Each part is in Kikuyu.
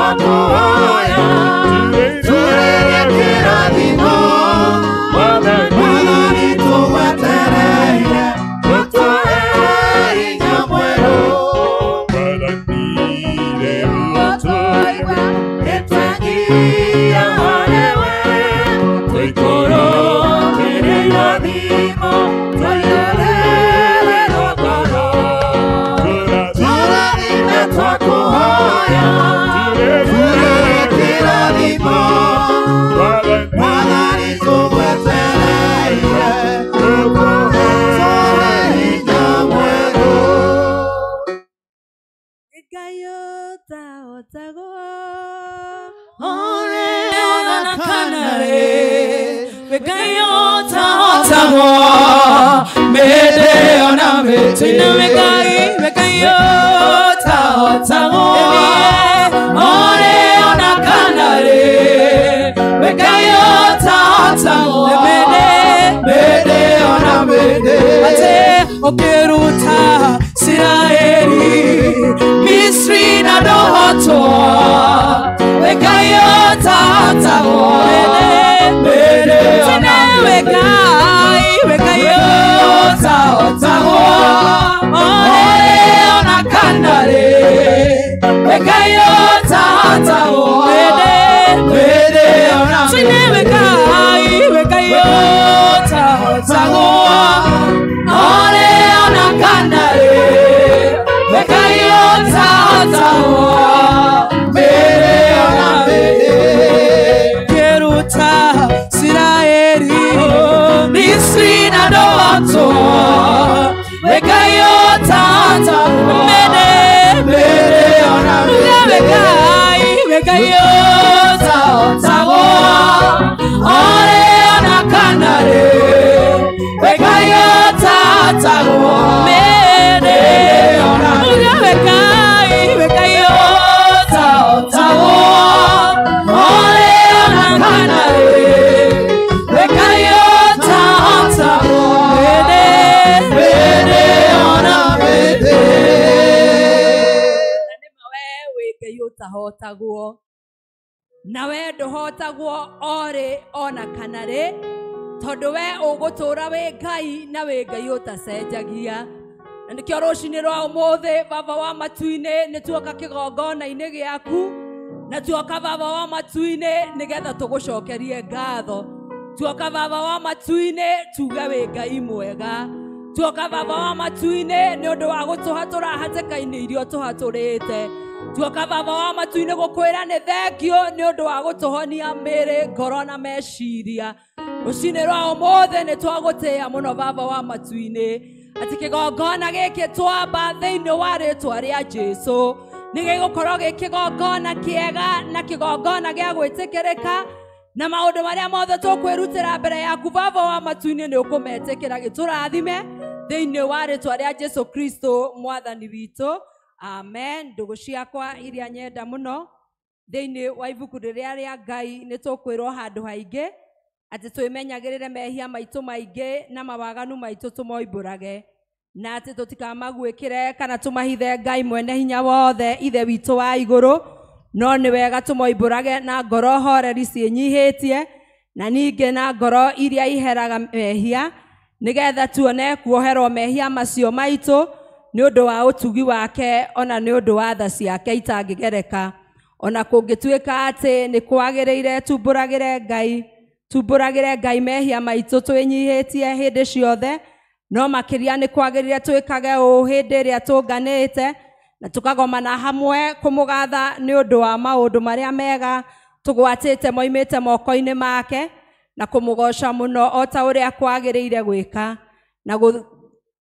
Twakuhoya turere kĩrathimo Mwathani tũgwetereire ũtũhe hinya mwerũ Tũigua nĩtwenyiia harĩwe tũikũrũkĩre irathimo tũiyũrĩrĩrwo ngoro Tũrathime twakuhoya turere kĩrathimo Mwathani tũgwetereire ũtũhe hinya mwerũ Ngai ũtahotagwo Ona kanare Ngai ũtahotagwo mede ona mete Ngai Ngai ũtahotagwo Ore ona kanare Ngai ũtahotagwo mede mede ona mede Ate okeruta Isiraeli Misri na ndohotwo Ngai ũtahotagwo mede ona mede Ngai ũtahotagwo Ore ona kanare Ngai ũtahotagwo mede mede ona mede Ngai Ngai ũtahotagwo Ore ona kanare Ngai ũtahotagwo mede ona mede Keruta Isiraeli Misri na ndohotwo Ngai ũtahotagwo mede mede ona mede Ngai Ngai ũtahotagwo Ore ona kanare Ngai ũtahotagwo mede ona mede Ngai Ngai ũtahotagwo Ore ona kanare Ngai ũtahotagwo mede mede ona mede Na nĩma we wĩ Ngai ũtahotagwo na we ndũhotagwo orĩ ona kana rĩ tondũ we ũgũtũũra wĩ Ngai na wĩ Ngai ũtacenjagia na nĩkĩo rũcinĩ rwa ũmũthĩ baba wa matu-inĩ nĩ tuoka kĩgongona-inĩ gĩaku na tuoka baba wa matu-inĩ nĩgetha tũgũcokerie ngatho tuoka baba wa matu-inĩ tuge wĩ Ngai mwega tuoka baba wa matu-inĩ nĩ ũndũ wa gũtũhatũra hatĩka-inĩ iria ũtũhatũrĩte tuoka baba wa matu-inĩ gũkwĩra nĩ thengio nĩ ũndũ wa gũtũhonia mĩĩrĩ ngoro na meciria rũcinĩ rwa ũmũthĩ nĩ twagũtĩĩa mũno baba wa matu-inĩ atĩ kĩgongona gĩkĩ twamba thĩinĩ wa rĩtwa rĩa Jesũ nĩ gĩgũkorwo gĩ kĩgongona kĩega na kĩgongona gĩa gwĩtĩkĩrĩka na maũndũ marĩa mothe tũkwĩrutĩra mbere yaku baba wa matu-inĩ nĩ ũkũmetĩkĩra gĩtũrathime thĩinĩ wa rĩtwa rĩa Jesũ Kristo mwathani witũ amen. Ndũgũ ciakwa iria nyenda mũno thĩinĩ wa ibuku rĩrĩa rĩa Ngai nĩ tũkwĩrwo handũ haingĩ atĩ twĩmenyagĩrĩre mehia maitũ maingĩ na mawaganu maitũ tũmoimbũrage na atĩ tũtikamaguĩkĩre kana tũmahithe Ngai mwene hinya wothe ithe witũ wa igũrũ no nĩ wega tũmoimbũrage na ngoro horeri ciĩnyihĩtie na ningĩ na ngoro iria iheraga mehia nĩgetha tuone kuoherwo mehia macio maitũ nĩ ũndũ wa ũtugi wake ona nĩ ũndũ wa tha ciake itangĩgereka ona kũngĩtuĩka atĩ nĩ kwagĩrĩire tumbũragĩre Ngai mehia maitũ twĩnyihĩtie hĩndĩ ciothe no makĩria nĩ kwagĩrĩire twĩkage ũũ hĩndĩ ĩrĩa tũnganĩte na tũkagomana hamwe kũmũgatha nĩ ũndũ wa maũndũ marĩa mega tũgwatĩte moimĩte moko-inĩ make na kũmũgoca mũno o ta ũrĩa kwagĩrĩire gwĩka na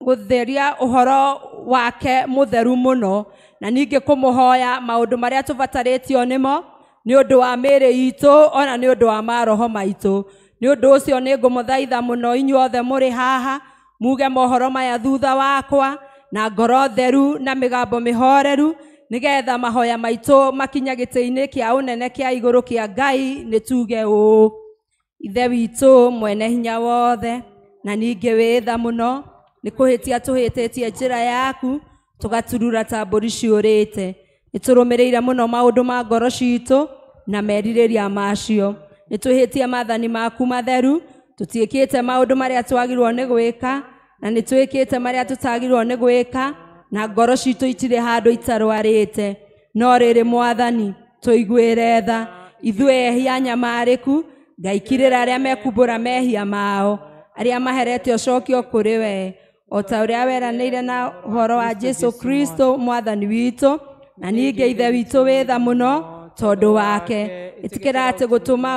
gũtheria ũhoro wake mũtheru mũno na ningĩ kũmũhoya maũndũ marĩa tũbatarĩtio nĩmo nĩ ũndũ wa mĩĩrĩ itũ ona nĩ ũndũ wa maroho maitũ nĩ ũndũ ũcio nĩ ngũmũthaitha mũno inyuothe mũrĩ haha muge mohoro maya thutha wakwa na ngoro theru na mĩgambo mĩhoreru nĩgetha mahoya maitũ makinya gĩtĩ-inĩ kĩa ũnene kĩa igũrũ kĩa Ngai nĩ tuge ũũ Ithe witũ mwene hinya wothe na ningĩ wĩ tha mũno nĩ kũhĩtia tũhĩtĩtie njĩra yaku tũgaturura ta mbũri ciũrĩte Nĩtũrũmĩrĩire mũno maũndũ ma ngoro citũ na merirĩria macio. Nĩtwĩhĩtie maathani maku matheru, tũtiĩkĩte maũndũ marĩa twagĩrĩirwo nĩ gwĩka, na nĩtwĩkĩte marĩa tũtagĩrĩirwo nĩ gwĩka, na ngoro citũ itirĩ handũ itarwarĩte. No rĩrĩ Mwathani, tũiguĩre tha ithuĩ ehia nyamarĩku. Ngai kirĩra arĩa mekumbũra mehia mao, arĩa maherete ũcokio kũrĩ we, o ta ũrĩa weranĩire na ũhoro wa Jesu Kristo Mwathani witũ. Na ningĩ Ithe witũ wĩ tha mũno tondũ wake, ĩtĩkĩra atĩ gũtũma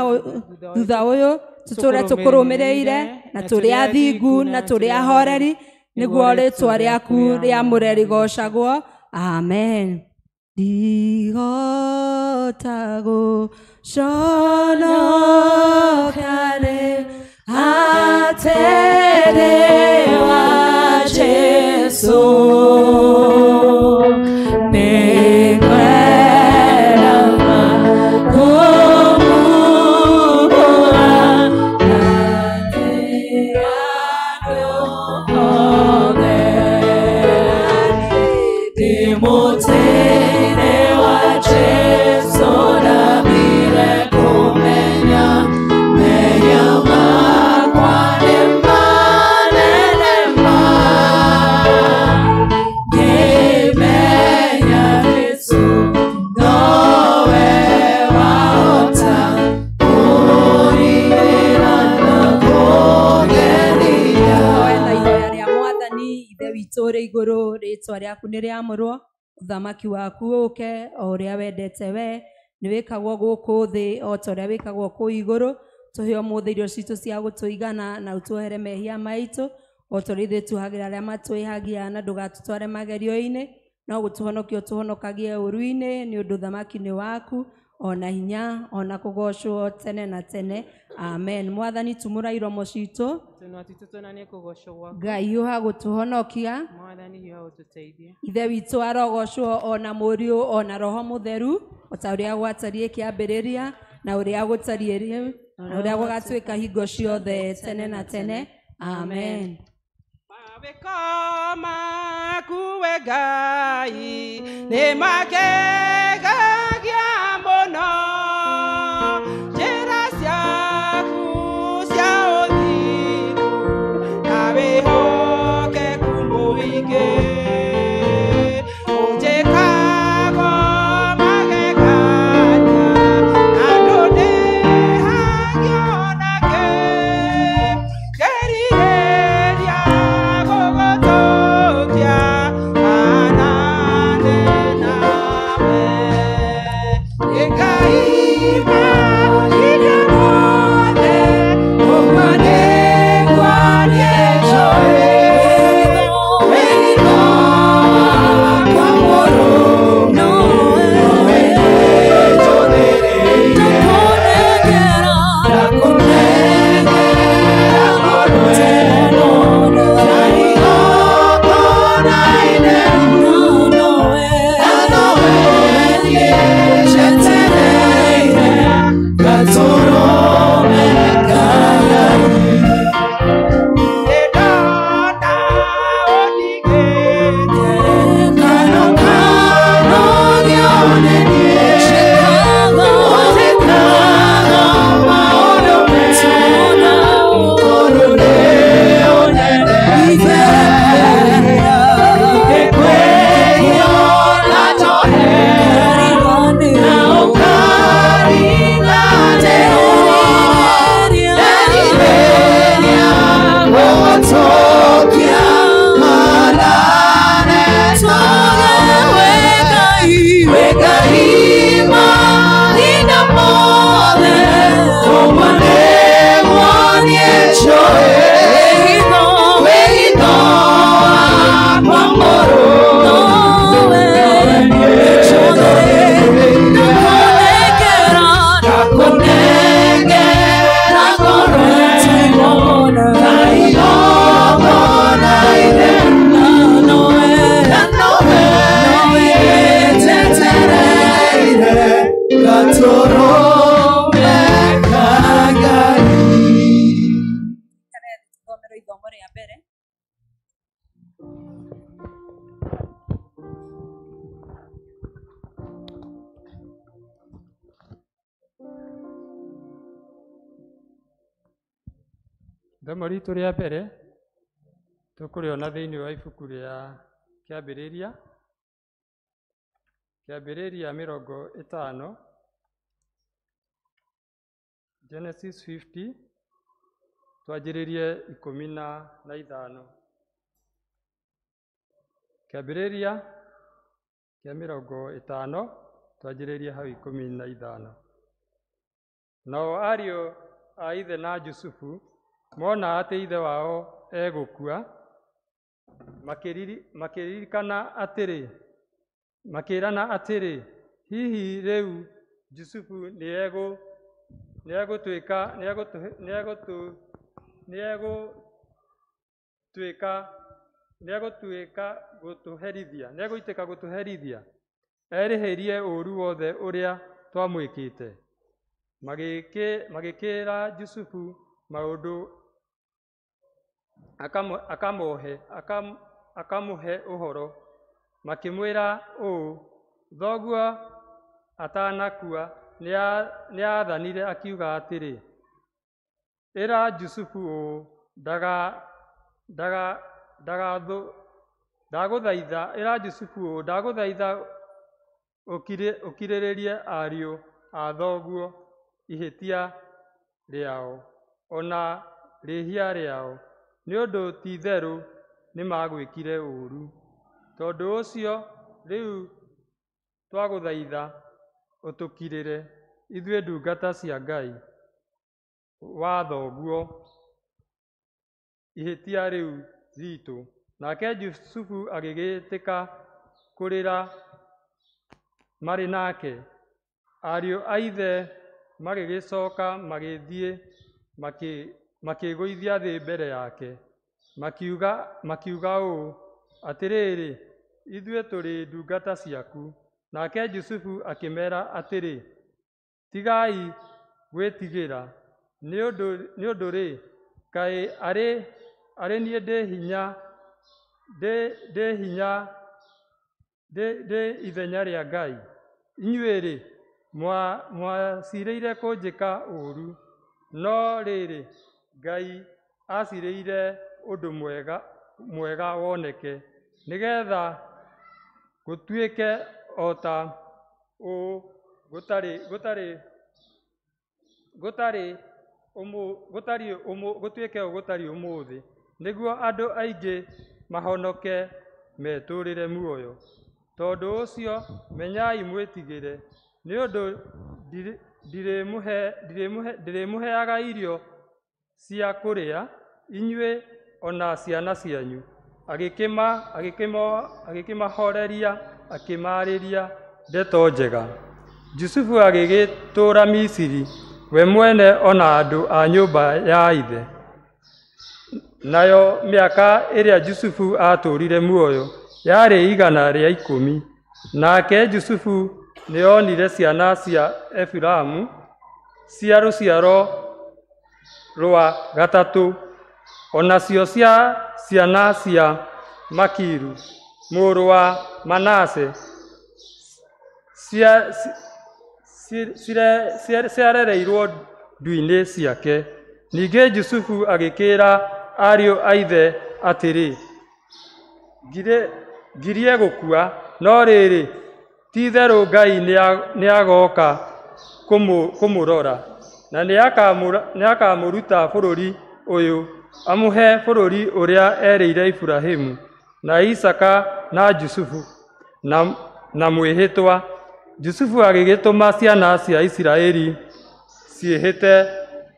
thutha ũyũ tũtũre tũkũrũmĩrĩire na tũrĩ athingu na tũrĩ ahoreri, nĩguo rĩtwa rĩaku rĩamũre rĩgocagwo. Amen. Ndihota gũconoka rĩ atĩ wa Jesũ, igũrũ rĩtwa rĩaku nĩ rĩamũrwo, ũthamaki waku ũke o ũrĩa wendete we, nĩ wĩkagwo gũkũ thĩ o ta ũrĩa wĩkagwo kũu igũrũ. Tũhe ũmũthĩ irio citũ cia gũtũigana, na ũtuohere mehia maitũ o ta ũrĩa ithuĩ tuohagĩra arĩa matwĩhagia, na ndũgatũtware magerio-inĩ, no gũtũhonokia ũtũhonokagie ũũru-inĩ, nĩ ũndũ ũthamaki nĩ waku, ona hinya, ona kũgocwo tene na tene. Amen. Mwathani, tumũra iromo citũ, Tũnua twitũ tuonanie kũgocwo gwaku. Ngai hiũha gũtũhonokia. Mwathani hiũha ũtũteithie. Ithe witũ arogocwo ona Mũriũ ona Roho Mũtheru, o ta ũrĩa gwatariĩ kĩambĩrĩria, na ũrĩa gũtariĩ rĩu, na ũrĩa gũgatuĩka hingo ciothe tene na tene. Amen. Mawĩko maku we Ngai nĩ magegagia mũno, njĩra ciaku cia ũthingu na wĩhokeku mũingĩ. Ũnjĩkago magegania na ndũndĩhagio nakĩ, ngerirĩria gũgũtũkia anane nawe. Ngai mahinda mothe, ũguo nĩguo niĩ njũĩ, wĩthĩ wakwa mũrũ nowe nĩnjũthĩrĩirie, ndakũnengera ngoro ĩno na igongona itheru, na nowe niĩ njetereire gatũrũme ka Ngai. Ndĩndona ũndigĩte kano kano gĩone niĩ, ũnjĩkaga maũndũ mega, tondũ nĩũnyendete. Ingĩkwĩhia na njohere, na ũkariganĩrwo, nderirĩria gũgũtũkia manane nawe. Wĩ Ngai mahinda mothe, ũguo nĩguo niĩ njũĩ, wĩhitho wakwa mũrũ nowe nĩnjũthĩrĩirie, ndakũnengera ngoro ĩno na igongona itheru, na nowe niĩ njetereire gatũrũme ka Ngai. Tũthomerwo ithomo rĩa mbere. Ithomo ritũ rĩa mbere tũkũrĩona thĩinĩ wa ibuku rĩa Kĩambĩrĩria, Kĩambĩrĩria 50, Genesis 50, twanjĩrĩrie 15. Kĩambĩrĩria kĩa 50, twanjĩrĩrie hau 15. Nao ariũ a ithe na Jusufu mona atĩ ithe wao egũkua, makĩririkana atĩrĩ, makĩĩrana atĩrĩ, hihi rĩu Jusufu nĩegũtuĩka gũtũherithia, nĩegũitĩka gũtũherithia, erĩhĩrie ũũru wothe ũrĩa twamwĩkĩte. Magĩkĩra Jusufu maũndũ akamũhe ũhoro, makĩmwĩra ũũ, thoguo atanakua nĩathanire akiuga atĩrĩ, ĩra Jusufu ũũ, ndagũthaitha, ĩra Jusufu ũũ, ndagũthaitha ũkirĩrĩrie ariũ a thoguo ihĩtia rĩao ona rĩhia rĩao, nĩ ũndũ ti-itherũ nĩmagwĩkire ũũru. Tondũ ũcio rĩu twagũthaitha ũtũkirĩre, ithuĩ ndungata cia Ngai wa thoguo, ihĩtia rĩu ritũ. Nake Jusufu agĩgĩtĩka kũrĩra marĩ nake. Ariũ a ithe magĩgĩcoka magĩthiĩ makĩĩgũithia thĩ mbere yake, makiuga ũũ, atĩrĩrĩ, ithuĩ tũrĩ ndungata ciaku. Nake Jusufu akĩmeera atĩrĩ, tigai gwĩtigĩra, nĩ ũndũ-rĩ, kaĩ arĩ niĩ ndĩ hinya ndĩ ithenya rĩa Ngai? Inyuĩ-rĩ, mwacirĩire kũnjĩka ũũru, no rĩrĩ, Ngai acirĩire ũndũ mwega woneke, nĩgeetha gũtuĩke o ta ũũ gũtuĩke ũũ gũtariĩ ũmũthĩ, nĩguo andũ aingĩ mahonoke metũũrĩre muoyo. Tondũ ũcio menyai mwĩtigĩre, nĩ ũndũ ndirĩmũheaga irio cia kũrĩa, inyuĩ ona ciana cianyu. Agĩkĩmahoreria, akĩmaarĩria ndeto njega. Jusufu agĩgĩtũũra Misiri, we mwene ona andũ a nyũmba ya ithe. Nayo mĩaka ĩrĩa Jusufu aatũũrire muoyo yarĩ 110. Nake Jusufu nĩonire ciana cia Efiraimu cia rũciaro rwa gatatũ, onacio cia ciana cia Makiru mũrũ wa Manase ciarereirwo ndu-inĩ ciake. Ningĩ Jusufu agĩkĩĩra ariũ a ithe atĩrĩ, ngirie gũkua, no rĩrĩ, ti-itherũ Ngai nĩagooka kũmũrora, na nĩakamũruta bũrũri ũyũ, amũhe bũrũri ũrĩa erĩire Iburahĩmu na Isaaka na Jusufu na mwĩhĩtwa. Jusufu agĩgĩtũma ciana cia Isiraeli ciĩhĩte,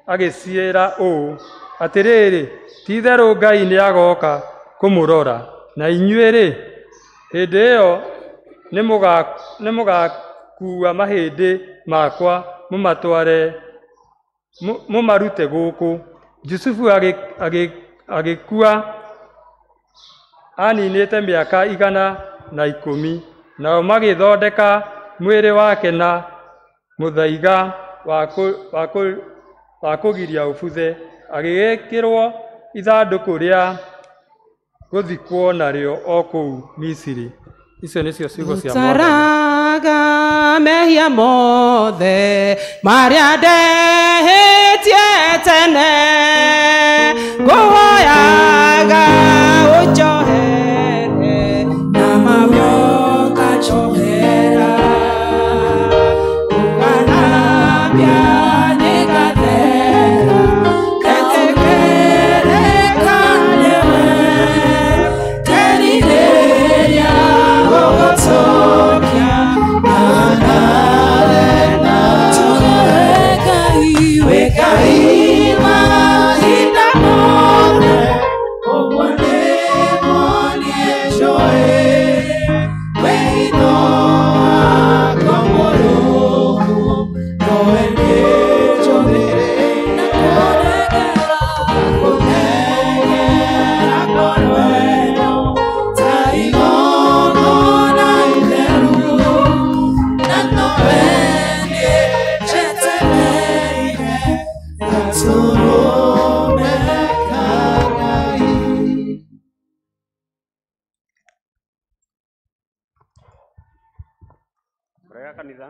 agĩciĩra ũũ, atĩrĩrĩ, ti-itherũ Ngai nĩagooka kũmũrora, na inyuĩ-rĩ, hĩndĩ ĩyo nĩmũgakuua mahĩndĩ makwa mũmatware mũmarute gũkũ. Jusufu agĩkua aninĩte mĩaka 110, nao magĩthondeka mwĩrĩ wake na mũthaiga wa kũgiria ũbuthe, agĩgĩkĩrwo ithandũkũ rĩa gũthikwo narĩo o kũu Misiri. Icio nĩcio ciugo cia Mwathani. Taraga mehia mothe marĩa ndehĩtie tene, nowe nĩnjũthĩrĩirie ndakũnengera ngoro ĩno ta igongona itheru na nowe nĩnjetereire gatũrũme ka Ngai. Brega kanitha.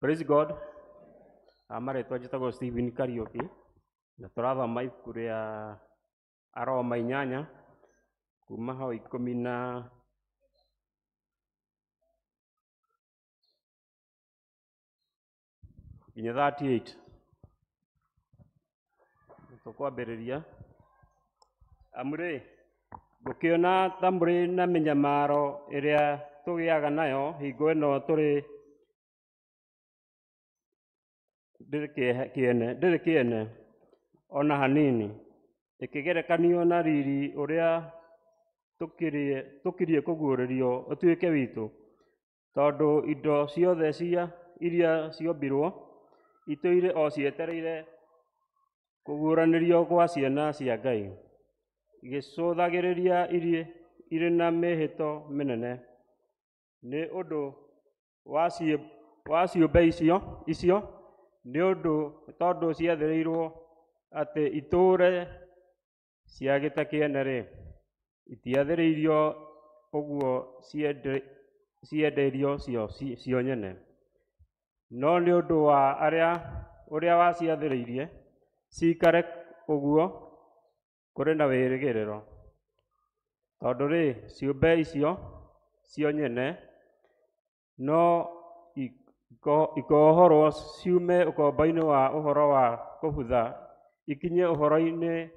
Praise God. Marĩtwa njĩtagwo Stephen Kariũki na tũrathoma ibuku rĩa Aroma 8 kuma hau 10 na nginya 38. Tũkwambĩrĩria. Amu rĩ, ngũkĩona ta mũrĩ na mĩnyamaro ĩrĩa tũgĩaga nayo hingo ĩno tũrĩ ndĩrĩ kĩene ona hanini, ĩkĩgerekanio na riri ũrĩa tũkirie kũguũrĩrio ũtuĩke witũ, tondũ indo ciothe cia iria ciombirwo itũire o cietereire kũguũranĩrio gwa ciana cia Ngai, igĩcũthagĩrĩria irĩ na mĩhĩto mĩnene. Nĩ ũndũ wa ciũmbe icio nĩ ũndũ tondũ ciathĩrĩirwo atĩ itũũre ciagĩte kĩene-rĩ, itiathĩrĩirio ũguo cienderio cio nyene, no nĩ ũndũ wa ũrĩa waciathĩrĩirie ciikare ũguo kũrĩ na wĩrĩgĩrĩro. Tondũ rĩ, ciũmbe icio cio nyene no ikohorwo ciume ũkombo-inĩ wa ũhoro wa kũbutha ikinye ũhoro-inĩ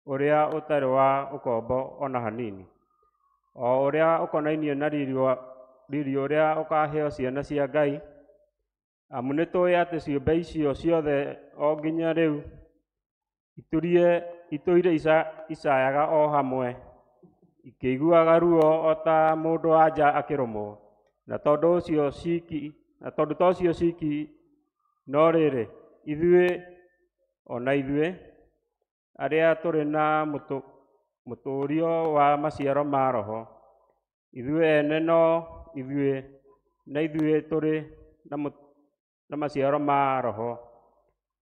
ũrĩa ũtarĩ wa ũkombo ona hanini, o ũrĩa ũkonainie na riri ũrĩa ũkaheo ciana cia Ngai. Amu nĩtũũĩ atĩ ciũmbe icio ciothe o nginya rĩu itũire icayaga o hamwe, ikĩiguaga ruo o ta mũndũ-wa-nja akĩrũmwo. Na tondũ to ũcio ciki, no rĩrĩ, ithuĩ ona ithuĩ arĩa tũrĩ na mũtũũrio wa maciaro ma Roho, ithuĩ ene no ithuĩ na ithuĩ tũrĩ na maciaro ma Roho,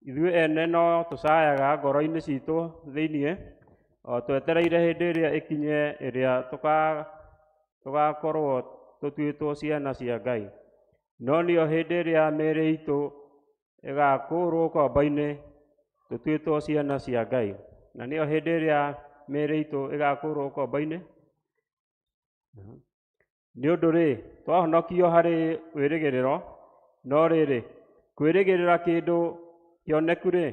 ithuĩ ene no tũcayaga ngoro-inĩ citũ thĩinĩ, o twetereire hĩndĩ ĩrĩa ĩkinye ĩrĩa tũgakorwo tũtuĩtwo ciana cia Ngai. No nĩyo hĩndĩ ĩrĩa mĩĩrĩ itũ ĩgakũũrwo ũkombo-inĩ tũtuĩtwo ciana cia Ngai. Na nĩyo hĩndĩ ĩrĩa mĩĩrĩ itũ ĩgakũũrwo ũkombo-inĩ. Nĩ ũndũ rĩ, twahonokio harĩ wĩrĩgĩrĩro, no rĩrĩ, kwĩrĩgĩrĩra kĩndũ kĩoneku rĩ,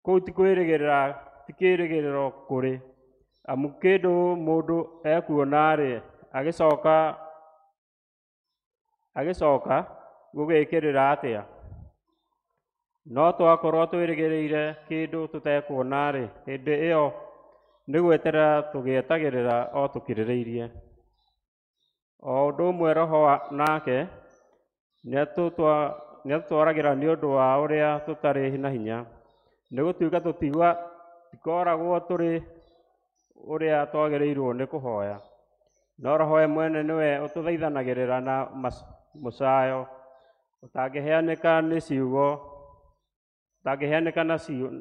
kũu ti kwĩrĩgĩrĩra, ti kĩĩrĩgĩrĩro kũrĩ. Amu kĩndũ mũndũ ekuona-rĩ, agĩcoka gũgĩkĩrĩra atĩa? No twakorwo twĩrĩgĩrĩire kĩndũ tũtekuona-rĩ, hĩndĩ ĩyo nĩ gweterera tũgĩetagĩrĩra o tũkirĩrĩirie. O ũndũ ũmwe Roho nake nĩatũtwaragĩra nĩ ũndũ wa ũrĩa tũtarĩ na hinya, nĩ gũtuĩka tũtikoragwo tũrĩ ũrĩa twagĩrĩirwo nĩ kũhoya. No Roho we mwene nĩwe ũtũthaithanagĩrĩra na mũcayo ũtangĩheanĩka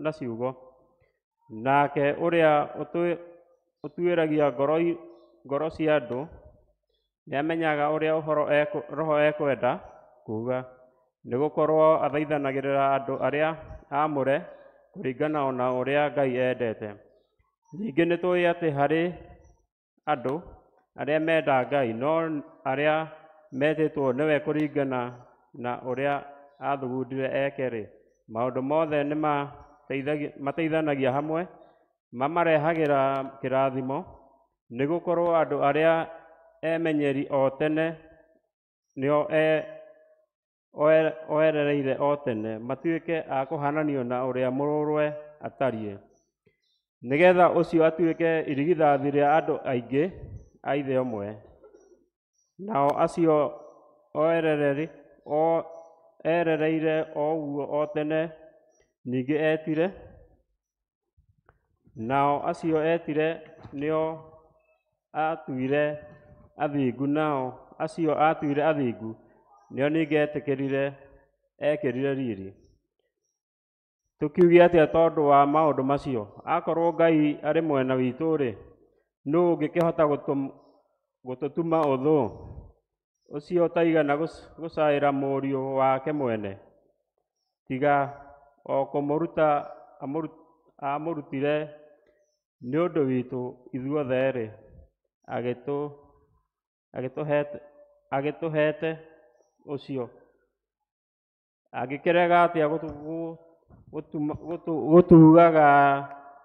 na ciugo. Nake ũrĩa ũtuĩragia ngoro cia andũ nĩamenyaga ũrĩa Roho ekwenda kuuga, nĩgũkorwo athaithanagĩrĩra andũ arĩa aamũre kũringana na ũrĩa Ngai endete. Ningĩ nĩtũũĩ atĩ harĩ andũ arĩa menda Ngai, no arĩa metĩtwo nĩwe kũringana na ũrĩa aathugundire eke-rĩ, maũndũ mothe nĩmateithanagia hamwe, mamarehagĩra kĩrathimo, nĩgũkorwo andũ arĩa emenyeri o tene nĩo oerereire o tene matuĩke a kũhaananio na ũrĩa Mũrũwe atariĩ, nĩgeetha ũcio atuĩke irigithathi rĩa andũ aingĩ a ithe ũmwe. Nao acio erereire o ũguo o tene ningĩ etire, nao acio etire nĩo atuire athingu, nao acio atuire athingu nĩo ningĩ ekĩrire riri. Tũkiuge atĩa tondũ wa maũndũ macio? Akorwo Ngai arĩ mwena witũ-rĩ, nũũ ũngĩkĩhota gũtũtuma ũthũ? Ũcio ũtaigana gũcaĩra mũriũ wake mwene, tiga o kũmũruta amũrutire nĩ ũndũ witũ ithuothe-rĩ, agĩtũheete ũcio, angĩkĩrega atĩa gũtugaga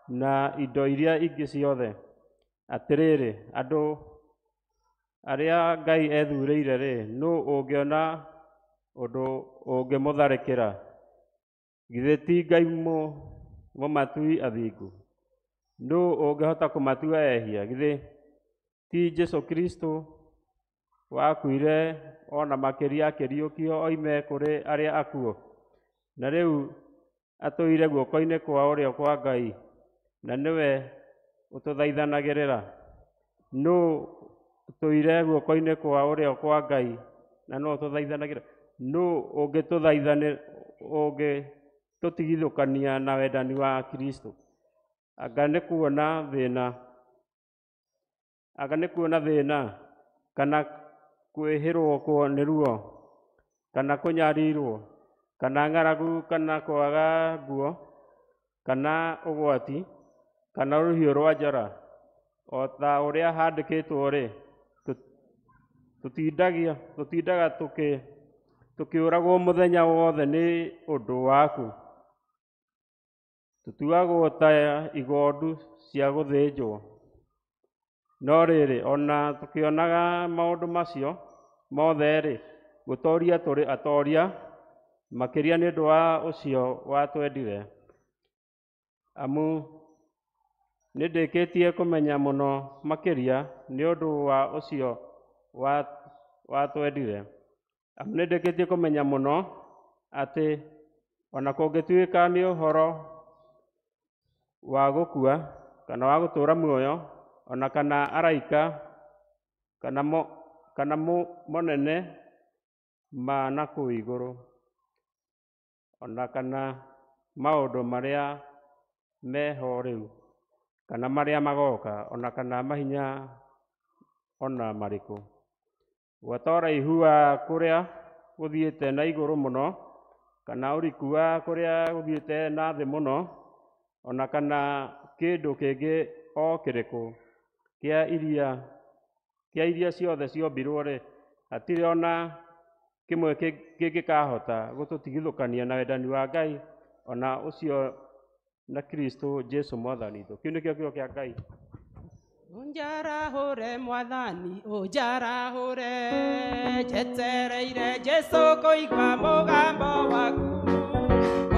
na indo iria ingĩ ciothe? Atĩrĩrĩ, andũ arĩa Ngai ethurĩire-rĩ, nũũ ũngĩona ũndũ ũngĩmũtharĩkĩra? Githĩ ti Ngai mũmatui athingu? Nũũ ũngĩhota kũmatua ehia? Githĩ ti Jesũ Kristũ wakuire o na makĩria akĩriũkio oime kũrĩ arĩa akuũ, na rĩu atũire guoko-inĩ kwa ũrĩo kwa Ngai, na nĩwe ũtũthaithanagĩrĩra? Nũũ ũtũire guoko-inĩ kwa ũrĩo kwa Ngai na nĩwe ũtũthaithanagĩrĩra? Nũũ ũngĩtũtigithũkania na wendani wa Kristũ? Anga nĩ kuona thĩna, kana kwĩhĩrwo nĩ ruo, kana kũnyarirwo, kana ng'aragu, kana kwaga nguo, kana ũgwati, kana rũhiũ rwa njora? O ta ũrĩa handĩkĩtwo-rĩ, tũtindaga tũkĩũragwo mũthenya wothe nĩ ũndũ waku, tũtuagwo ta igondu cia gũthĩnjwo. No rĩrĩ, ona tũkĩonaga maũndũ macio mothe-rĩ, gũtooria tũrĩ atooria makĩria nĩ ũndũ wa ũcio watwendire. Amu nĩndĩkĩtie kũmenya mũno makĩria nĩ ũndũ wa ũcio watwendire. Amu nĩndĩkĩtie kũmenya mũno atĩ ona kũngĩtuĩka nĩ ũhoro wa gũkua kana wa gũtũũra muoyo, ona kana araika, kana monene ma na kũu igũrũ, ona kana maũndũ marĩa meho rĩu, kana marĩa magoka, ona kana mahinya ona marĩkũ, gwata ũraihu wa kũrĩa gũthiĩte na igũrũ mũno, kana ũriku wa kũrĩa gũthiĩte na thĩ mũno, ona kana kĩndũ kĩngĩ o kĩrĩkũ kĩa iria ciothe ciombirwo-rĩ, hatirĩ ona kĩmwe kĩngĩkahota gũtũtigithũkania na wendani wa Ngai, ona ũcio na Kristũ Jesũ Mwathani witũ. Kĩu nĩkĩo kiugo kĩa Ngai. Ũnjarahũre Mwathani, ũnjarahũre, njetereire Jesũ kũigua mũgambo waku.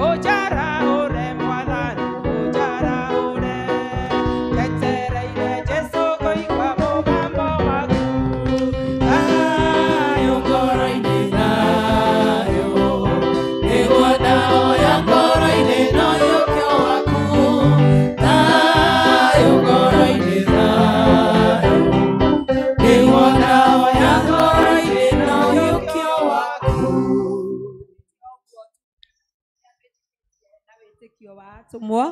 Ũnjarahũre Mwathani, ũnjarahũre, njetereire Jesũ kũigua mũgambo waku. Thayũ ngoro-inĩ, thayũ, nĩguo ndahoya ngoro-inĩ no ũkĩo waku. Thayũ ngoro-inĩ, thayũ, nĩguo ndahoya ngoro-inĩ no ũkĩo waku. Na wĩtĩkio wa atũmwo,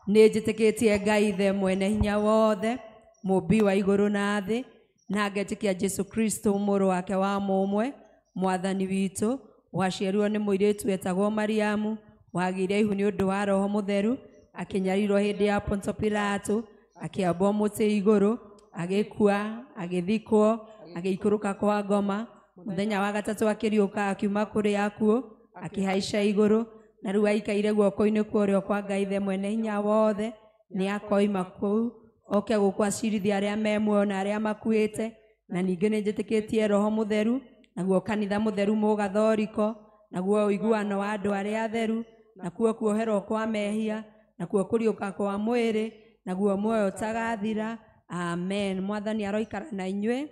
nĩ njĩtĩkĩtie Ngai Ithe mwene hinya wothe, mũmbi wa igũrũ na thĩ, na ngetĩkia Jesũ Kristũ mũrũ wake wa mũmwe, Mwathani witũ, waciarirwo nĩ mũirĩtu wetagwo Mariamu, wagĩire ihu nĩ ũndũ wa Roho Mũtheru, akĩnyarirwo hĩndĩ ya Ponto Pilato, akĩambwo mũtĩ igũrũ, agĩkua, agĩthikwo, agĩikũrũka kwa ngoma, mũthenya wa gatatũ akĩriũka akiuma kũrĩ akuũ, akĩhaica igũrũ, na rĩu aikaire guoko-inĩ kwa ũrĩo kwa Ngai Ithe mwene hinya wothe, nĩ akoima kũu oke gũkũ acirithie arĩa me muoyo na arĩa makuĩte. Na ningĩ nĩ njĩtĩkĩtie Roho Mũtheru, naguo kanitha mũtheru mũgathoriko, naguo ũiguano wa andũ arĩa atheru, nakuo kuoherwo kwa mehia, nakuo kũriũka kwa mwĩrĩ, naguo muoyo ũtagathira. Amen. Mwathani aroikara na inyuĩ.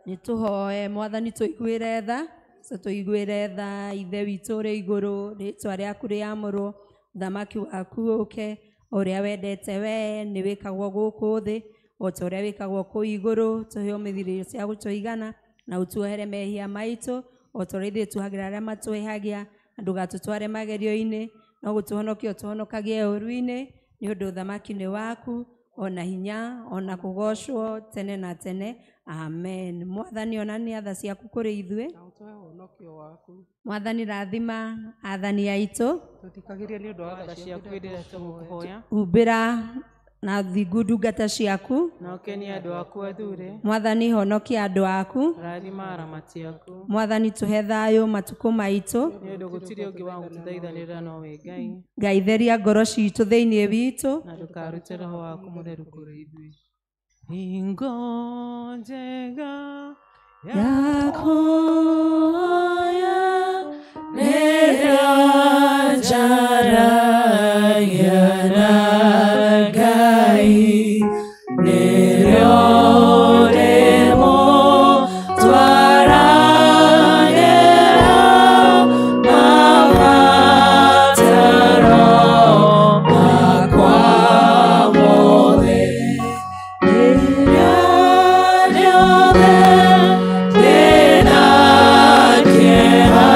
Nĩ tũhoe Mwathani tũiguĩre tha. Tũiguĩre tha Ithe witũ ũrĩ igũrũ, rĩtwa rĩaku rĩamũrwo, ũthamaki waku ũke, ũrĩa wendete we nĩ wĩkagwo gũkũ thĩ o ta ũrĩa wĩkagwo kũu igũrũ. Tũhe ũmĩthirĩrio irio cia gũtũigana na ũtuohere mehia maitũ o ta ũrĩa ithuĩ tuohagĩra arĩa matwĩhagia, na ndũgatũtware magerio-inĩ, no gũtũhonokia ũtũhonokagie ũũru-inĩ, nĩ ũndũ ũthamaki nĩ waku, ona hinya, ona kũgocwo tene na tene. Amen. Mwathani onania tha ciaku kũrĩ ithuĩ. Na ũtũhe ũhonokio waku. Mwathani rathima athani aitũ. Tũthikagĩrie nĩ ũndũ wa tha ciaku hĩndĩ ĩrĩa tũgũkũhoya. Humbĩra na thingu ndungata ciaku. Na ũkenie andũ aku athure. Mwathani honokia andũ aku. Rathima aramati aku. Mwathani tũhe thayũ matukũ maitũ. Nĩ ũndũ gũtirĩ ũngĩ wa gũtũthaithanĩrĩra no we Ngai. Ngai theria ngoro citũ thĩinĩ witũ. Na ndũkarute roho waku mũtheru kũrĩ ithuĩ. Hingo njega yakoya rĩrĩa njaragia na Ngai, nĩrĩo ndĩmũtwaragĩra mabataro makwa mothe. Rĩrĩa rĩothe ndĩna kĩeha,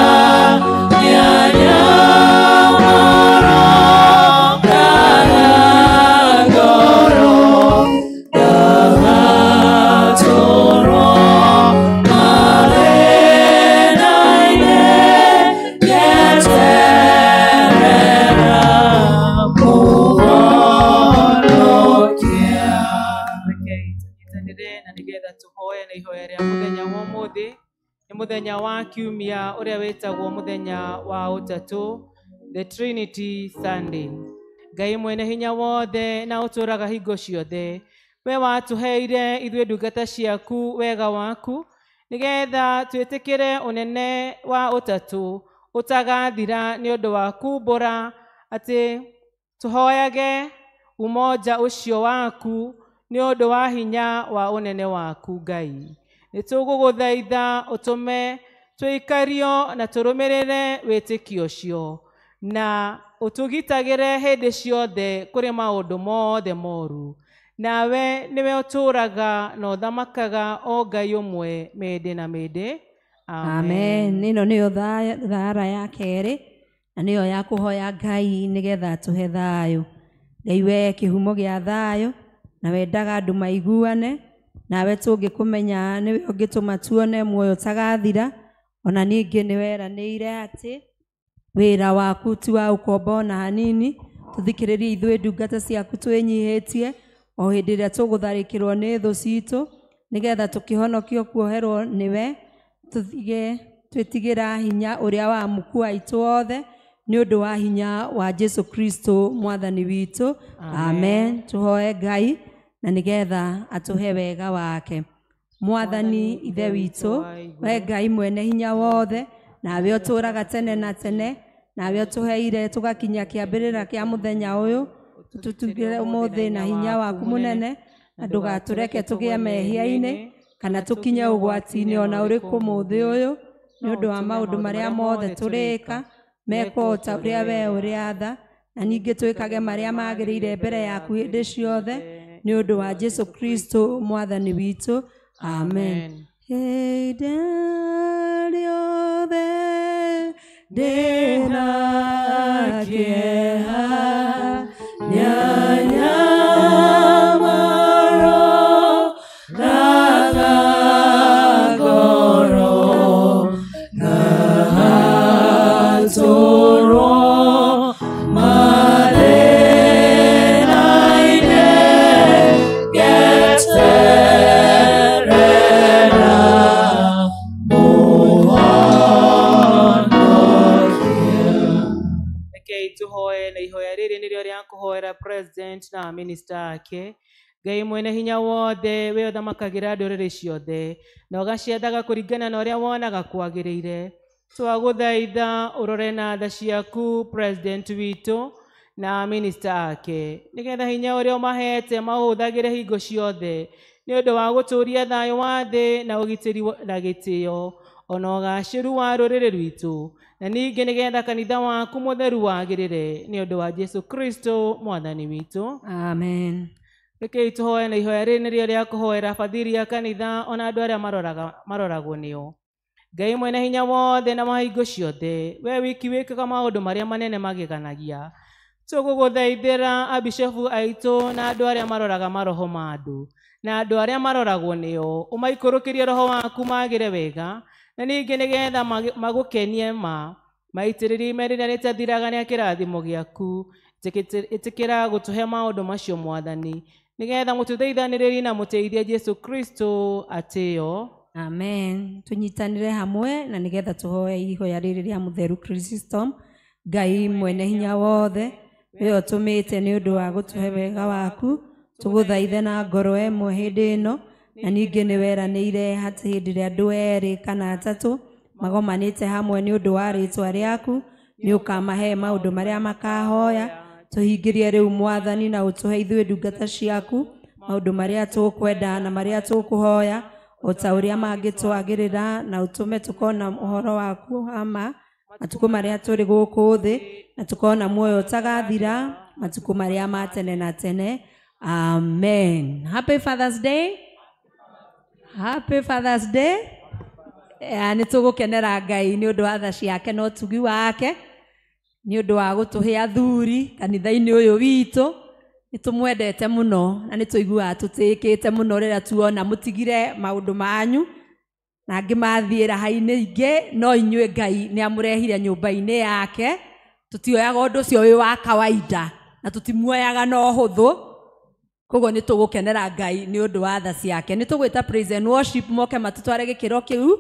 nĩanyamũraga ngoro, ngahatũrwo mathĩna-inĩ, ngeterera kũhonokia. Rekei tũnyitanĩre na nĩgetha tũhoe na ihoya rĩa mũthenya wa ũmũthĩ. Nĩ mũthenya wa kiumia ũrĩa wĩtagwo mũthenya wa ũtatũ, the Trinity Sunday. Ngai mwene hinya wothe na ũtũũraga hingo ciothe, we watũheire ithuĩ ndungata ciaku wega waku, nĩgetha twĩtĩkĩre ũnene wa ũtatũ ũtagathira nĩ ũndũ wa kumbũra atĩ tũhoyage umoja ũcio waku nĩ ũndũ wa hinya wa ũnene waku Ngai. Nĩ tũgũgũthaitha ũtũme tũikario na tũrũmĩrĩre wĩtĩkio ũcio, na ũtũgitagĩre hĩndĩ ciothe kũrĩ maũndũ mothe moru. Nawe nĩwe ũtũũraga na ũthamakaga o Ngai ũmwe mĩndĩ na mĩndĩ. Amen. Ĩno nĩyo thara ya kerĩ, na nĩyo ya kũhoya Ngai nĩgetha atũhe thayũ. Ngai we kĩhumo gĩa thayũ, na wendaga andũ maiguane, nawe tũngĩkũmenya nĩwe ũngĩtũma tuone muoyo ũtagathira. Ona ningĩ nĩweranĩire atĩ wĩra waku ti wa ũkombo ona hanini. Tũthikĩrĩrie ithuĩ ndungata ciaku twĩnyihĩtie o hĩndĩ ĩrĩa tũgũtharĩkĩrwo nĩ thũ citũ, nĩgetha tũkĩhonokio kuoherwo nĩwe, tũthige twĩtigĩra hinya ũrĩa wa muku aitũ othe, nĩ ũndũ wa hinya wa Jesu Kristo mwathani witũ. Amen. Tũhoe Ngai na nĩgetha atũhe wega wake. Mwathani Ithe witũ, we Ngai mwene hinya wothe, nawe ũtũũraga tene na tene, nawe ũtũheire tũgakinya kĩambĩrĩra kĩa mũthenya ũyũ, tũtugĩre ũmũthĩ na hinya waku mũnene, na ndũgatũreke tũgĩe mehia-inĩ kana tũkinye ũgwati-inĩ ona ũrĩkũ mũthĩ ũyũ, nĩ ũndũ wa maũndũ marĩa mothe tũrĩka, mekwo o ta ũrĩa we ũrĩatha, na ningĩ twĩkage marĩa magĩrĩire mbere yaku hĩndĩ ciothe, nĩ ũndũ wa Jesu Kristo mwathani witũ. Amen. Hĩndĩ rĩothe ndĩna kĩeha, nĩanyamũraga ngoro, ngahatũrwo mathĩna-inĩ, ngeterera mũhonokia. Rekei tũhoe na ihoya rĩrĩ nĩrĩo rĩa kũhoera president na minister ake. Ngai mwene hinya wothe, we ũthamakagĩra ndũrĩrĩ ciothe na ũgaciathaga kũringana na ũrĩa wonaga kwagĩrĩire, twagũthaitha ũrore na tha ciaku president witũ na minister ake, nĩgetha hinya ũrĩa ũmahete maũhũthagĩre hingo ciothe nĩ ũndũ wa gũtũũria thayũ wa thĩ na ũgitĩri na gĩtĩo, Ona ũgacĩru wa rũrĩrĩ rwitũ na ningĩ nĩgetha kanitha waku mũtheru wagĩrĩre nĩ ũndũ wa Jesu Kristo mwathani witũ. Amen. Rekei tũhoe na ihoya rĩrĩ nĩrĩo rĩa kũhoera bathiri ya kanitha ona andũ arĩa maroragwo nĩo. Ngai mwene hinya wothe na wa hingo ciothe, we wiki wĩkaga maũndũ marĩa manene mageganagia. Tũgũgũthaithĩra abishofu aitũ na andũ arĩa maroraga maroho ma andũ na andũ arĩa maroragwo nĩo, ũmaikũrũkĩrie roho waku magĩre wega na ningĩ nĩgetha magũkenie ma maitĩrĩrie ime rĩrĩa rĩtathiraga nĩ kĩrathimo gĩaku. Ĩtĩkĩra gũtũhe maũndũ macio mwathani nĩgetha mũtũteithanĩrĩrie na mũteithie Jesu Kristo atĩo. Amen. Tunyitanire hamwe na nigetha tuhoe ihoya rĩrĩ rĩa mũtheru Chrysostom. Ngai mwene hinya wothe, we ũtũmĩte nĩ ũndũ wa gũtũhe wega waku, tũgũthaithe na ngoro ĩmwe hĩndĩ ĩno, na ningĩ nĩ weranĩire atĩ hĩndĩ ĩrĩa andũ erĩ kana atatũ magomanĩte hamwe nĩ ũndũ wa rĩtwa rĩaku, nĩ ũkamahe maũndũ marĩa makahoya. Tũhingĩrie rĩu mwathani na ũtũhe ithuĩ ndungata ciaku maũndũ marĩa tũkwenda na marĩa tũkũhoya o ta ũrĩa mangĩtwagĩrĩra, na ũtũme tũkona ũhoro waku ama matukũ marĩa tũrĩ gũkũ thĩ, na tũkona muoyo ũtagathira matukũ marĩa ma tene na tene. Amen. Happy Father's Day. Happy Father's Day. Nĩ tũgũkenera Ngai nĩ ũndũ wa tha ciake na ũtugi wake, nĩ ũndũ wa gũtũhe athuri kanitha-inĩ ũyũ witũ. Nĩ tũmwendete mũno na nĩ tũiguaga tũtĩĩkĩte mũno rĩrĩa tuona mũtigire maũndũ manyu na angĩ mathiĩ raha-inĩ ingĩ, no inyuĩ Ngai nĩ amũrehire nyũmba-inĩ yake. Tũtioyaga ũndũ ũcio wĩ wa kawaida na tũtimuoyaga na ũhũthũ. Koguo nĩ tũgũkenera Ngai nĩ ũndũ wa tha ciake. Nĩ tũgwĩta praise and worship moke matũtware gĩkĩro kĩu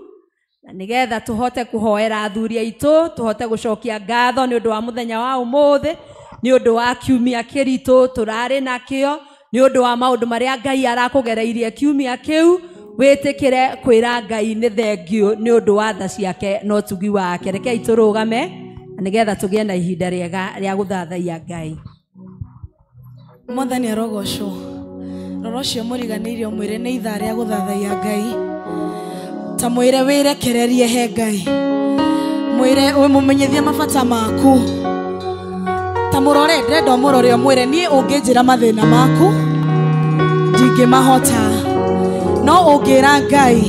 na nĩgetha tũhote kũhoera athuri aitũ, tũhote gũcokia ngatho nĩ ũndũ wa mũthenya wa ũmũthĩ, nĩ ũndũ wa kiumia kĩritũ tũrarĩ nakĩo, nĩ ũndũ wa maũndũ marĩa Ngai arakũgereirie kiumia kĩu. Wĩtĩkĩre kwĩra Ngai nĩ thengiũ nĩ ũndũ wa tha ciake na ũtugi wake. Rekei tũrũgame na nĩgetha tũgĩe na ihinda rĩega rĩa gũthathaiya Ngai. Mwathani arogocwo. Rora ũcio mũriganĩire ũmwĩre nĩ ithaa rĩa gũthathaiya Ngai. Ta mwĩre wĩrekererie he Ngai, mwĩre ũmũmenyithie mabata maku. Ta mũrore, ndĩrenda ũmũrore ũmwĩre niĩ ũngĩnjĩra mathĩna maku ndingĩmahota, no ũngĩra Ngai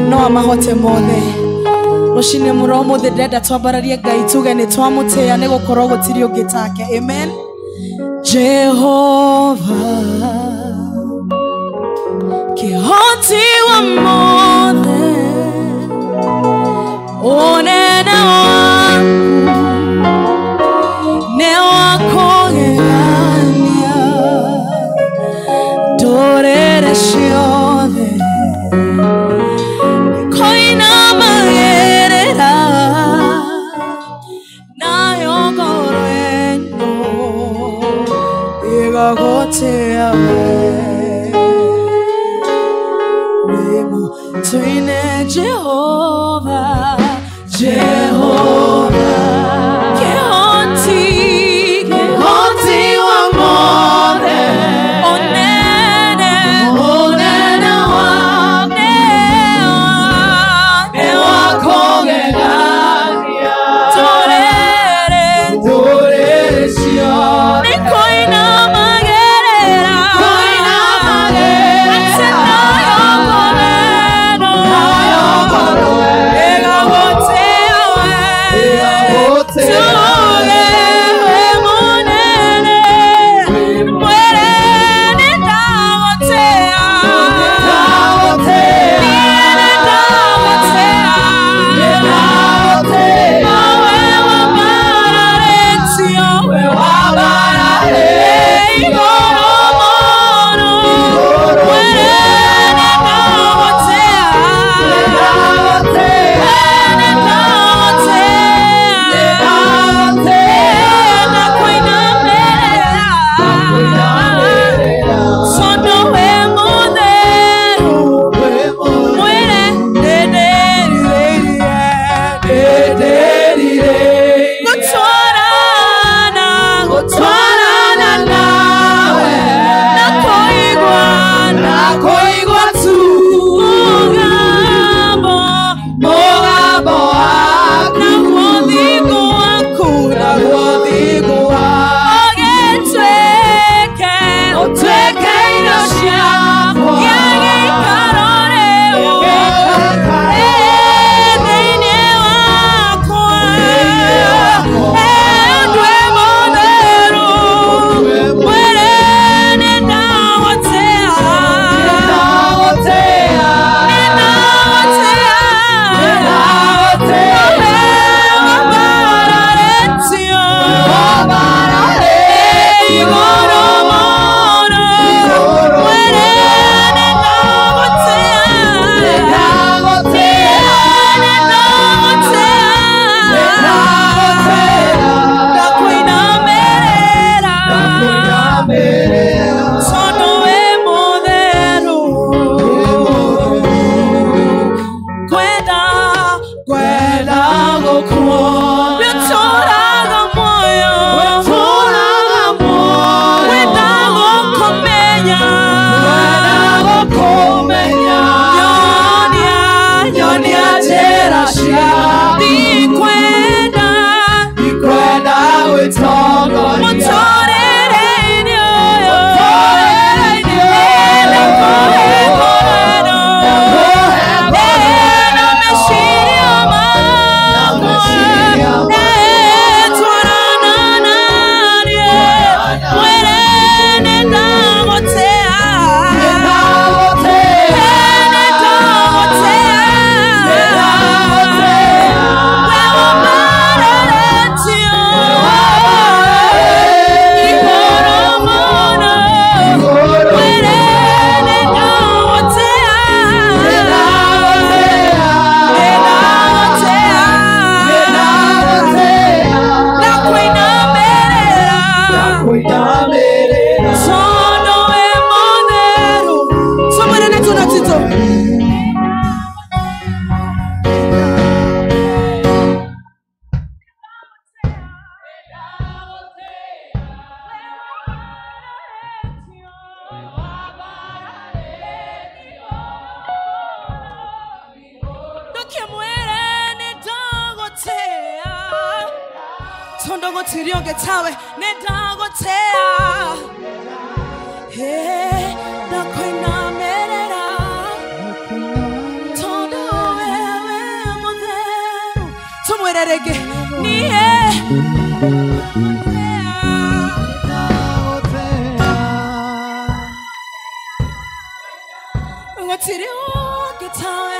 no amahote mothe. Rũcinĩ mũro ũmũthĩ ndĩrenda twambararie Ngai tuge nĩ twamũtĩĩa nĩ gũkorwo gũtirĩ ũngĩ take. Amen. Jehova kĩhoti wa mothe, ũnene waku nĩ wa kũgegania, ndũrĩrĩ ciothe nĩkũinamagĩrĩra, nayo ngoro ĩno ĩgagũtĩĩa we. Twine Jehova, Jehova Tondo gũtirĩ ũngĩ tawe nĩ ndagũtĩa ndakũinamĩrĩra tondũ wewe mũtheru tũmwĩre rĩngĩ niĩ gũtirĩ ũngĩ tawe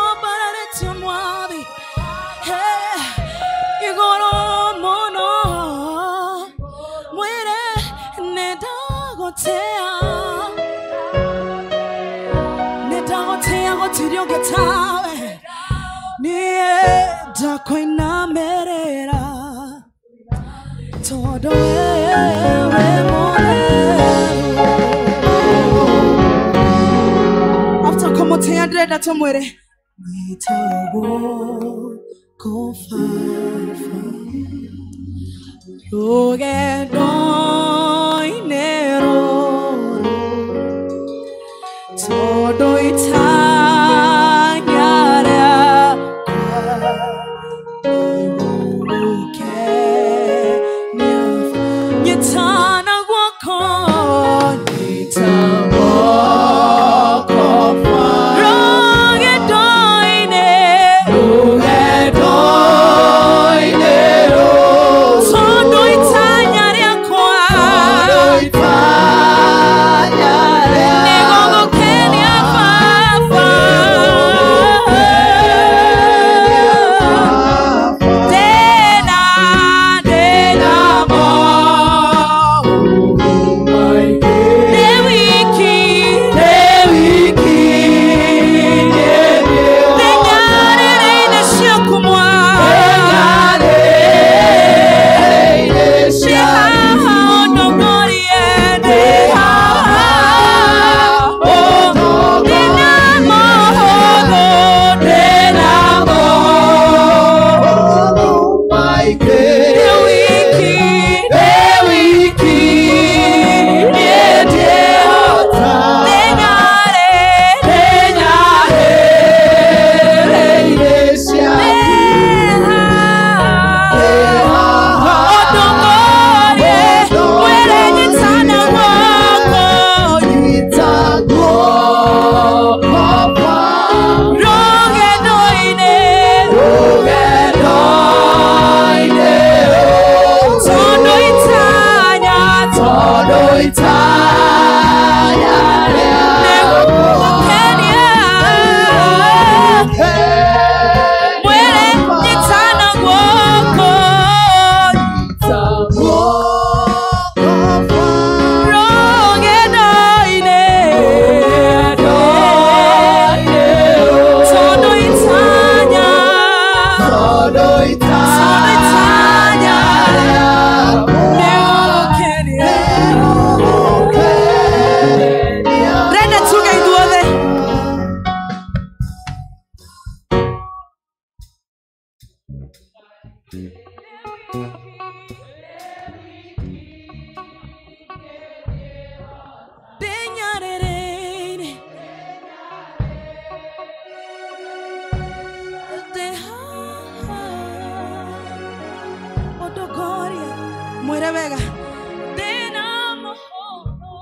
wambararĩtio mwathi igũrũ mũno mwĩre nĩ ndagũtĩa nĩ ndagũtĩa gũtirĩ ũngĩ tawe niĩ ndakũinamĩrĩra tondũ wewe mũtheru. After kũmũtĩa ndĩrenda tũmwĩre nĩtagwo kũbaba rũgendo-inĩ rũrũ tondũ itanya rĩakwa nĩgũgũkenia. Nyitana guoko rũgendo-inĩ tondũ itanya rĩakwa nĩgũgũkenia Baba. Ndĩna ndĩnamo ndĩ wiki ndĩnyarĩrĩine ciaku Mwathi ndĩ haha ũndongorie ndĩ haha ndĩna mũhũthũ ndĩna ndĩ wiki niĩ ndĩhota Renda tuge ithuothe. Ndĩnyarĩrĩire ndĩ haha ũndongorie mwĩre wega ndĩna mũhũthũ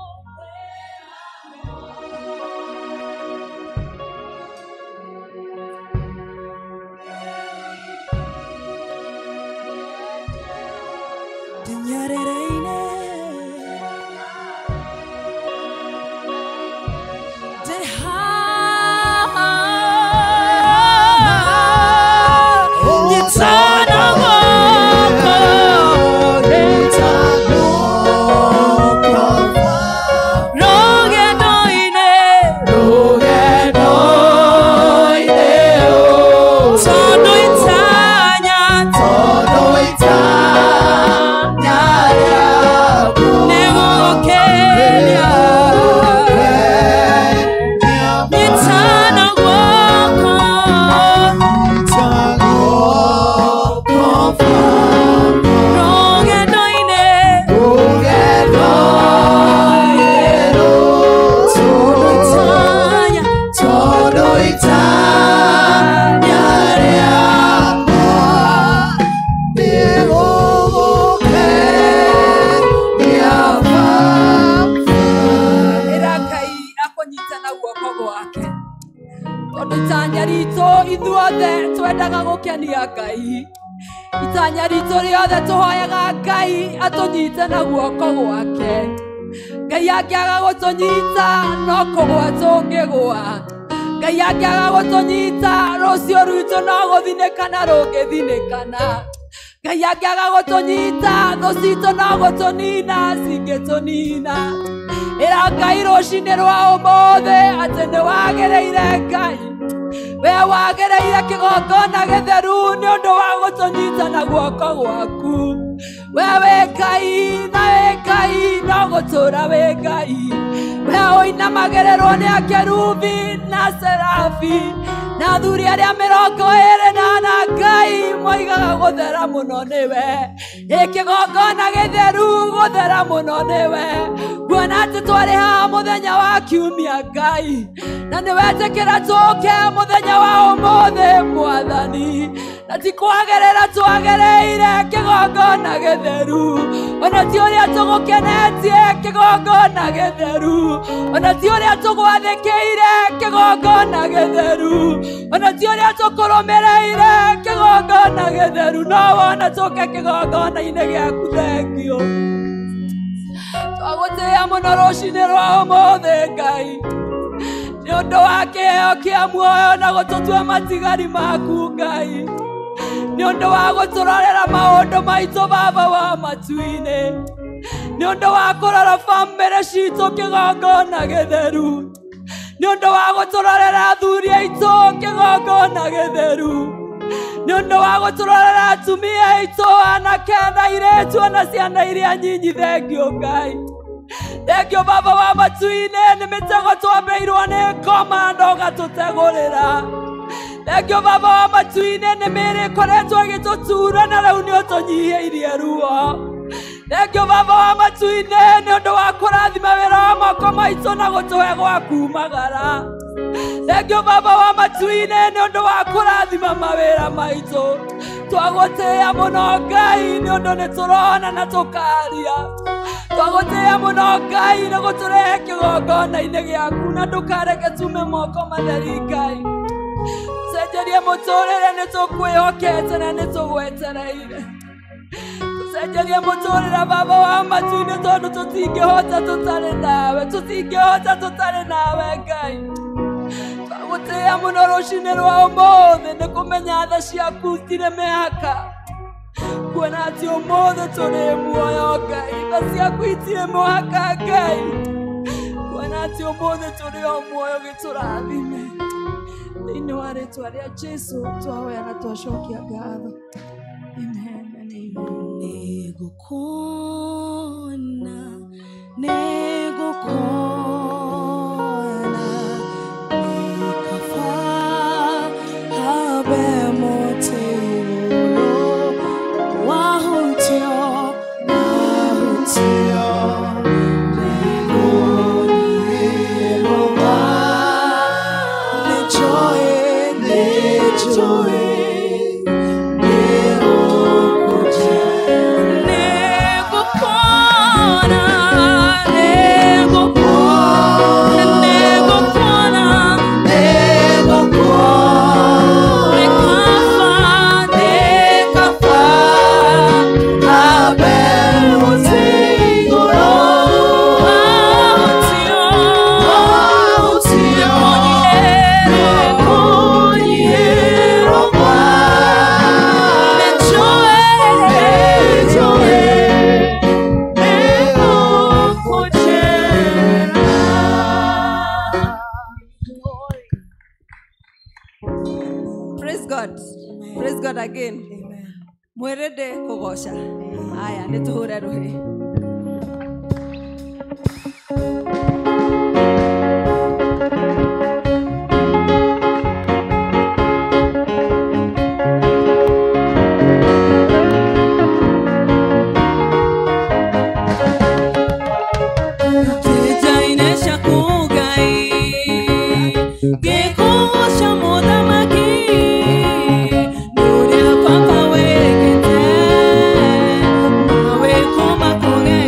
ndĩnyarĩrĩire ndĩ haha nyitana guoko rũgendo-inĩ tondũ itanya twendaga gũkenia Ngai. Itanya ritũ rĩothe tũhoyaga Ngai atũnyite na guoko gwake. Ngai angĩaga gũtũnyita no kũgũa tũngĩgũa. Ngai angĩaga gũtũnyita rũciũ rwitũ no gũthinĩkana rũngĩthinĩkana. Ngai angĩaga gũtũnyita thũ citũ no gũtũnina cingĩtũnina. Ĩra Ngai rũcinĩ rwa ũmũthĩ atĩ nĩ wagĩrĩire Ngai. We wagĩrĩire kĩgongona gĩtheru nĩ ũndũ wa gũtũnyita na guoko gwaku. We wĩ Ngai na wĩ Ngai no gũtũũra wĩ Ngai. We ũinamagĩrĩrwo nĩ akerubi na serafi na athuri arĩa 24 Ngai moigaga gũthera mũno nĩwe. Ĩ kĩgongona gĩtheru gũthera mũno nĩwe. Kuona atĩ twarĩ haha mũthenya wa kiumia Ngai, na nĩwetĩkĩra tũke mũthenya wa ũmũthĩ Mwathani, na ti kwagĩrĩra twagĩrĩire kĩgongona gĩtheru, ona ti ũrĩa tũgũkenetie kĩgongona gĩtheru, ona ti ũrĩa tũgwathĩkĩire kĩgongona gĩtheru, ona ti ũrĩa tũkũrũmĩrĩire kĩgongona gĩtheru, no wona tũke kĩgongona-inĩ gĩaku thengio. Twagũtĩĩa mũno rũcinĩ rwa ũmũthĩ Ngai, nĩ ũndũ wa kĩheo kĩa muoyo na gũtũtua matigari maku Ngai, nĩ ũndũ wa gũtũrorera maũndũ maitũ Baba wa matu-inĩ, nĩ ũndũ wa kũrora bamĩrĩ citũ kĩgongona gĩtheru, nĩ ũndũ wa gũtũrorera athuri aitũ kĩgongona gĩtheru, nĩ ũndũ wa gũtũrorera atumia aitũ anake na airĩtu ona ciana iria nyinyi. Thengio Ngai, thengio Baba wa matu-inĩ, nĩ mĩtego twambĩirwo nĩ ngoma na ũgatũtegũrĩra. Thengio Baba wa matu-inĩ, nĩ mĩĩrĩ ĩkoretwo ĩgĩtũtura na rĩu nĩ ũtũnyihĩirie ruo. Thengio Baba wa matu-inĩ, nĩ ũndũ wa kũrathima wĩra wa moko maitũ na gũtũhe gwa kumagara. Thengio Baba wa matu-inĩ, nĩ ũndũ wa kũrathima mawĩra maitũ. Twagũtĩĩa mũno Ngai, nĩ ũndũ nĩ tũrona na tũkaria. Twagũtĩĩa mũno Ngai, nĩ gũtũrehe kĩgongona-inĩ gĩaku, na ndũkareke tume moko matheri Ngai. Tũcenjerie mũtũrĩre, nĩ tũkwĩhokete na nĩ tũgwetereire. Tũcenjerie mũtũrĩre Baba wa matu-inĩ, tondũ tũtingĩhota tũtarĩ nawe, tũtingĩhota tũtarĩ nawe Ngai. Twagũtĩĩa mũno rũcinĩ rwa ũmũthĩ, nĩ kũmenya tha ciaku itirĩ mĩhaka. Kuona atĩ ũmũthĩ tũrĩ muoyo Ngai, tha ciaku itirĩ mũhaka Ngai. Kuona atĩ ũmũthĩ tũrĩ o muoyo, gĩtũrathime. Thĩinĩ wa rĩtwa rĩa Jesũ twahoya na twacokia ngatho. Amen and amen. Nĩngũkuona, nĩngũkuona, nĩ kaba hambe mũtĩ igũrũ, wahutio, wahutio, nĩngũnyihĩrwo nĩnjũĩ, nĩnjũĩ, nĩngũkuona, nĩngũkuona, nĩngũkuona, nĩngũkuona, nĩ kaba, nĩ kaba, hambe mũtĩ igũrũ, wahutio, wahutio, nĩngũnyihĩrwo, nĩnjũĩ, nĩnjũĩ, nĩngũkũnjĩra. Praise God. Praise God again. Mwĩrĩ ndĩ kũgoca. Aya, nĩ tũhũre rũhĩ. Kĩnja-inĩ ciaku Ngai, ngĩkũgoca mũthamaki, nĩ ũrĩa baba wĩkĩte, nawe kuma kũgega.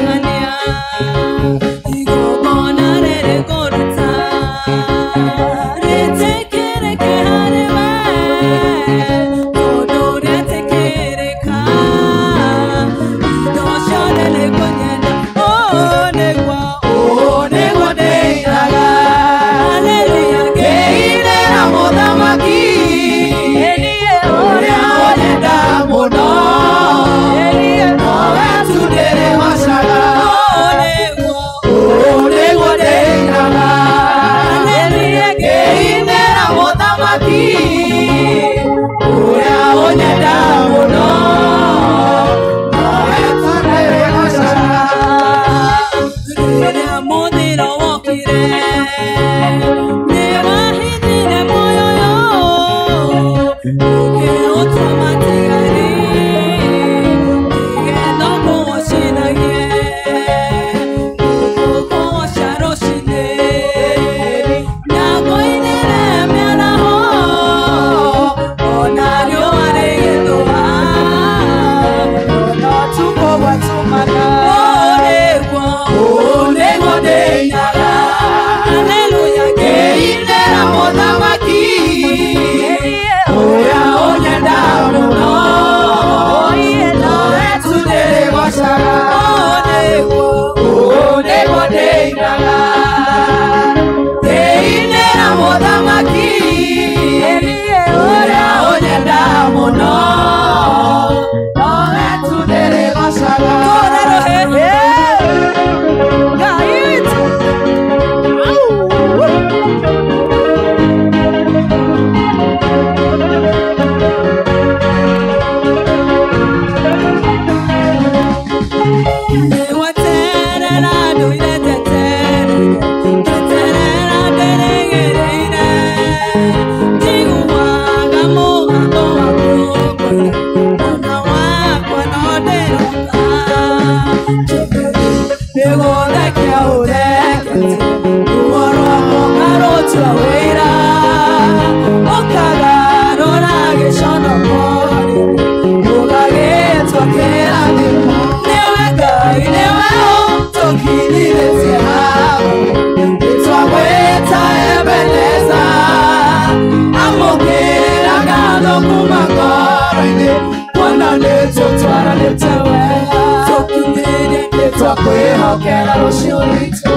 Nĩtwakwĩhokera rũciũ rwitũ.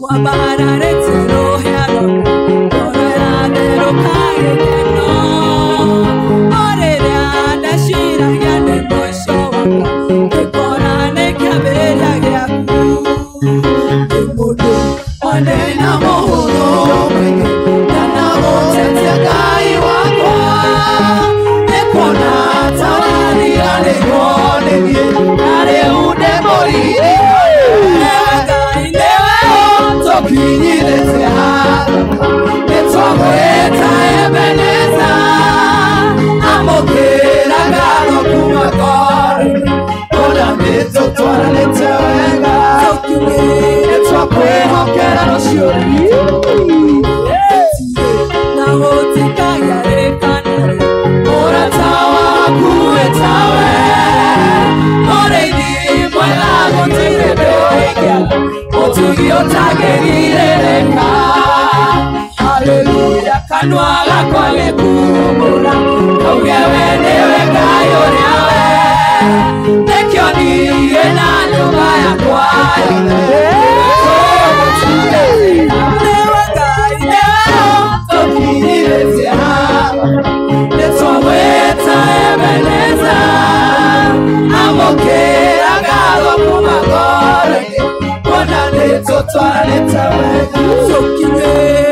Wabararĩtie rũhĩa rwakwa, ngoro ĩratherũka gĩkeno. O rĩrĩa ndeciragia nĩ mũico wakwa, ngĩkora nĩ kĩambĩrĩria gĩaku. Ndĩ mũndũ one na mũhũthũ mũingĩ, ndanagũtetia Ngai wakwa. Nĩkuona ta wariganĩirwo nĩ niĩ, na rĩu ndĩ mũririkane. Nĩwe Ngai, Nĩwe ũtũkinyithĩtie haha, nĩtwamwĩta Ebeneza. Amũkĩra ngatho kuma ngoro-inĩ, ona nĩtũtwaranĩte wega. Nĩtwakwĩhokera rũciũ rwitũ. Na gũtikagĩa rĩ kana rĩ. Ũrata waku wĩ tawe, mũrĩithi mwega gũtirĩ ndũingĩaga, ũtugi ũtangĩgirĩrĩka. Haleluya, kanua gakwa nĩkumbũra, kauge we nĩwe Ngai ũrĩa we. Nĩkĩo niĩ na nyũmba yakwa yothe tũgũtungatĩra. Nĩwe Ngai, Nĩwe ũtũkinyithĩtie haha, nĩtwamwĩta Ebeneza. Amũkĩra ngatho kuma ngoro-inĩ, kuona nĩtũtwaranĩte wega.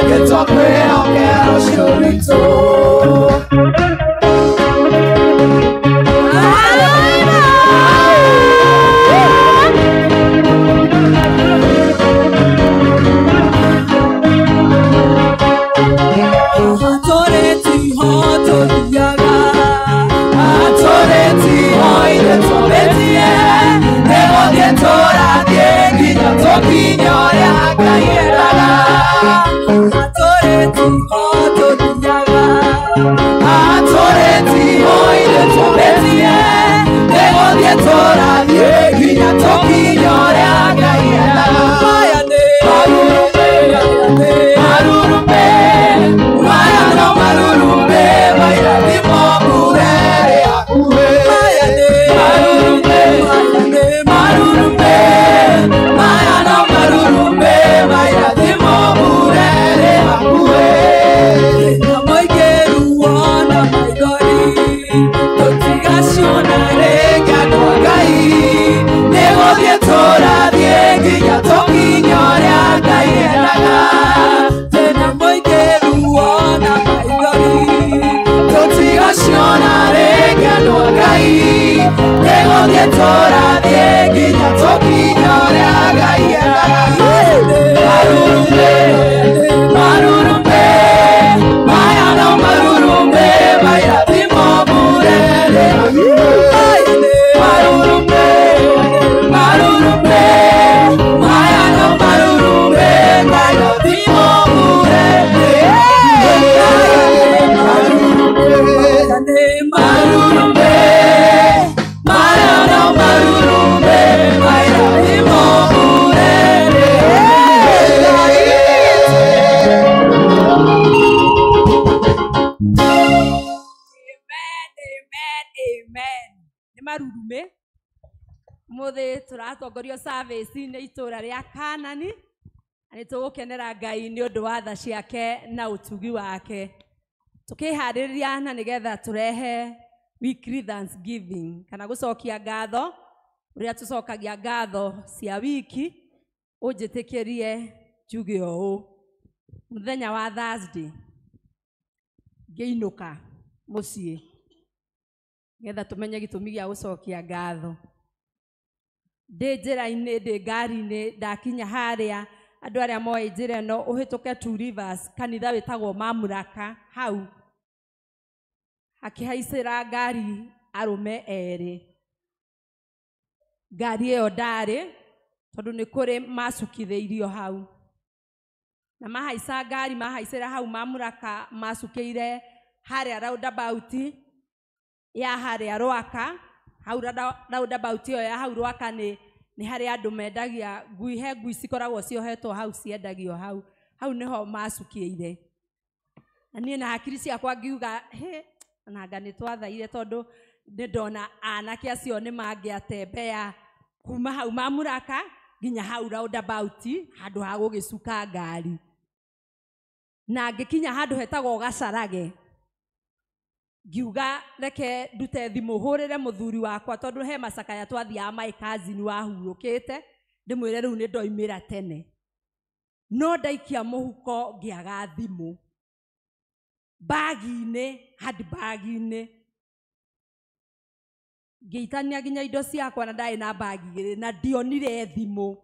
Nĩtwakwĩhokera rũciũ rwitũ. Haha tũrĩ tiho tũthiaga. Atũrĩ tiho ithe twambĩtie, nĩgũthiĩ tũrathiĩ nginya tũkinye ũrĩa Ngai endaga. Haha tũrĩ tiho tũthiaga. Atũrĩ tiho ithe twambĩtie, nĩgũthiĩ tũrathiĩ nginya tũkinye ũrĩa Ngai endaga. Maya nĩ Marurume, marurume, maya no marurume, mairathimo mbura ĩrĩ hakuhĩ. Maya nĩ Marurume, maya nĩ marurume, maya no marurume, mairathimo mbura ĩrĩ hakuhĩ. Thĩna mũingĩ ruo na maithori, tũtigaciona Rĩngĩ andũ a Ngai, nĩgũthiĩ tũrathiĩ nginya tũkinye ũrĩa Ngai endaga. Thĩna mũingĩ ruo na maithori, Tũtigaciona rĩngĩ andũ a Ngai, nĩgũthiĩ tũrathiĩ nginya tũkinye ũrĩa Ngai endaga. Marurume, marurume, maya no marurume, mairathimo mbura ĩrĩ hakuhĩ. Marurume, marurume, maya no marurume, mairathimo mbura ĩrĩ hakuhĩ. Marurume, maya no marurume, mairathimo mbura ĩrĩ hakuhĩ. Amen, amen, amen. Nĩ marurume. Mũthĩ tũratongorio service nĩ itũra rĩa Kanani. Na nĩ tũgũkenera Ngai nĩ ũndũ wa tha ciake na ũtugi wake. Tũkĩharĩrĩria na nĩgetha tũrehe weekly thanksgiving kana gũcokia ngatho ũrĩa tũcokagia ngatho cia wiki, ũnjĩtĩkĩrie njuge ũũ. Mũthenya wa Thursday ngĩinũka mũciĩ nĩgetha tũmenye gĩtũmi gĩa gũcokia ngatho. Ndĩ njĩra-inĩ, ndĩ ngari-inĩ, ndakinya harĩa andũ arĩa moĩ njĩra ĩno ũhĩtũke Two Rivers, kanitha wĩtagwo Mamlaka hau, hakĩhaicĩra ngari arũme erĩ. Ngari ĩyo ndarĩ tondũ nĩ kũrĩ macukithĩirio hau, na mahaica ngari mahaicĩra hau Mamlaka macukĩire harĩa roundabout ya harĩa Rwaka. Hau roundabout ĩyo ya hau Rwaka nĩ harĩa andũ mendagia ngui, he ngui cikoragwo ciohetwo hau ciendagio hau, hau nĩho macukĩire. Na niĩ na hakiri ciakwa ngiuga he nanga nĩ twathaire tondũ Nĩ ndona anake acio nĩ mangĩatembea kuma hau Mamuraka nginya hau roundabout handũ ha gũgĩcuka ngari. Na ngĩkinya handũ hetagwo Gacarage, ngiuga reke ndute thimũ hũrĩre mũthuri wakwa tondũ he macakaya twathiaga my cousin wahurũkĩte, ndĩmwĩre rĩu nĩ ndoimĩra tene. No ndaikia mũhuko ngĩaga thimũ bagi-inĩ, handbag-inĩ, ngĩitania nginya indo ciakwa na ndarĩ na bagi igĩrĩ na ndionire thimũ,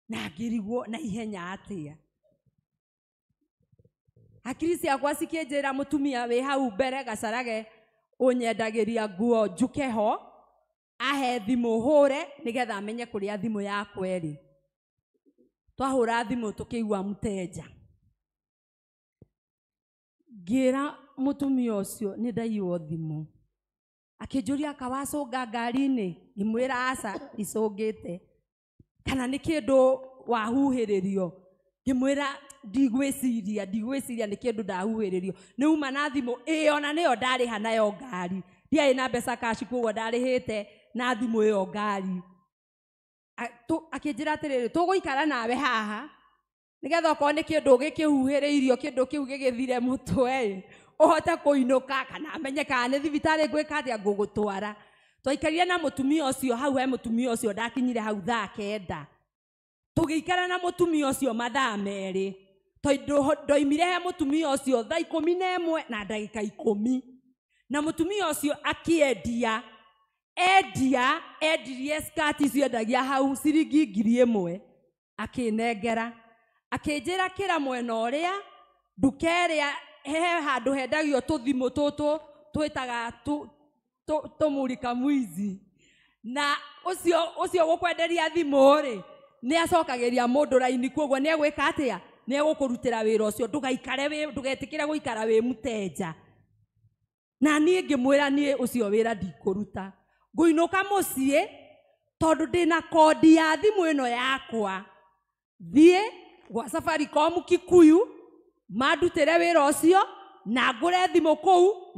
na ngĩrigwo na ihenya atĩa. Hakiri ciakwa cikĩnjĩra mũtumia wĩ hau mbere Gacarage ũnyendagĩria nguo njuke ho ahe thimũ hũre nĩgetha amenye kũrĩa thimũ yakwa ĩrĩ. Twahũra thimũ tũkĩigua mteja. Ngĩra mũtumia ũcio nĩ ndaiywo thimũ. Akĩnjũria kawacũnga ngari-inĩ, ngĩmwĩra aca icũngĩte, kana nĩ kĩndũ wahuhĩrĩrio, ngĩmwĩra ndigwĩciria nĩ kĩndũ ndahuhĩrĩrio, nĩ uma na thimũ ĩyo na nĩyo ndarĩha nayo ngari, ndiarĩ na mbeca cash koguo ndarĩhĩte na thimũ ĩyo ngari. Akĩnjĩra atĩrĩrĩ, tũgũikara nawe haha nĩgetha okorwo nĩ kĩndũ gĩkĩhuhĩrĩirio kĩndũ kĩu gĩgĩthire mũtwe ũhote kũinũka kana amenye kana nĩ thibitarĩ ngwĩka atĩa ngũgũtwara. Twaikarire na mũtumia ũcio hau, he mũtumia ũcio ndakinyire hau thaa 9, tũgĩikara na mũtumia ũcio mathaa 2, tondũ ndoimire he mũtumia ũcio thaa 11 na ndagĩka 10, na mũtumia ũcio akĩendia endirie skirt icio endagia hau ciringi 1000, akĩnengera akĩnjĩra kĩra mwena ũrĩa nduka ĩrĩa he handũ hendagio tũthimũ tũtũ twĩtaga tũmurika mwizi, na ũcio gũkwenderia thimũ rĩ nĩ acokagĩria mũndũ raini, koguo nĩ egwĩka atĩa, nĩ egũkũrutĩra wĩra ũcio, ndũgaikare ndũgetĩkĩre gũikara wĩ mũtenja. Na niĩ ngĩmwĩra niĩ ũcio wĩra ndikũruta, ngũinũka mũciĩ tondũ ndĩna kondi ya thimũ ĩno yakwa, thiĩ gwa Safaricom Kikuyu mandutĩre wĩra ũcio na ngũre thimũ kũu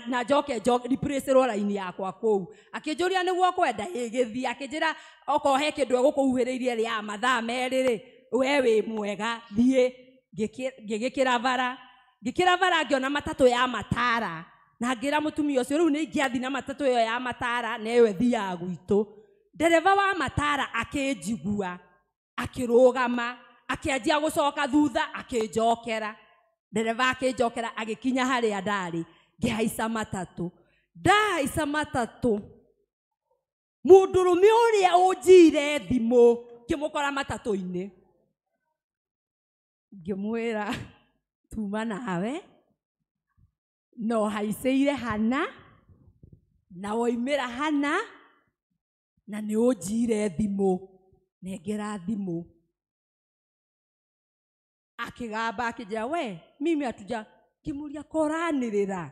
na njoke replace-rwo raini yakwa kũu. Akĩnjũria nĩguo kwenda, ĩgĩthiĩ akĩnjĩra okorwo he kĩndũ egũkũhuhĩrĩirie rĩa mathaa 2 rĩ, we wĩ mwega thiĩ. Ngĩgĩkĩra bara, ngĩkĩra bara ngĩona matatũ ya Matara, na ngĩra mũtumia ũcio rĩu nĩ ingĩathiĩ na matatũ ĩyo ya Matara na ĩyo ĩthiaga gwitũ. Ndereba wa Matara akĩnjigua, akĩrũgama, akĩanjia gũcoka thutha, akĩnjokera. Ndereba akĩnjokera agĩkinya harĩa ndarĩ, ngĩhaica matatũ. Ndahaica matatũ, mũndũrũme ũrĩa ũnjiire thimũ ngĩmũkora matatũ-inĩ, ngĩmwĩra tuma nawe no haicĩire hana na woimĩra hana na nĩ ũnjiire thimũ, nengera thimũ. Akĩgamba akĩnjĩra we mimi hatuja, ngĩmũria koranĩrĩra,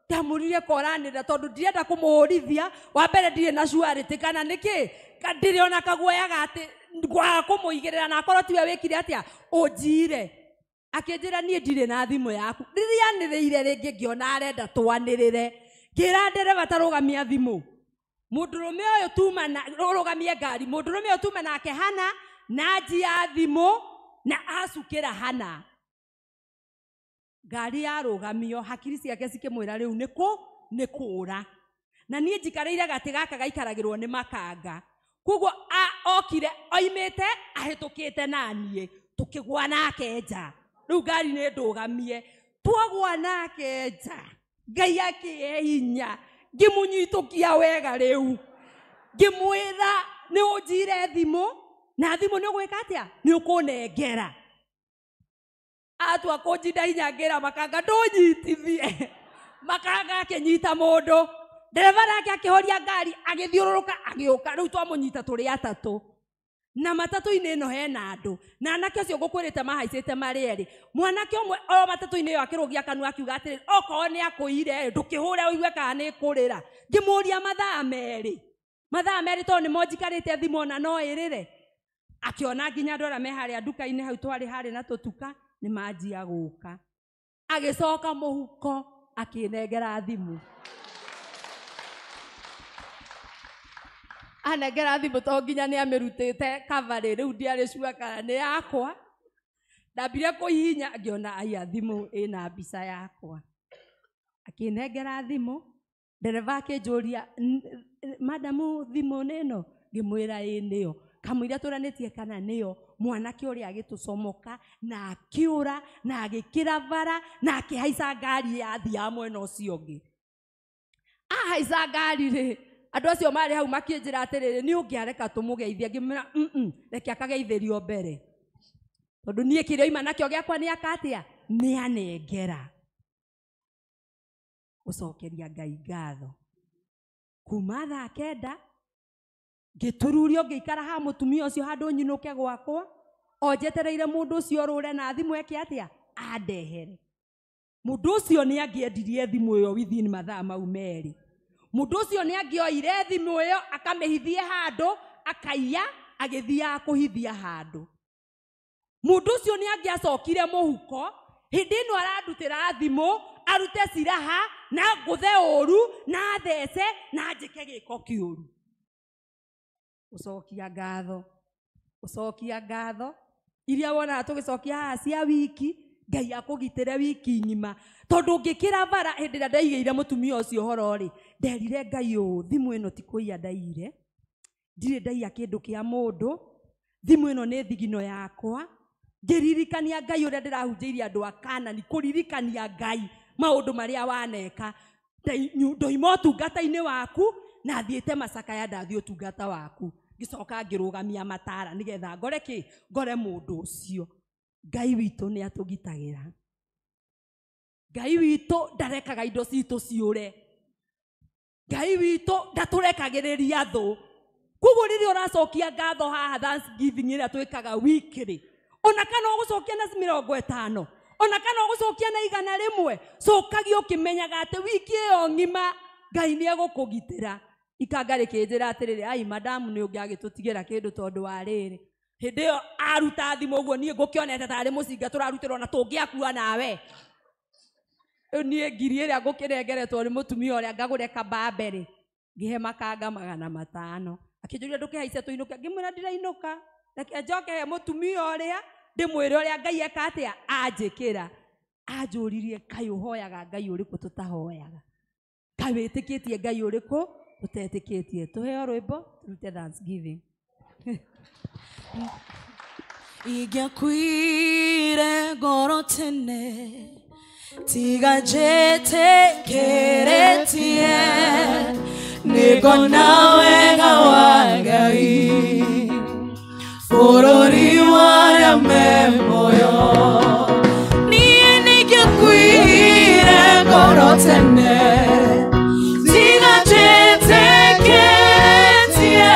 ndamũririe koranĩrĩra tondũ ndirenda kũmũhũrithia. Wa mbere ndirĩ na surety kana nĩkĩ, ndirĩ ona kaguoya ga atĩ ngwaga kũmũigĩrĩra na akorwo tiwe wĩkire atĩa ũnjiire. Akĩnjĩra niĩ ndirĩ na thimũ yaku. Rĩrĩa anĩrĩire rĩngĩ ngĩona arenda twanĩrĩre, ngĩra ndereba ta rũgamia thimũ, mũndũrũme ũyũ tuma na rũgamie ngari, mũndũrũme ũyũ tuma nake hana na njia thimũ na acukĩra hana. Ngari yarũgamio, hakiri ciake cikĩmwĩra rĩu nĩ kũũra. Na niĩ njikarĩire gatĩ gaka gaikaragĩrwo nĩ makanga, koguo okire oimĩte ahĩtũkĩte na niĩ, tũkĩgwa nake nja. Rĩu ngari nĩ ndũgamie, twagwa nake nja, Ngai akĩhe hinya, ngĩmũnyitũkia wega rĩu, ngĩmwĩra nĩ ũnjiire thimũ na thimũ nĩ ũgwĩka atĩa, nĩ ũkũnengera. Atua kũnjinda hinya ngĩra makanga ndũnyitithie, makanga akĩnyita mũndũ, ndereba nake akĩhoria ngari agĩthiũrũrũka agĩũka. Rĩu twamũnyita tũrĩ atatũ na matatũ-inĩ ĩno hena andũ, na anake ũcio ngũkwĩrĩte mahaicĩte marĩ erĩ. Mwanake ũmwe o matatũ-inĩ ĩyo akĩrũgia kanua akiuga atĩrĩrĩ, okorwo nĩ akũire ndũkĩhũre ũigue kana nĩ kũrĩra. Ngĩmũria mathaa 2, mathaa 2 tondũ nĩmo njikarĩte thimũ ona no ĩrĩre. Akĩona nginya andũ arĩa me harĩa nduka-inĩ hau twarĩ harĩ na tũtuka nĩ manjia gũka. Agĩcoka mũhuko akĩnengera thimũ. Anengera thimũ to nginya nĩ amĩrutĩte kabarĩ rĩu ndiarĩ sure kana nĩ yakwa. Ndambire kũhihinya ngĩona aya thimũ ĩna mbica yakwa. Akĩnengera thimũ, ndereba akĩnjũria, "Madamu, thimũ nĩ ĩno?" Ngĩmwĩra ĩ nĩyo. Kamũira tũranĩtie kana nĩyo, mwanake ũrĩa agĩtũcomoka na akĩũra na agĩkĩra bara na akĩhaica ngari yathiaga mwena ũcio ũngĩ. Ahaica ngari rĩ, andũ acio marĩ hau makĩnjĩra atĩrĩrĩ, nĩ ũngĩareka tũmũgeithie. Ngĩmwĩra reke akageithĩrio mbere, tondũ niĩ kĩrĩa oima nakĩo gĩakwa nĩ aka atĩa, nĩ anengera. Gũcokeria Ngai ngatho. Kuma thaa 9 ngĩtururio ngĩikara ha mũtumia ũcio handũ nyinũke gwakwa, o njetereire mũndũ ũcio orũre na thimũ eke atĩa, andehere. Mũndũ ũcio nĩ angĩendirie thimũ ĩyo within mathaa mau 2. Mũndũ ũcio nĩ angĩoire thimũ ĩyo akamĩhithie handũ, akaiya agĩthiaga kũhithia handũ. Mũndũ ũcio nĩ angĩacokire mũhuko hĩndĩ ĩno arandutĩra thimũ, arute ciraha na ngũthe ũru na thece na njĩke gĩko kĩũru. Gũcokia ngatho, gũcokia ngatho iria wonaga tũgĩcokia haha cia wiki, Ngai akũgitĩre wiki ng'ima. Tondũ ngĩkĩra bara hĩndĩ ĩrĩa ndaigĩire mũtumia ũcio ũhoro rĩ, nderire Ngai ũũ, thimũ ĩno ti kũiya ndaiyire, ndirĩ ndaiya kĩndũ kĩa mũndũ, thimũ ĩno nĩ thigino yakwa. Ngĩririkania Ngai ũrĩa ndĩrahunjĩirie andũ a Kanani, kũririkania Ngai maũndũ marĩa waneka. Ndoima ũtungata-inĩ waku na thiĩte macakaya ndathiĩ ũtungata waku. Ngĩcoka ngĩrũgamia matara nĩgetha ngore kĩ, ngore mũndũ ũcio. Ngai witũ nĩ atũgitagĩra. Ngai witũ ndarekaga indo citũ ciũre. Ngai witũ ndatũrekagĩrĩria thũ. Koguo rĩrĩa ũracokia ngatho haha Thanksgiving ĩrĩa twĩkaga weekly, ona kana ũgũcokia na 50, ona kana ũgũcokia na 100, cokagia ũkĩmenyaga atĩ wiki ĩyo ng'ima Ngai nĩ egũkũgitĩra. Ikanga rĩkĩnjĩra atĩrĩrĩ, ai madamu nĩ ũngĩagĩtũtigĩra kĩndũ tondũ wa rĩrĩ. Hĩndĩ ĩyo aruta thimũ ũguo niĩ ngũkĩonete tarĩ mũcinga tũrarutĩrwo na tũngĩakua nawe. Rĩu niĩ ngiri ĩrĩa ngũkĩnengeretwo nĩ mũtumia ũrĩa ngagũre kabambe rĩ, ngĩhe makanga 500. Akĩnjũria ndũkĩhaice tũinũke, ngĩmwĩra ndirainũka, reke njoke he mũtumia ũrĩa ndĩmwĩre ũrĩa Ngai eka atĩa anjĩkĩra. Anjũririe kaĩ ũhoyaga Ngai ũrĩkũ tũtahoyaga, kaĩ wĩtĩkĩtie Ngai ũrĩkũ tũtetĩkĩtie. Tũheo rwĩmbo tũrute Thanksgiving. Ingĩakuire ngoro tene tiga njetĩkĩrĩtie nĩngona wega wa Ngai bũrũri wa arĩa me muoyo. Niĩ nĩingĩakuire ngoro tene tiga njetĩkĩtie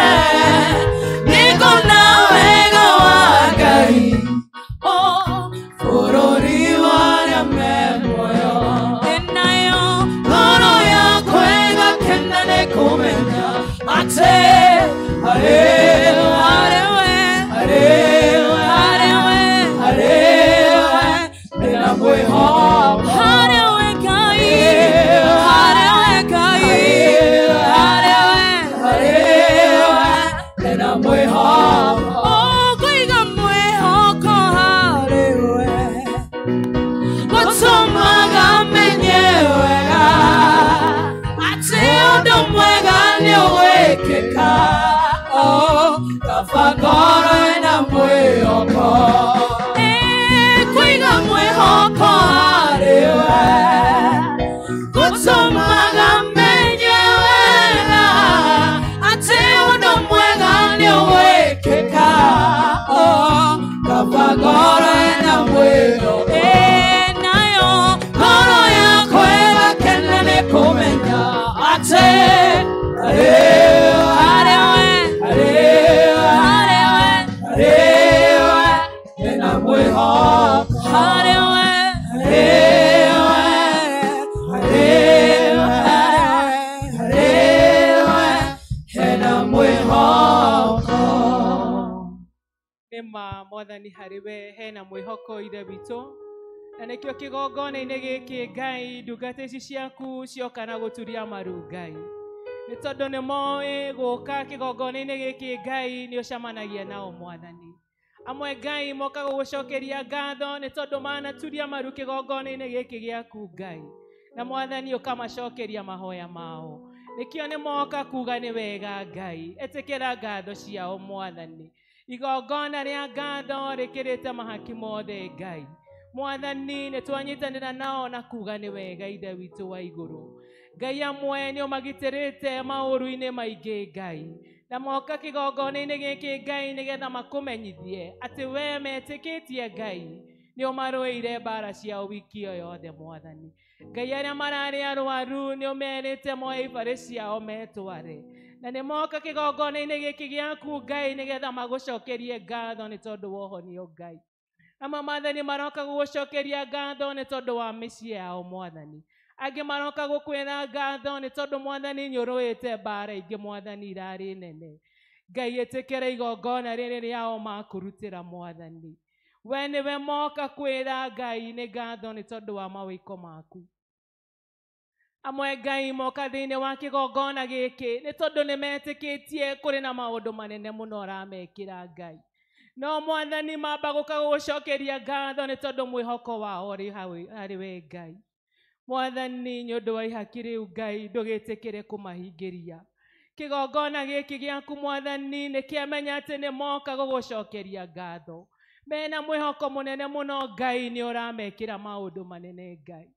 nĩngona wega wa Ngai bũrũri wa arĩa me muoyo. Ĩnayo ngoro yakwa ĩgakena nĩ kũmenya atĩ arĩ we, arĩ we, arĩ we, arĩ we, ndĩna mwĩhoko. Harĩ we Ngai, harĩ we Ngai, harĩ we, harĩ we, ndĩna mwĩhoko. Ũkũiga mwĩhoko harĩ we, gũtũmaga menye wega atĩ ũndũ mwega nĩ ũgwĩkĩka. Kaba ngoro ĩna mwĩhoko, kũiga mwĩhoko harĩ we, gũtũmaga menye wega atĩ ũndũ mwega nĩ ũgwĩkĩka. Kaba ngoro ĩna mwĩhoko, nayo ngoro yakwa ĩgakena nĩ kũmenya atĩ arĩ we, arĩ we, arĩ we, arĩ we, ndĩna mwĩhoko. Harĩ we, arĩ we, arĩ we, arĩ we, hena mwĩhoko. Nĩma mwathani harĩ we hena mwĩhoko ithe witũ, na nĩkĩo kĩgongona-inĩ gĩkĩ Ngai ndungata ici ciaku cioka na gũturia maru Ngai. Nĩ tondũ nĩ moĩ gũka kĩgongona-inĩ gĩkĩ Ngai nĩ ũcemanagia nao Mwathani. Amwe Ngai moka gũgũcokeria ngatho nĩ tondũ manaturia maru kĩgongona-inĩ gĩkĩ gĩaku Ngai. Na Mwathani ũkamacokeria mahoya mao. Nĩkĩo nĩ moka kuga nĩ wega Ngai. Ĩtĩkĩra ngatho ciao Mwathani. Igongona rĩa ngatho rĩkĩrĩte mahaki mothe Ngai. Mwathani nĩ twanyitanĩra nao na kuga nĩ wega Ithe witũ wa igũrũ. Ngai amwe nĩ ũmagitĩrĩte maũru-inĩ maingĩ Ngai. Na moka kĩgongona-inĩ gĩkĩ Ngai nĩgetha makũmenyithie atĩ we metĩkĩtie Ngai nĩ ũmarũĩire mbara ciao wiki ĩyo yothe Mwathani. Ngai arĩa mararĩ arwaru nĩ ũmerĩte moe ibarĩ ciao metware. Na nĩ moka kĩgongona-inĩ gĩkĩ gĩaku Ngai nĩgetha magũcokerie ngatho nĩ tondũ wa ũhonio Ngai. Amwe Mwathani maroka gũgũcokeria ngatho nĩ tondũ wa mĩciĩ yao Mwathani. Angĩ maroka gũkwĩra ngatho nĩ tondũ Mwathani nĩ ũrũĩte mbara ingĩ Mwathani irarĩ nene. Ngai ĩtĩkĩra igongona rĩrĩ rĩao makũrutĩra Mwathani. We nĩwe moka kwĩra Ngai nĩ ngatho nĩ tondũ wa mawĩko maku. Amwe Ngai moka thĩinĩ wa kĩgongona gĩkĩ nĩ tondũ nĩ metĩkĩtie kũrĩ na maũndũ manene mũno ũramekĩra Ngai. No Mwathani mamba gũka gũgũcokeria ngatho nĩ tondũ mwĩhoko wao ũrĩ harĩ we Ngai. Mwathani nĩ ũndũ wa ihaki rĩu Ngai ndũgĩtĩkĩre kũmahingĩria. Kĩgongona gĩkĩ gĩaku Mwathani nĩ kĩamenya atĩ nĩ moka gũgũcokeria ngatho. Mena mwĩhoko mũnene mũno Ngai nĩ ũramekĩra maũndũ manene Ngai.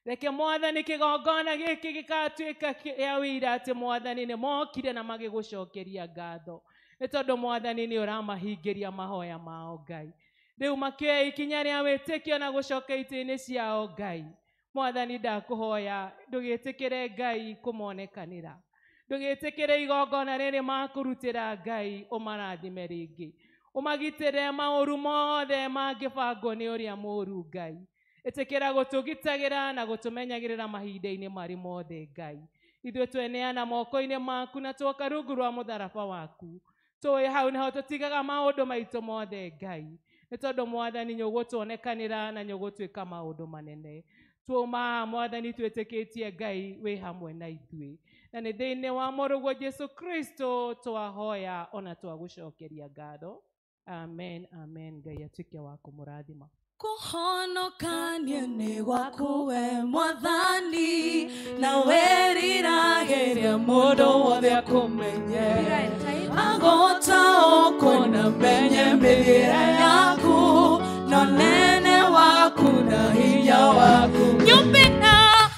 Reke Mwathani kĩgongona gĩkĩ gĩgatuĩka kĩa ũira atĩ Mwathani nĩ mokire na magĩgũcokeria ngatho. Nĩ tondũ Mwathani nĩ ũramahingĩria mahoya mao Ngai. Rĩu makĩoya ikinya rĩa wĩtĩkio na gũcoka itĩ-inĩ ciao Ngai. Mwathani ndakũhoya ndũgĩtĩkĩre Ngai kũmonekanĩra. Ndũgĩtĩkĩre igongona rĩrĩ makũrutĩra Ngai ũmarathime rĩngĩ. Ũmagitĩre maũru mothe mangĩbangwo nĩ ũrĩa mũũru Ngai. Ĩtĩkĩra gũtũgitagĩra na gũtũmenyagĩrĩra mahinda-inĩ marĩ mothe Ngai. Ithuĩ tweneana moko-inĩ maku na twoka rungu rwa mũtharaba waku. Tũĩ hau nĩho tũtigaga maũndũ maitũ mothe Ngai. Nĩ tondũ Mwathani nĩ ũgũtuonekanĩra na nĩ ũgũtuĩka maũndũ manene. Tuuma Mwathani twĩtĩkĩtie Ngai wĩ hamwe na ithuĩ. Na nĩ thĩinĩ wa mũrũguo Jesu Kristo twahoya ona twagũcokeria ngatho. Amen, amen. Ngai atuĩke wa kũmũrathima. Kũhonokania nĩ gwaku we Mwathani, na wĩriragĩria mũndũ wothe akũmenye. Agũtaũkwo na menye mĩthiĩre yaku, na ũnene waku na hinya waku.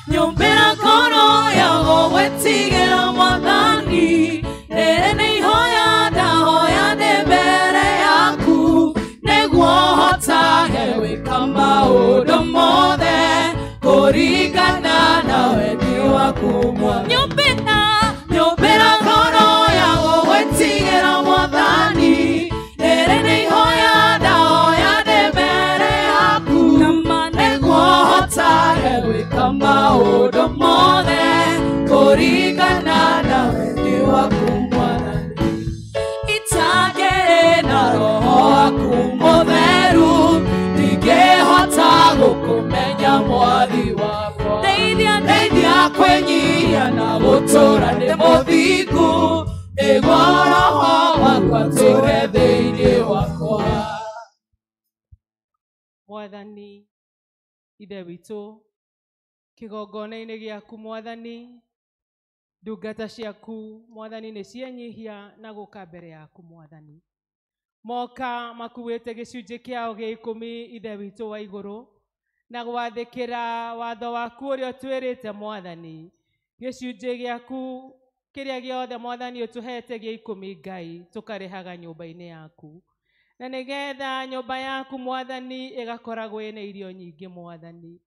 Nyũmbĩra ngoro ya gũgwĩtigĩra Mwathani, rĩrĩ nĩ ihoya ndahoya ndĩ mbere yaku, nĩguo hotage gwĩka maũndũ mothe kũringana na wendi waku Mwathani. Nyũmbĩra ngoro ya gũgwĩtigĩra Mwathani, rĩrĩ nĩ ihoya ndahoya ndĩ mbere yaku, nĩguo hotage gwĩka maũndũ mothe kũringana na wendi waku Mwathani. Itagĩrĩ na roho waku mũtheru, ndingĩhota gũkũmenya Mwathi wakwa. Ndeithia kwĩnyihia na gũtũũra ndĩ mũthingu, nĩguo roho wakwa atũũre thĩinĩ wakwa. Mwathani Ithe witũ, kĩgongona-inĩ gĩaku Mwathani, ndungata ciaku Mwathani nĩ cienyihia na gũka mbere yaku Mwathani. Moka makuĩte gĩcunjĩ kĩao gĩa ikũmi Ithe witũ wa igũrũ, na gwathĩkĩra watho waku ũrĩa ũtwĩrĩte Mwathani. Gĩcunjĩ gĩaku kĩrĩa gĩothe Mwathani ũtũhete gĩa ikũmi Ngai tũkarĩhaga nyũmba-inĩ yaku. Na nĩgetha nyũmba yaku Mwathani ĩgakoragwo ĩna irio nyingĩ Mwathani.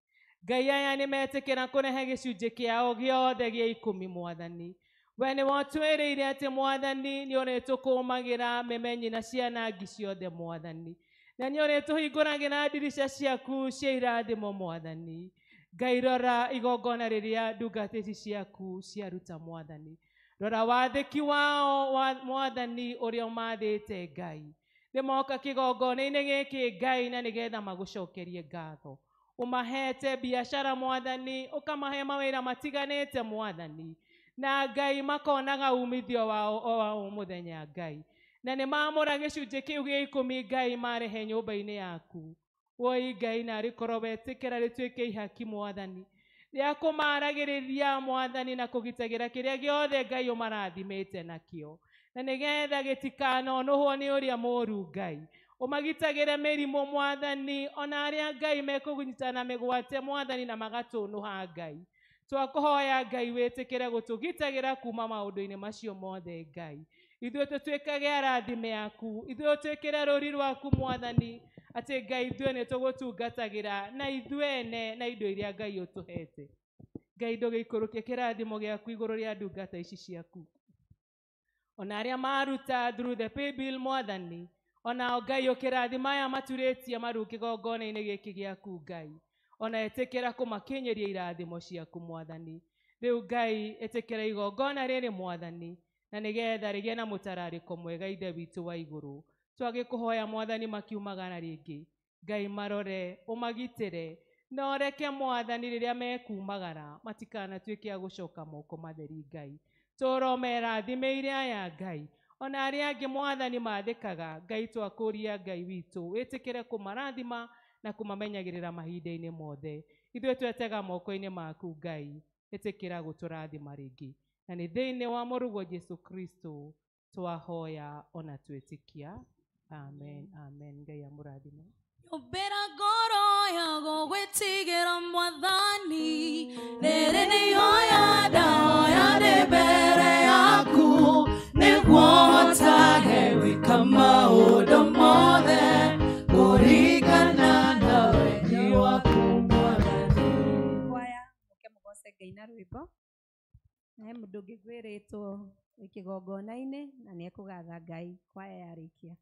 Ngai aya nĩ metĩkĩra kũrehe gĩcunjĩ kĩao gĩothe gĩa ikũmi Mwathani. We nĩwe ũtwĩrĩire atĩ Mwathani nĩ ũrĩtũkũmagĩra mĩmenyi na cianangi ciothe Mwathani. Na nĩ ũrĩtũhingũragĩra ndirica ciaku cia irathimo Mwathani. Ngai rora igongona rĩrĩa ndungata ici ciaku ciaruta Mwathani. Rora wathĩki wao wa Mwathani ũrĩa ũmathĩte Ngai. Nĩ moka kĩgongona-inĩ gĩkĩ Ngai na nĩgetha magũcokerie ngatho. Ũmahete biacara Mwathani, ũkamahe mawĩra matiganĩte Mwathani. Na Ngai makonaga umithio wao o wa o mũthenya Ngai. Na nĩ maamũra gĩcunjĩ kĩu gĩa ikũmi Ngai marehe nyũmba-inĩ yaku. Woi Ngai narĩ korwo wetĩkĩra rĩtuĩke ihaki Mwathani, rĩa kũmaragĩrĩria Mwathani na kũgitagĩra kĩrĩa gĩothe Ngai ũmarathimĩte nakĩo. Na nĩgetha gĩtikanonũhwo nĩ ũrĩa mũũru Ngai. Ũmagitagĩre mĩrimũ Mwathani, ona arĩa Ngai mekũnyitana mĩgwate Mwathani na magatũnũha Ngai. Twakũhoya Ngai wĩtĩkĩre gũtũgitagĩra kuma maũndũ-inĩ macio mothe Ngai. Ithuĩ tũtuĩkage arathime aku, ithuĩ ũtwĩkĩre rũri rwaku Mwathani, atĩ Ngai ithuĩ nĩ tũgũtungatagĩra na ithuĩ ene na indo iria Ngai ũtũhete. Ngai ndũgĩikũrũkie kĩrathimo gĩaku igũrũ rĩa ndungata ici ciaku. Ona arĩa maruta through the paybill Mwathani, onao Ngai ũkĩrathima aya maturĩtie maru kĩgongona-inĩ gĩkĩ gĩaku Ngai. Ona ĩtĩkĩra kũmakinyĩria irathimo ciaku Mwathani. Rĩu Ngai ĩtĩkĩra igongona rĩrĩ Mwathani, na nĩgetha rĩgĩe na mũtararĩko mwega Ithe witũ wa igũrũ. Twagĩkũhoya Mwathani makiumagara rĩngĩ, Ngai marore, ũmagitĩre, na ũreke Mwathani rĩrĩa mekumagara matikanatuĩke a gũcoka moko matheri Ngai. Tũromerathimĩire aya Ngai, ona arĩa angĩ Mwathani mathĩkaga Ngai twakũria Ngai witũ wĩtĩkĩre kũmarathima na kũmamenyagĩrĩra mahinda-inĩ mothe. Ithuĩ twetega moko-inĩ maku Ngai, ĩtĩkĩra gũtũrathima rĩngĩ. Na nĩ thĩinĩ wa mũrũguo Jesu Kristo twahoya ona twĩtĩkia. Amen, amen. Ngai amũrathime. Nyũmbĩra ngoro ya gũgwĩtigĩra Mwathani, rĩrĩ nĩ ihoya ndahoya ndĩ mbere yaku, nĩguo hotage gwĩka maũndũ mothe kũringana na wendi waku Mwathani. Kwaya mũke mũgoce Ngai na rwĩmbo. Na he mũndũ ũngĩ ngwĩrĩtwo wĩ kĩgongona-inĩ na nĩ ekũgatha Ngai. Kwaya yarĩkia.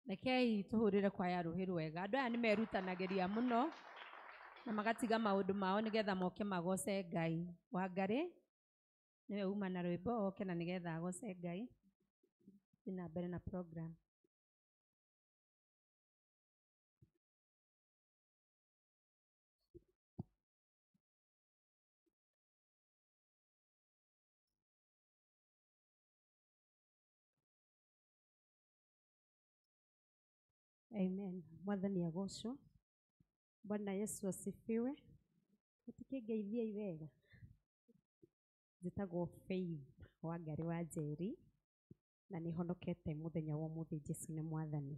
Rekei tũhũrĩre kwaya rũhĩ rwega. Andũ aya nĩ merutanagĩria mũno na magatiga maũndũ mao nĩgetha moke magoce Ngai. Wangarĩ nĩwe uma na rwĩmbo oke na nĩgetha agoce Ngai. Thiĩ na mbere na program. Amen. Mwathani agocwo. Bwana Yesu asifiwe. Mũtikĩngeithiei wega. Njĩtagwo Faith Wangari wa Njeri na nĩ honokete mũthenya wa ũmũthĩ. Jesu nĩ mwathani.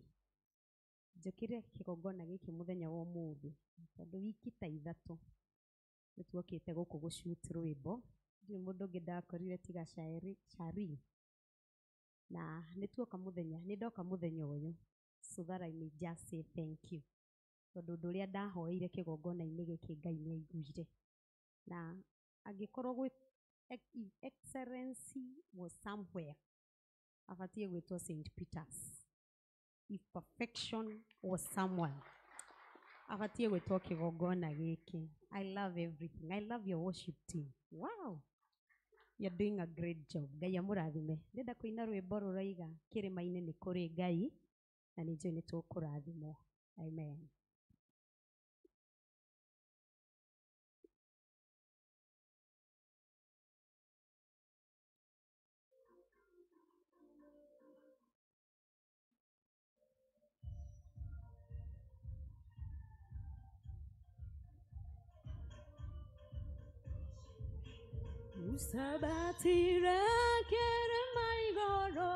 Njũkire kĩgongona gĩkĩ mũthenya wa ũmũthĩ tondũ wiki ta ithatũ nĩ tuokĩte gũkũ gũshoot rwĩmbo. Ndirĩ mũndũ ũngĩ ndakorire tiga Shari. Na nĩ tuoka mũthenya, nĩ ndoka mũthenya ũyũ so that I may just say thank you. Tondũ ũndũ ũrĩa ndahoeire kĩgongona-inĩ gĩkĩ Ngai nĩ aiguire. Na angĩkorwo gwĩ if excellency was somewhere, abatiĩ gwĩtwo St. Peter's. If perfection was somewhere, abatiĩ gwĩtwo kĩgongona gĩkĩ. I love everything. I love your worship team. Wow. You're doing a great job. Ngai amũrathime. Ndĩrenda kũina rwĩmbo rũroiga kĩrĩma-inĩ nĩ kũrĩ Ngai na nĩ njũĩ nĩ tũkũrathimwo. Amen. Usabatire kĩrĩma igũrũ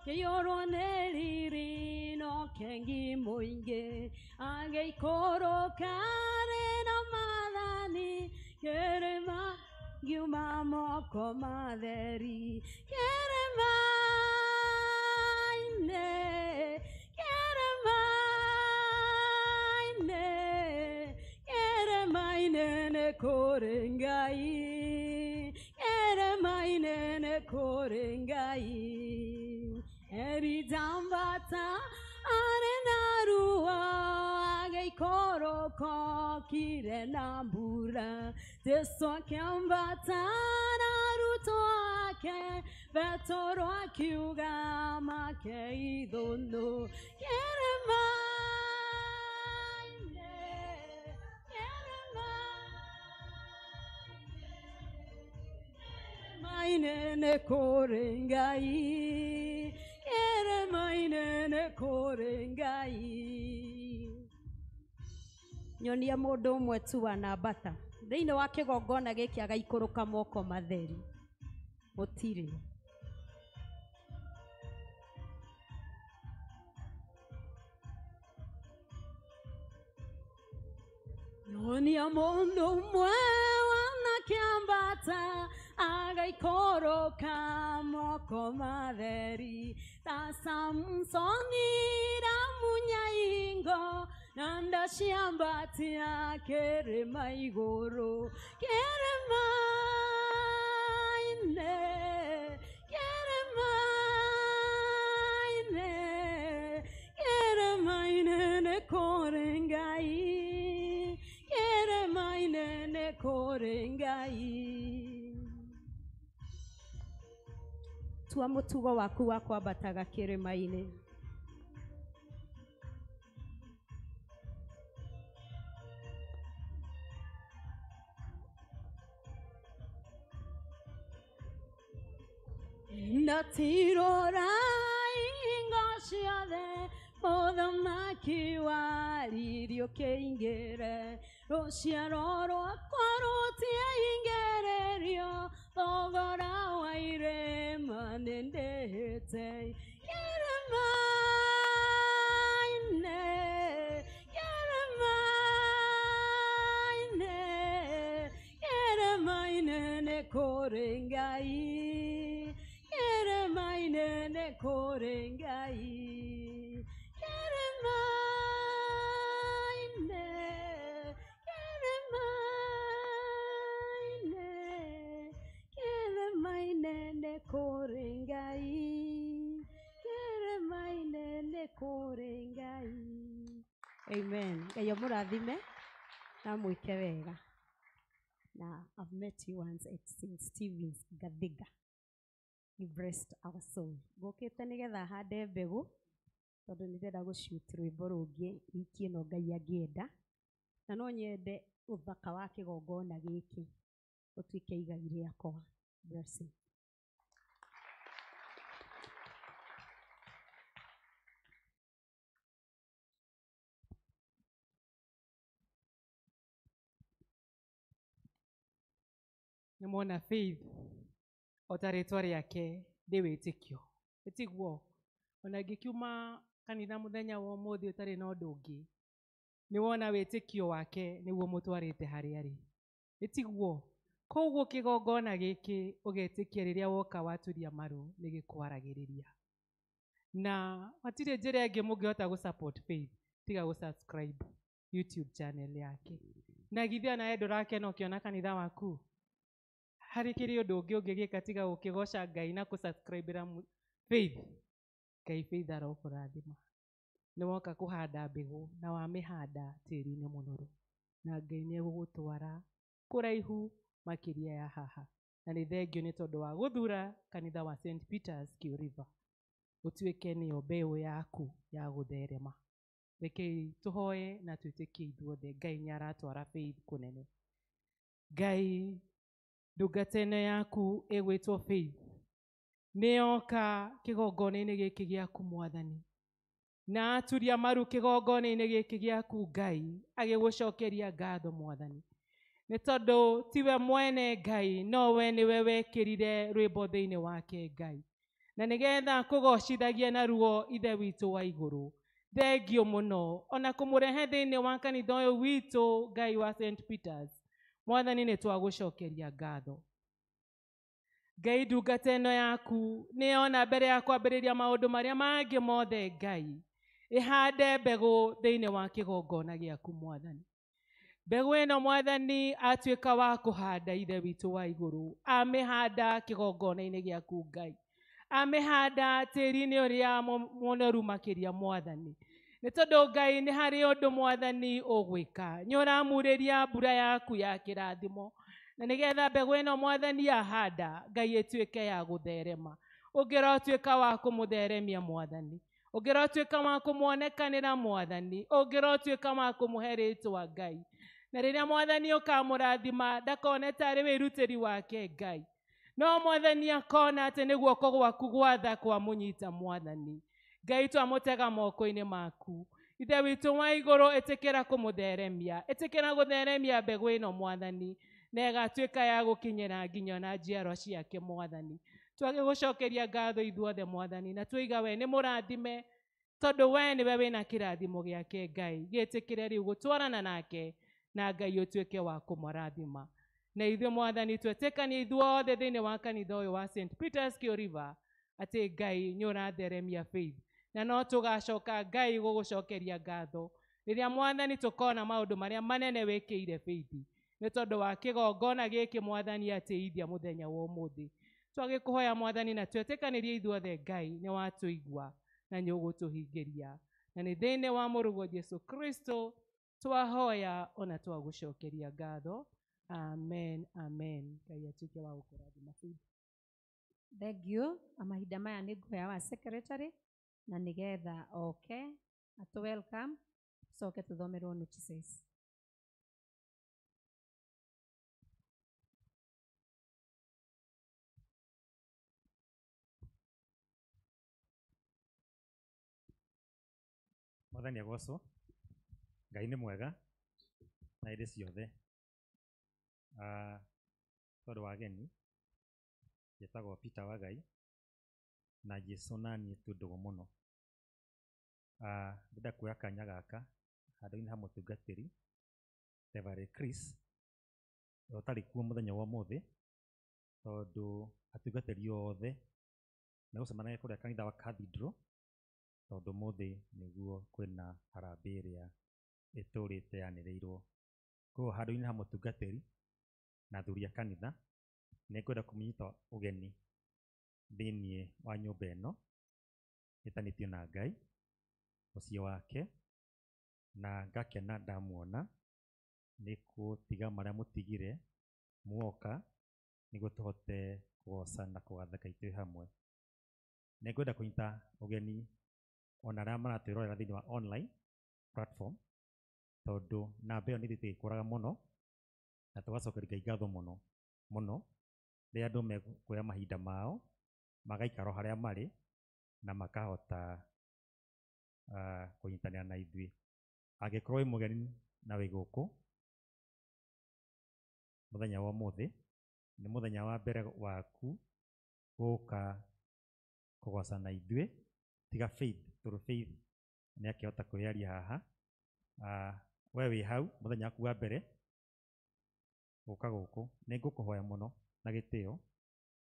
kĩiyũrwo nĩ riri no kengi mũingĩ agĩikũrũka arĩ na maathani kĩrĩma ngiuma moko matheri kĩrĩma-inĩ kĩrĩma-inĩ kĩrĩma-inĩ nĩ kũrĩ Ngai kĩrĩma-inĩ nĩ kũrĩ Ngai erijambata arĩ na ruo agĩikũrũka okire na mbura Jesu akĩambata na arutwo ake Petero akiuga make ithũnũ kĩrĩma-inĩ kĩrĩma-inĩ nĩ kũrĩ Ngai kĩrĩma-inĩ nĩ kũrĩ Ngai. Nyonia mũndũ ũmwe tu wanambata thĩinĩ wa kĩgongona gĩkĩ agaikũrũka moko matheri. Gũtirĩ. Nyonia mũndũ ũmwe wanakĩambata agaikũrũka moko matheri ta Samsoni ramunya ingo na ndaciambatia kĩrĩma igũrũ kĩrĩma-inĩ kĩrĩma-inĩ kĩrĩma-inĩ nĩ kũrĩ Ngai kĩrĩma-inĩ nĩ kũrĩ Ngai. Tua mũtugo waku wa kwambataga kĩrĩma-inĩ. Ndatirora ingo ciothe mũthamaki wa riri ũkĩingĩre rũciaro rwakwa rũtiaingĩrĩrio thogora wa irĩma nĩ ndĩhĩte kĩrĩma-inĩ kĩrĩma-inĩ kĩrĩma-inĩ nĩ kũrĩ Ngai kĩrĩma-inĩ nĩ kũrĩ Ngai kĩrĩma-inĩ kĩrĩma-inĩ kĩrĩma-inĩ nĩ kũrĩ Ngai kĩrĩma-inĩ nĩ kũrĩ Amen. Ngai amũrathime na mwĩke wega. Na I've met you once at St. Stephen's Gathiga. You blessed our soul. Ngũkĩte nĩgetha hande mbegũ tondũ nĩ ndĩrenda gũshoot rwĩmbo rũngĩ wiki ĩno Ngai angĩenda. Na no nyende ũthaka wa kĩgongona gĩkĩ ũtuĩke igai rĩakwa. Blessing. Nĩ mwona Faith o ta rĩtwa rĩake ndĩ wĩtĩkio ĩtiguo ona ngĩkiuma kanitha mũthenya wa ũmũthĩ ũtarĩ na ũndũ ũngĩ nĩ wona wĩtĩkio wake nĩguo mũtwarĩte harĩa arĩ ĩtiguo koguo kĩgongona gĩkĩ ũgetĩkia rĩrĩa woka waturia maru nĩ gĩkwaragĩrĩria na hatirĩ njĩra ĩngĩ mũngĩhota gũ support Faith tiga gũ subscribe YouTube channel yake na githĩ onawe ndũrakena ũkĩona kanitha waku harĩ kĩrĩ ũndũ ũngĩ ũngĩgĩka tiga gũkĩgoca Ngai na kũ-subscribe-ĩra Faith. Ngai Faith arokũrathima. Nĩ woka kũhanda mbegũ na wamĩhanda tĩri-inĩ mũnoru na Ngai nĩ egũgũtwara kũraihu makĩria ya haha. Na nĩ thengio nĩ tondũ wa gũthura kanitha wa St. Peters Kew River ũtuĩke nĩyo mbeũ yaku ya gũtherema. Rekei tũhoe na twĩtĩkie ithuothe Ngai nĩ aratwara Faith kũnene. Ngai ndungata ĩno yaku ĩgwĩtwo Faith nĩyoka kĩgongona-inĩ gĩkĩ gĩaku mwathani na aturia maru kĩgongona-inĩ gĩkĩ gĩaku Ngai agĩgũcokeria ngatho mwathani nĩ tondũ tiwe mwene Ngai no we nĩwe wekĩrire rwĩmbo thĩinĩ wake Ngai na nĩgetha kũgocithagia naruo Ithe witũ wa igũrũ. Thengio mũno ona kũmũrehe thĩinĩ wa kanitha ũyũ witũ Ngai wa St. Peters mwathani nĩ twagũcokeria ngatho. Ngai ndungata ĩno yaku nĩyona mbere ya kwambĩrĩria maũndũ marĩa mangĩ mothe Ngai ĩhande mbegũ thĩinĩ wa kĩgongona gĩaku mwathani. Mbegũ ĩno mwathani atuĩka wa kũhanda Ithe witũ wa igũrũ amĩhanda kĩgongona-inĩ gĩaku Ngai amĩhanda tĩri-inĩ ũrĩa mũnoru makĩria mwathani nĩ tondũ Ngai nĩ harĩ ũndũ mwathani ũgwĩka nĩ ũramurĩria mbura yaku ya kĩrathimo na nĩgetha mbegũ ĩno mwathani ahanda Ngai ĩtuĩke ya gũtherema. Ũngĩrotuĩka wa kũmũtheremia mwathani, ũngĩrotuĩka wa kũmuonekanĩra mwathani, ũngĩrotuĩka wa kũmũhe rĩtwa Ngai na rĩrĩa mwathani ũkamũrathima ndakone tarĩ wĩrutĩri wake Ngai no mwathani akona atĩ nĩ guoko gwaku gwatha kwamũnyita mwathani. Ngai twamũtega moko-inĩ maku. Ithe witũ wa igũrũ ĩtĩkĩra kũmũtheremia, ĩtĩkĩra gũtheremia mbegũ ĩno mwathani na ĩgatuĩka ya gũkinyĩra nginya na njiarwa ciake mwathani. Twagĩgũcokeria ngatho ithuothe mwathani na tũiga we nĩ mũrathime tondũ we nĩwe wĩna kĩrathimo gĩake Ngai gĩtĩkĩre rĩu gũtwarana nake na Ngai ũtuĩke wa kũmũrathima. Na ithuĩ mwathani twetĩkanie ithuothe thĩinĩ wa kanitha ũyũ wa St. Peters Kew River atĩ Ngai nĩ ũratheremia Faith na no tũgacoka Ngai gũgũcokeria ngatho rĩrĩa mwathani tũkona maũndũ marĩa manene wĩkĩire Faith nĩ tondũ wa kĩgongona gĩkĩ mwathani atĩithia mũthenya wa ũmũthĩ. Twagĩkũhoya mwathani na twetĩkanĩrie ithuothe Ngai nĩ watũigua na nĩ ũgũtũhingĩria na nĩ thĩinĩ wa mũrũguo Jesu Kristo twahoya ona twagũcokeria ngatho. Amen, amen. Ngai atuĩke wa gũkũrathima. Thank you. Amahinda maya nĩ ngũhe our secretary na nĩgetha oke atũ welcome coke tũthomerwo notices. Mwathani agocwo. Ngai nĩ mwega na hĩndĩ ciothe. Tondũ wa ageni njĩtagwo Peter Wagai na Jesu na niĩ twĩ ndũgũ mũno. Ndĩrenda kuoya kanya gaka handũ-inĩ ha mũtungatĩri Reverend Chris ũrĩa ũtarĩ kuo mũthenya wa ũmũthĩ tondũ atungatĩri othe megũcemanagia kũrĩa kanitha wa Cathedral tondũ ũmũthĩ nĩguo kwĩna harambee ĩrĩa ĩtũrĩte yanĩrĩirwo. Koguo handũ-inĩ ha mũtungatĩri na athuri a kanitha nĩngwenda kũmũnyita ũgeni thĩinĩ wa nyũmba ĩno ĩtanĩtio na Ngai mũciĩ wake Na ngakena ndamuona nĩ gũtiga marĩa mũtigire muoka nĩguo tũhote kũgoca na kũgatha Ngai twĩ hamwe. Nĩngwenda kũnyita ũgeni ona arĩa maratwĩrorera thĩinĩ wa online platform, tondũ namba ĩyo nĩ ĩthiĩte ĩgĩkũraga mũno na tũgacokeria Ngai ngatho mũno mũno rĩrĩa andũ mekuoya mahinda mao magaikara o harĩa marĩ na makahota kũnyitanĩra na ithuĩ. Angĩkorwo wĩ mũgeni na wĩ gũkũ mũthenya wa ũmũthĩ, nĩ mũthenya wa mbere waku gũka kũgoca na ithuĩ, tiga Faith, tondũ Faith nĩ akĩhota kwĩyaria haha. We wĩ hau mũthenya waku wa mbere gũka gũkũ, nĩ ngũkũhoya mũno na gĩtĩo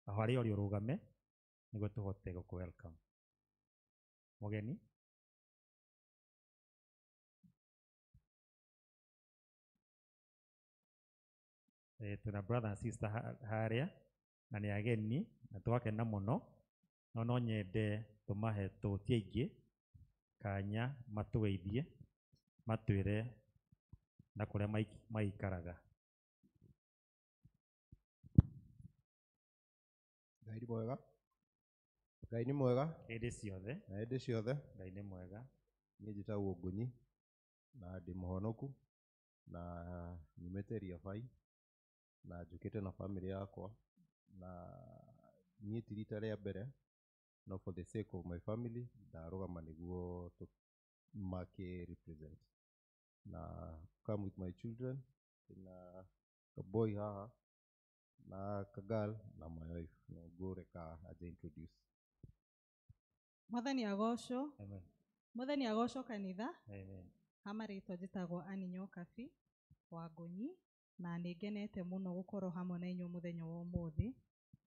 o harĩa ũrĩ ũrũgame nĩguo tũhote gũkũ welcome. Mũgeni. Tuna brother and sister harĩa na nĩ ageni na tũgakena mũno, no no nyende tũmahe tũtie aingĩ kanya matũgeithie matwĩre na kũrĩa maikaraga. Ngai nĩ mwega. Ngai nĩ mwega hĩndĩ ciothe. Na hĩndĩ ciothe. Ngai nĩ mwega. Niĩ njĩtagwo Ngũnyi na ndĩ mũhonoku na nyumĩte Riabai na njũkĩte na bamĩrĩ yakwa, na niĩ ti rita rĩa mbere, no for the sake of my family ndarũgama nĩguo makĩ represent na come with my children na kaboy haha na kagal na my wife, na ngũreka aje introduce. Mwathani agocwo. Amen. Mwathani agocwo kanitha. Amen. Ha marĩtwa njĩtagwo Annie Nyokabi wa Ngũnyi na nĩ ngenete mũno gũkorwo hamwe na inyuĩ mũthenya wa ũmũthĩ.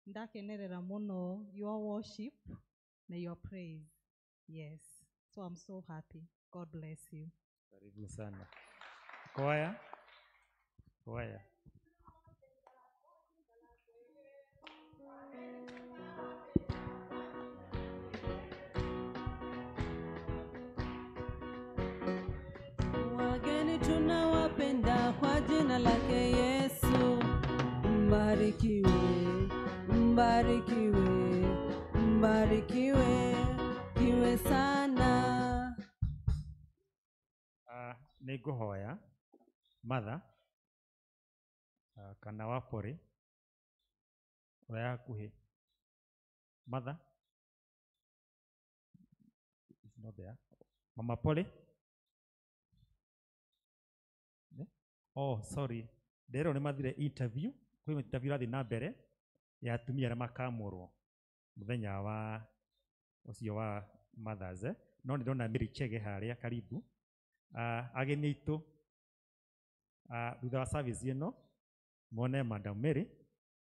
Ndakenerera mũno your worship na your praise. Yes. So I'm so happy. God bless you. Karibu sana. Kwaya. Kwaya. Wageni tunawapenda kwa jina lake Yesu. Mbarikiwe, mbarikiwe, mbarikiwe, kiwe sana. Nĩ ngũhoya Mother kana Wapori ũrĩa hakuhĩ. Mother is not there. Mama Pole. Oh, sorry. Ndĩrerwo nĩ mathire interview, kwĩ interview ĩrathiĩ na mbere ya atumia arĩa makamũrwo mũthenya wa ũcio wa Mothers, no nĩ ndĩrona Mary Chege harĩa karibu. Ageni aitũ thutha wa service ĩno muone Madam Mary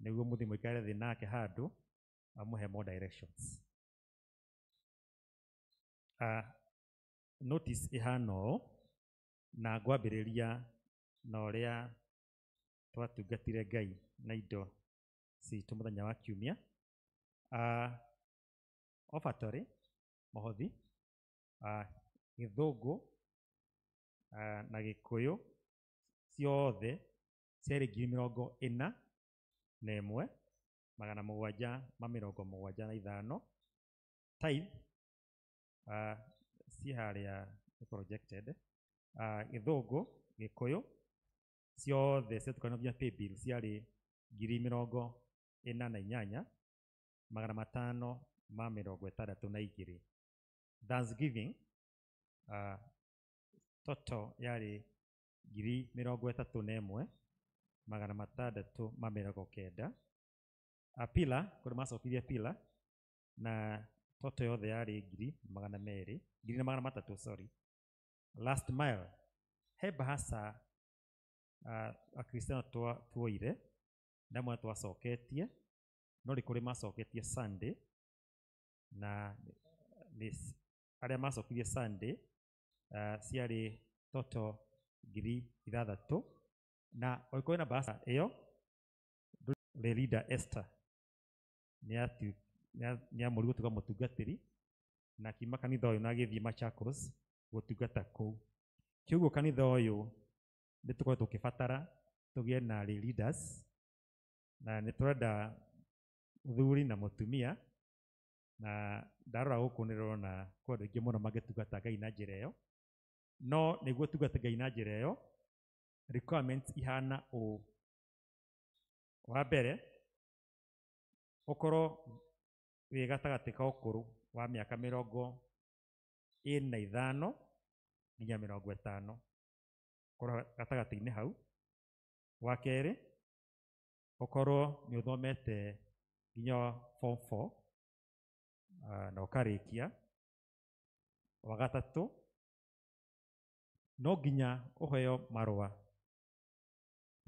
nĩguo mũthiĩ mũikare thĩ nake handũ amũhe more directions. Notice ĩhana ũũ, na ngwambĩrĩria na ũrĩa twatungatire Ngai na indo citũ mũthenya wa kiumia. Offertory mũhothi, Gĩthũngũ na Gĩkũyũ ciothe ciarĩ 41,775. Tithe ci harĩa projected. Gĩthũngũ, Gĩkũyũ ciothe ciatukanio nginya paybill ciarĩ 48,562. Thanksgiving total yarĩ 31,690. Pila kũrĩ macokirie pila na total yothe yarĩ 200,000, 1,300, sorry. Last mile he bahasa Akristiano tuoire na amwe twacoketie, no nĩ kũrĩ macoketie Sunday na arĩa macokirie Sunday ciarĩ total 6,000, na ũngĩkorwo na bahasa ĩyo Leader Esther nĩamũrirwo gũtuĩka mũtungatĩri na akiuma kanitha ũyũ na agĩthiĩ Machakos gũtungata kũu. Kĩoguo kanitha ũyũ nĩ tũkoretwo tũkĩbatara tũgĩe na lay leaders, na nĩ tũrenda mũthuri na mũtumia, na ndarora gũkũ nĩ ndĩrona kwĩ andũ aingĩ mũno mangĩtungata Ngai na njĩra ĩyo. No nĩguo tungate Ngai na njĩra ĩyo, requirements ihana ũũ. Wa mbere, ũkorwo wĩ gatagatĩ ka ũkũrũ wa mĩaka 25 nginya 50, ũkorwo gatagatĩ-inĩ hau. Wa kerĩ, ũkorwo nĩ ũthomete nginya form 4 na ũkarĩkia. Wa gatatũ, no nginya ũheo marũa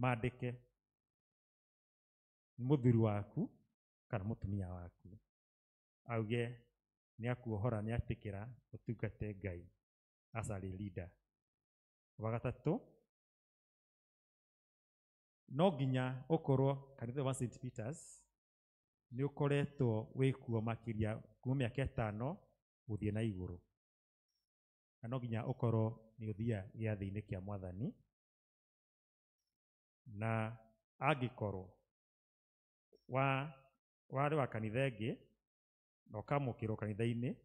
mandĩke nĩ mũthuri waku kana mũtumia waku, auge nĩ akuohora, nĩ atĩkĩra ũtungate Ngai as a lay leader. Wa gatatũ, no nginya ũkorwo kanitha wa St Peters nĩ ũkoretwo wĩkuo makĩria kuma mĩaka 5 gũthiĩ na igũrũ, na no nginya ũkorwo nĩ ũthiaga gĩathĩ-inĩ kĩa Mwathani. Na angĩkorwo warĩ wa kanitha ĩngĩ na ũkamũkĩrwo kanitha-inĩ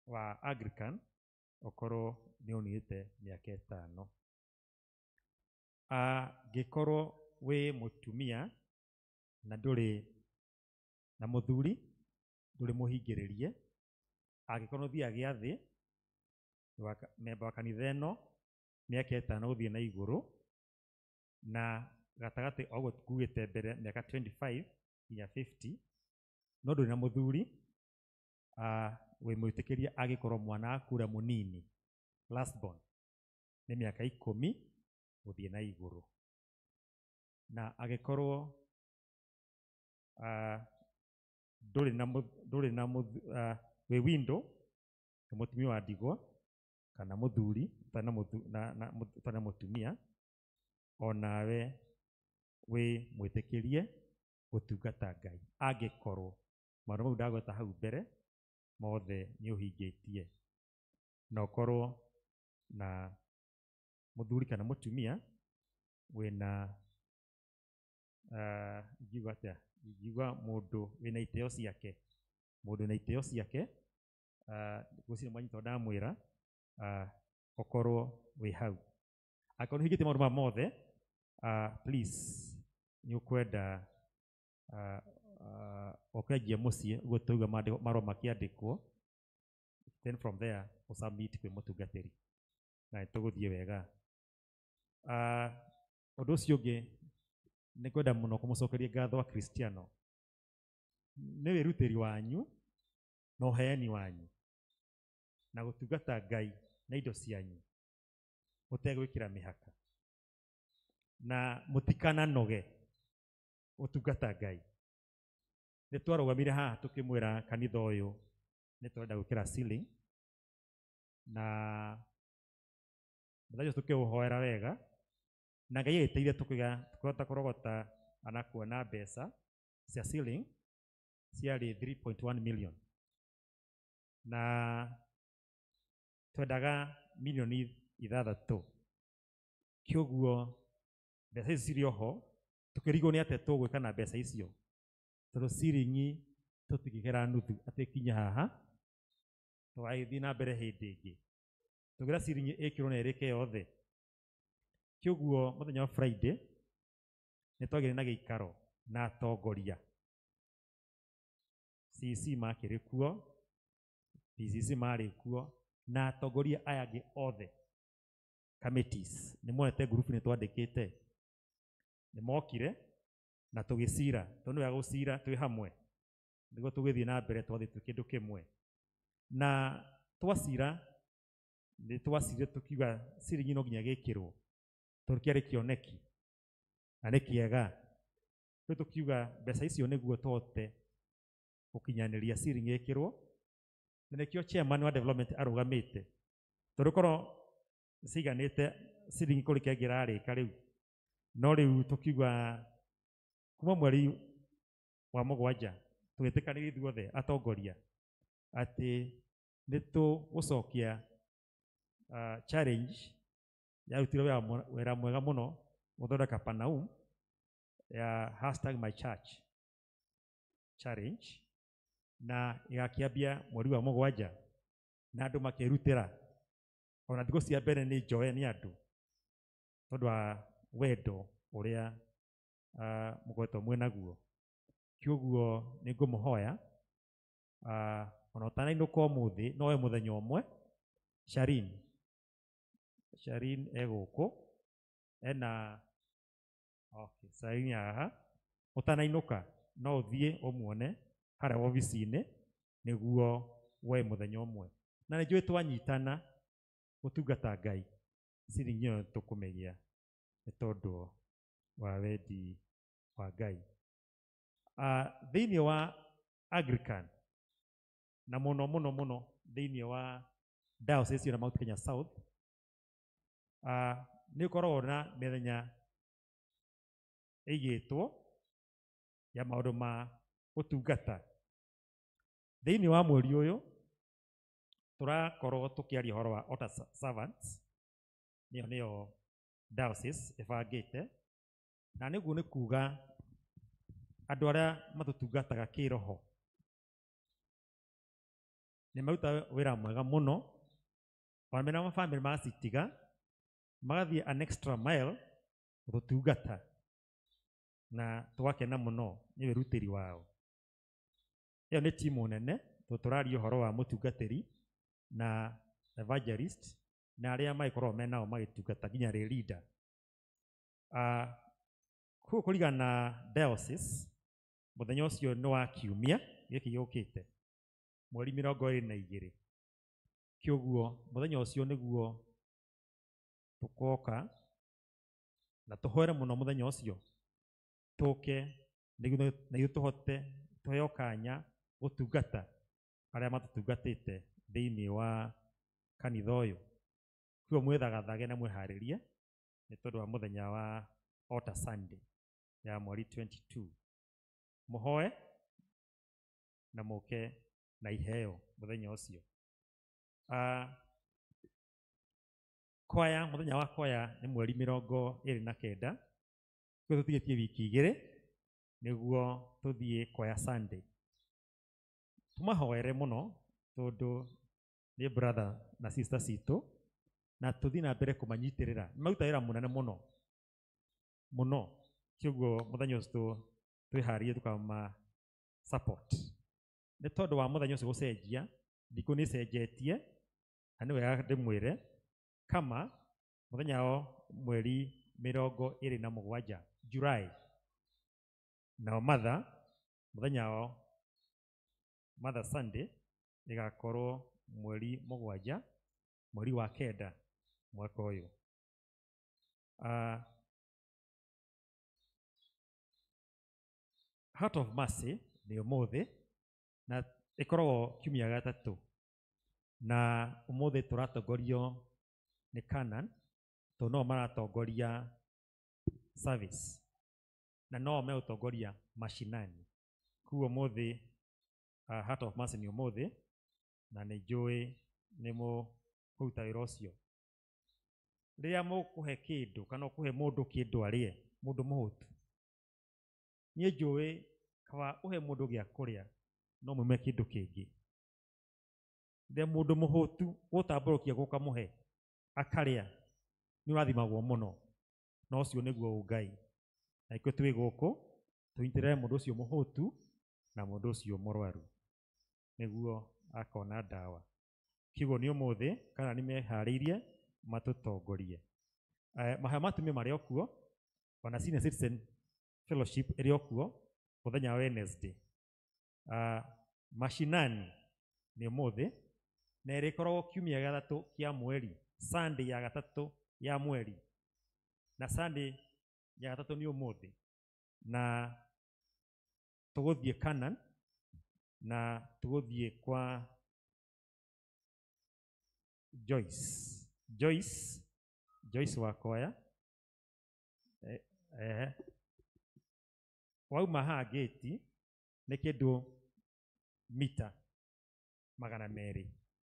wa Anglican, ũkorwo nĩ ũninĩte mĩaka 5. Angĩkorwo wĩ mũtumia na ndũrĩ na mũthuri, ndũrĩ mũhingĩrĩrie, angĩkorwo nĩ ũthiaga gĩathĩ, memba wa kanitha ĩno mĩaka 5 gũthiĩ na igũrũ, na gatagatĩ o ũguo ngugĩte mbere mĩaka 25 nginya 50, no ndũrĩ na mũthuri, wĩ mwĩtĩkĩrie angĩkorwo mwana waku ũrĩa mũnini last born nĩ mĩaka 10 gũthiĩ na igũrũ, na angĩkorwo ndũrĩ na ndũrĩ na wĩ window, nĩ mũtumia wa ndigwa kana mũthuri ũtarĩ na mũtumia, onawe wĩ mwĩtĩkĩrie gũtungata Ngai angĩkorwo maũndũ mau ndagweta hau mbere mothe nĩ ũhingĩtie, na ũkorwo na mũthuri kana mũtumia wĩna ingiuga atĩa, ingiuga mũndũ wĩna itĩo ciake, mũndũ wĩna itĩo ciake, ngwĩciria mwanyita ndamwĩra, ũkorwo wĩ hau. Angĩkorwo nĩ ũhingĩtie maũndũ maya mothe, please nĩ ũkwenda ũkĩanjia mũciĩ ũguo tauga marũa makĩandĩkwo, then from there ũsubmit kwĩ mũtungatĩri na nĩtũgũthiĩ wega. Ũndũ ũcio ũngĩ nĩ kwenda mũno kũmũcokeria ngatho Akristiano nĩ wĩrutĩri wanyu na ũheani wanyu na gũtungata Ngai na indo cianyu mũtegwĩkĩra mĩhaka, na mũtikananoge gũtungata Ngai. Nĩ twarũgamire haha tũkĩmwĩra kanitha ũyũ nĩ tũrenda gwĩkĩra ceiling, na mũthenya ũcio tũkĩũhoera wega, na Ngai agĩteithia tũkĩhota kũrogota ana kuona mbeca cia ceiling ciarĩ 3.1 million, na twendaga milioni 6. Kĩoguo mbeca icio cirĩ oho, tũkĩrigwo nĩ atĩa tũgwĩka na mbeca icio, tondũ ciringi tũtingĩgera nuthu atĩ ĩkinye haha, tũgagĩthiĩ na mbere hĩndĩ ĩngĩ tũgĩra ciringi ĩkĩrwo na ĩrĩke yothe. Kĩoguo mũthenya wa Friday nĩ twagĩire na gĩikaro na atongoria CC makĩrĩ kuo, PCC marĩ kuo, na atongoria aya angĩ othe committees. Nĩ monete ngurubu nĩ twandĩkĩte, nĩ mokire na tũgĩcira, tondũ nĩ wega gũcira twĩ hamwe nĩguo tũgĩthiĩ na mbere twathiĩ twĩ kĩndũ kĩmwe. Na twacira nĩ twacire tũkiuga ciringi no nginya gĩkĩrwo tondũ kĩarĩ kĩoneki na nĩ kĩega. Rĩu tũkiuga mbeca icio nĩguo tũhote gũkinyanĩria ciringi ĩkĩrwo, na nĩkĩo chairman wa development arũgamĩte, tondũ korwo ciganĩte ciringi kũrĩ kĩangĩ ĩrarĩka rĩu. No rĩu tũkiuga kuma mweri wa 7 tũgĩtĩkanĩria ithuothe atongoria atĩ nĩ tũgũcokia challenge yarutire wĩra mwega mũno gũthondeka Panaum ya hashtag my church challenge, na ĩgakĩambia mweri wa 7 na andũ makĩrutĩra. Ona thikũ cia mbere nĩ njoe nĩ andũ tondũ wa wendo ũrĩa mũkoretwo mwĩnaguo. Kĩoguo nĩ ngũmũhoya ona ũtanainũka ũmũthĩ no we mũthenya ũmwe. Sharin egũkũ ena okay, Sharin haha, ũtanainũka no ũthiĩ ũmuone harĩa obici-inĩ nĩguo woe mũthenya ũmwe. Na nĩ njũĩ twanyitana gũtungata Ngai ciringi ĩyo tũkũmĩgĩa nĩ tondũ wa wendi wa Ngai. Thĩinĩ wa Anglican na mũno mũno mũno thĩinĩ wa Diocese ya Mount Kenya South, nĩ ũkoragwo na mĩthenya ĩigĩtwo ya maũndũ ma ũtungata. Thĩinĩ wa mweri ũyũ tũrakorwo tũkĩaria ũhoro wa altar servants, nĩyo nĩyo diocese ĩbangĩte, na nĩguo nĩ kuga andũ arĩa matũtungataga kĩroho nĩ marutaga wĩra mwega mũno, ona mena mabamĩrĩ magacitiga magathiĩ an extra mile gũtũtungata, na tũgakena mũno nĩ wĩrutĩri wao. Ĩyo nĩ timu nene, tondũ tũraria ũhoro wa mũtungatĩri na evangelist na arĩa magĩkoragwo menao magĩtungata nginya rĩ leader. Kũu kũringana na diocese, mũthenya ũcio nĩ wa kiumia gĩkĩ gĩũkĩte mweri 22. Kĩoguo mũthenya ũcio nĩguo tũkoka na tũhoere mũno mũthenya ũcio, tũke nĩguo tũhote tũheo kanya gũtungata arĩa matũtungatĩte thĩinĩ wa kanitha ũyũ. Kũguo mwĩthagathage na mwĩharĩrie nĩ tondũ wa mũthenya wa Altar Sunday ya mweri 22. Mũhoe na mũke na iheo mũthenya ũcio. Kwaya, mũthenya wa kwaya nĩ mweri 29. Kũguo tũtigĩtie wiki 2 nĩguo tũthiĩ kwaya Sunday. Tũmahoere mũno tondũ nĩ brother na sister citũ, na tũthiĩ na mbere kũmanyitĩrĩra. Nĩ maruta wĩra mũnene mũno mũno, kĩoguo mũthenya ũcio twĩharĩrie tũkama support. Nĩ tondũ wa mũthenya ũcio gũcenjia, thikũ nĩ ĩcenjetie, na nĩ wega ndĩmwĩre kama mũthenya wa mweri 27 July, nao Mother mũthenya wa Mother Sunday ĩgakorwo mweri 7 mweri wa 9 mwaka ũyũ. Heart of Mercy nĩ ũmũthĩ na ĩkoragwo kiumia gatatũ, na ũmũthĩ tũratongorio nĩ Canon tondũ no maratongoria service na no megũtongoria mashinani. Koguo ũmũthĩ Heart of Mercy nĩ ũmũthĩ, na nĩ njũĩ nĩ mũkũruta wĩra ũcio. Rĩrĩa mũkũhe kĩndũ kana ũkũhe mũndũ kĩndũ arĩe, mũndũ mũhũtu, niĩ njũĩ kaba ũhe mũndũ gĩa kũrĩa no mũme kĩndũ kĩngĩ. Rĩrĩa mũndũ mũhũtu gũtambũrũkia gũkamũhe akarĩa, nĩ ũrathimagwo mũno, na ũcio nĩguo ũngai. Na ithuĩ twĩ gũkũ tũnyitĩrĩre mũndũ ũcio mũhũtu na mũndũ ũcio mũrwaru nĩguo akona ndawa. Kĩguo nĩ ũmũthĩ kana nĩ meharĩirie matũtongorie. Mahoya ma atumia marĩ o kuo, ona Senior Citizen Fellowship ĩrĩ o kuo mũthenya wa Wednesday. Mashinani nĩ ũmũthĩ na ĩrĩkoragwo kiumia gĩa gatatũ kĩa mweri, Sunday ya gatatũ ya mweri, na Sunday ya gatatũ nĩ ũmũthĩ, na tũgũthiĩ Canaan na tũgũthiĩ kwa Joyce Wakoya. Wauma haha gate nĩ kĩndũ mita 200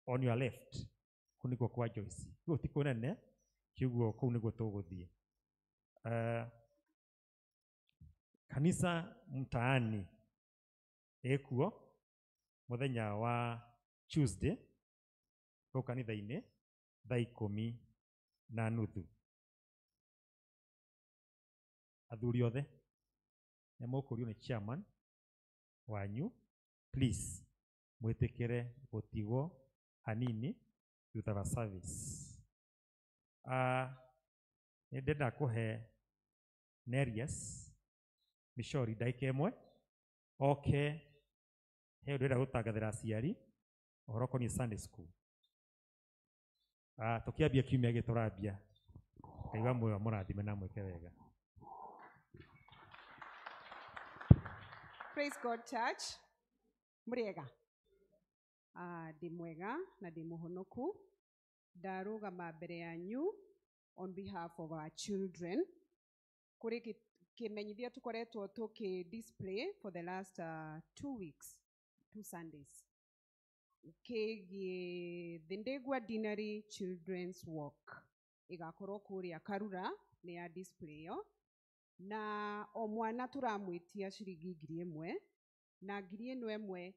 on your left. Kũu nĩkuo kwa Joyce. Kũu ti kũnene, kĩguo kũu nĩguo tũgũthiĩ. Kanitha mtaani ĩkuo mũthenya wa Tuesday kũu kanitha-inĩ thaa 10:30. Athuri othe nĩ mũkũrio nĩ chairman wanyu, please mwĩtĩkĩre gũtigwo hanini thutha wa service. Nĩ ndĩrenda kũhe Nerias Mishori ndagĩka ĩmwe oke he ũndũ ndĩrenda gũtangathĩra aciari ũhoro ũkoniĩ Sunday school. Tũkĩambia kiumia gĩkĩ tũrambia. Ngai wa muoyo amũrathime na amwĩke wega. Praise God Church. Mũrĩega? Ndĩ mwega na ndĩ mũhonoku. Ndarũgama mbere yanyu on behalf of our children. Kũrĩ kĩmenyithia tũkoretwo tũkĩ display for the last 2 weeks, 2 Sundays. Kĩgiĩ the Ndegwa Deanery Children's Walk. Ĩgakorwo kũrĩa Karura nĩ ya display ĩyo. Na o mwana tũramwĩtia ciringi 1,000 na 1,000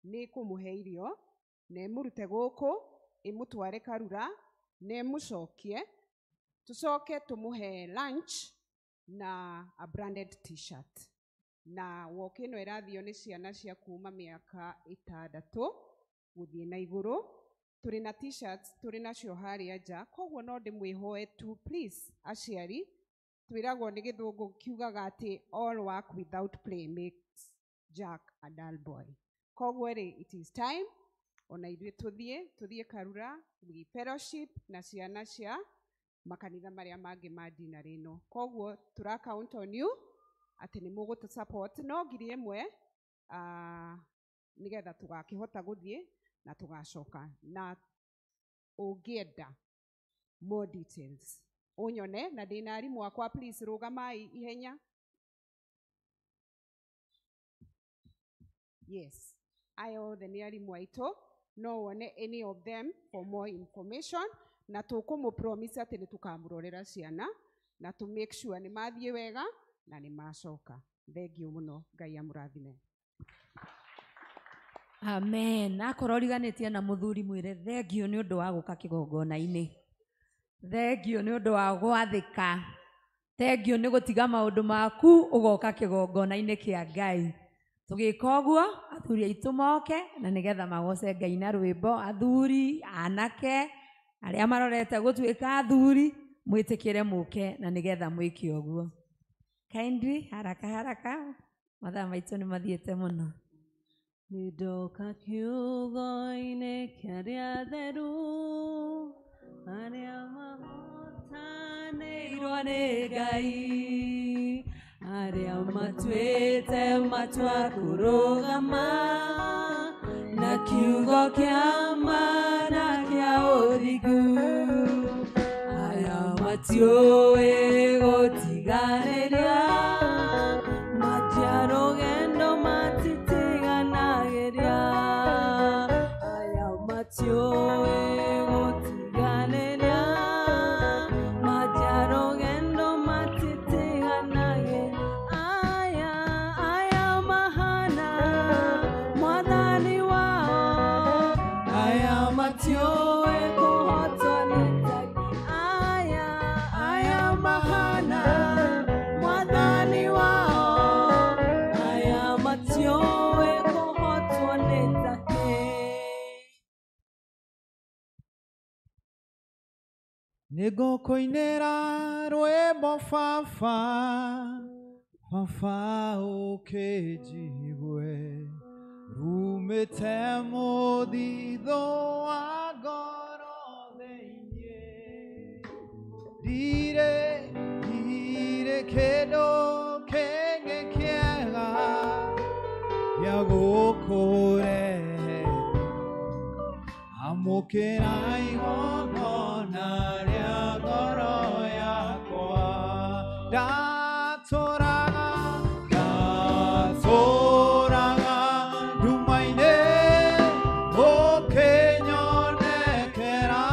nĩ ĩkũmũhe irio na ĩmũrute gũkũ ĩmũtware Karura na ĩmũcokie, tũcoke tũmũhe lunch na a branded t-shirt. Na walk ĩno ĩrathio nĩ ciana cia kuma mĩaka 6 gũthiĩ na igũrũ. Tũrĩ na t-shirts tũrĩ nacio harĩa nja, koguo no ndĩmwĩhoe tu please aciari, twĩragwo nĩ gĩthũngũ kiugaga atĩ all work without play makes Jack a dull boy. Koguo rĩ, it is time ona ithuĩ tũthiĩ Karura we fellowship na ciana cia makanitha marĩa mangĩ ma dinarĩ ĩno. Koguo tũra count on you atĩ nĩ mũgũtũ support no 1,000 nĩgetha tũgakĩhota gũthiĩ na tũgacoka. Na ũngĩenda more details ũnyone, na ndĩna arimũ akwa, please rũgamai ihenya. Yes, aya othe nĩ arimũ aitũ, no wone any of them for more information, na tũkũmũ promise atĩ nĩ tũkamũrorera ciana na tũ make sure nĩ mathiĩ wega na nĩ macoka. Thengiũ mũno, Ngai amũrathime. Amen. Akorwo ũriganĩtie na mũthuri mwĩre thengiũ nĩ ũndũ wa gũka kĩgongona-inĩ, thengiũ nĩ ũndũ wa gwathĩka, thengiũ nĩ gũtiga maũndũ maku ũgoka kĩgongona-inĩ kĩa Ngai. Tũgĩka ũguo athuri aitũ moke na nĩgetha magoce Ngai na rwĩmbo. Athuri, anake arĩa marorete gũtuĩka athuri, mwĩtĩkĩre mũke na nĩgetha mwĩke ũguo. Kindly, haraka haraka, mathaa maitũ nĩ mathiĩte mũno. Nĩndoka kiugo-inĩ kĩa arĩa atheru, arĩa mahotanĩirwo nĩ Ngai, arĩa matuĩte matua kũrũgama na kiugo kĩa ma na kĩa ũthingu, arĩa matiũĩ gũtiganĩria, matia rũgendo matitiganagĩria, arĩa matiũĩ gũtiganĩria, matia rũgendo matitiganagĩria, aya aya mahana mwathani wao, aya matiũĩ kũhotwo nĩ Ngai, aya aya mahana mwathani wao, aya matiũĩ kũhotwo nĩ Ngai. Nĩngũkũinĩra rwĩmbo baba, baba ũkĩnjigue, rumĩte mũthithũ wa ngoro thĩinĩ. Ndirĩ kĩndũ kĩngĩ kĩega gĩa gũkũrehe, amũkĩra igongona rĩa ngoro yakwa. Ndatũraga nduma-inĩ ũkĩnyonekera,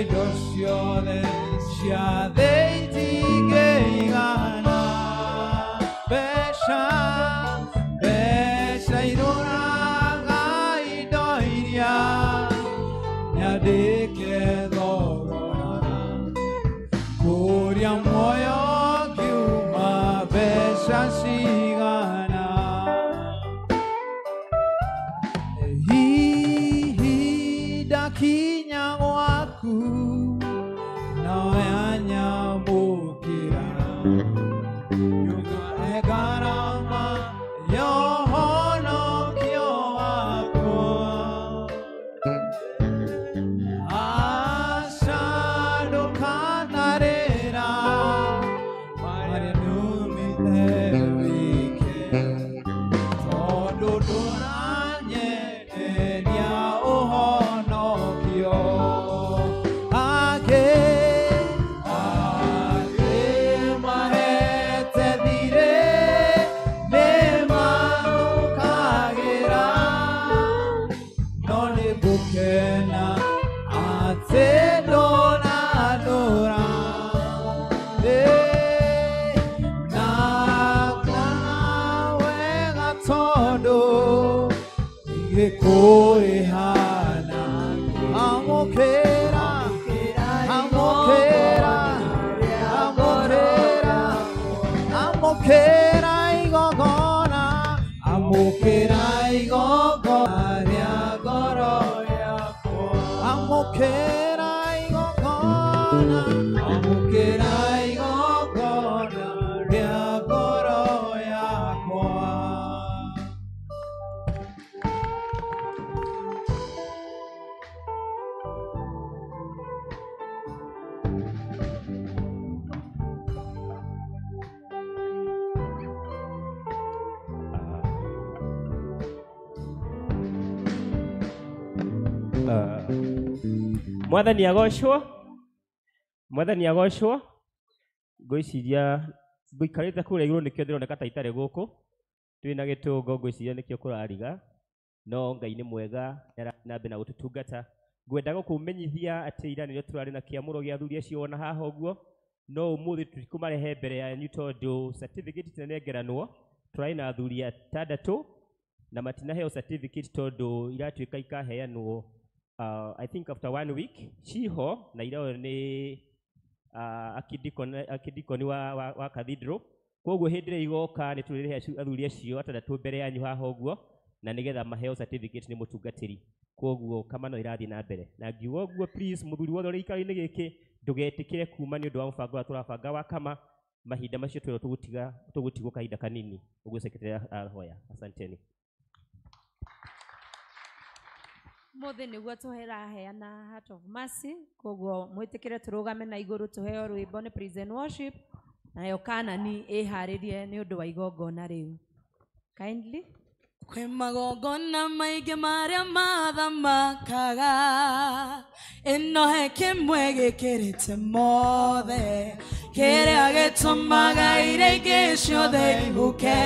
indo ciothe cia thĩ itingĩigana. Mbeca, mbeca irũraga indo iria nyandĩke thogora. Kũrĩa muoyo ngiuma mbeca cigana. Hihi ndakinya gwaku nawe anyamũkĩra, nyũngane ngarama ya ũhonokio wakwa. Aca ndũkanarĩra marĩa numĩte wike, tondũ ndũranyenderia ũhonokio. Angĩ angĩ mahete thirĩ nĩmanũkagĩra, no nĩngũkena atĩ ndũnandũra. Nakona wega tondũ ndigĩkũrĩhana. Amũkĩra, amũkĩra, amũkĩra, amũkĩra igongona, amũkĩra igongona rĩa ngoro yakwa. Amũkĩra igongona, amũkĩra igongona rĩa ngoro yakwa. Mwathani agocwo, mwathani agocwo. Ngwĩciria ngũikarĩte kũrĩa igũrũ nĩkĩo ndĩroneka ta itarĩ gũkũ, twĩna gĩtũngo ngwĩciria nĩkĩo kũrariga, no Ngai nĩ mwega nĩarathiĩ na mbere na gũtũtungata. Ngwenda gũkũmenyithia atĩ ira nĩrĩo tũrarĩ na kĩamũro gĩa athuri acio wona haha ũguo, no ũmũthĩ tũtikũmarehe mbere yanyu tondũ certificate itinanengeranwo. Tũrarĩ na athuri atandatũ na matinaheo certificate tondũ iratuĩka ikaheanwo I think after 1 week ciho, na irao nĩ akidikoni wa cathedral. Koguo hĩndĩ ĩrĩa igoka nĩ tũrĩrehe athuri acio atandatũ mbere yanyu haha ũguo, na nĩgetha maheo certificate nĩ mũtungatĩri. Koguo kama no irathiĩ na mbere. Na ngiuga ũguo, please mũthuri wothe ũrĩ gĩikaro-inĩ gĩkĩ ndũgetĩkĩre kuma nĩ ũndũ wa mũbango ũrĩa tũrabanga wa kama mahinda macio twĩrwo tũgũtiga tũgũtigwo kahinda kanini. Ũguo secretary ahoya. Asanteni. Mũthĩ nĩguo tũraheana Heart of Mercy, koguo mwĩtĩkĩre tũrũgame na igũrũ tũheo rwĩmbo nĩ praise and worship, nayo Kanani ĩharĩrie nĩ ũndũ wa igongona rĩu. Kindly. Kwĩ magongona maingĩ marĩa mathamakaga, ĩno he kĩmwe gĩkĩrĩte mothe, kĩrĩa gĩtũmaga iria ingĩ ciothe ihuke,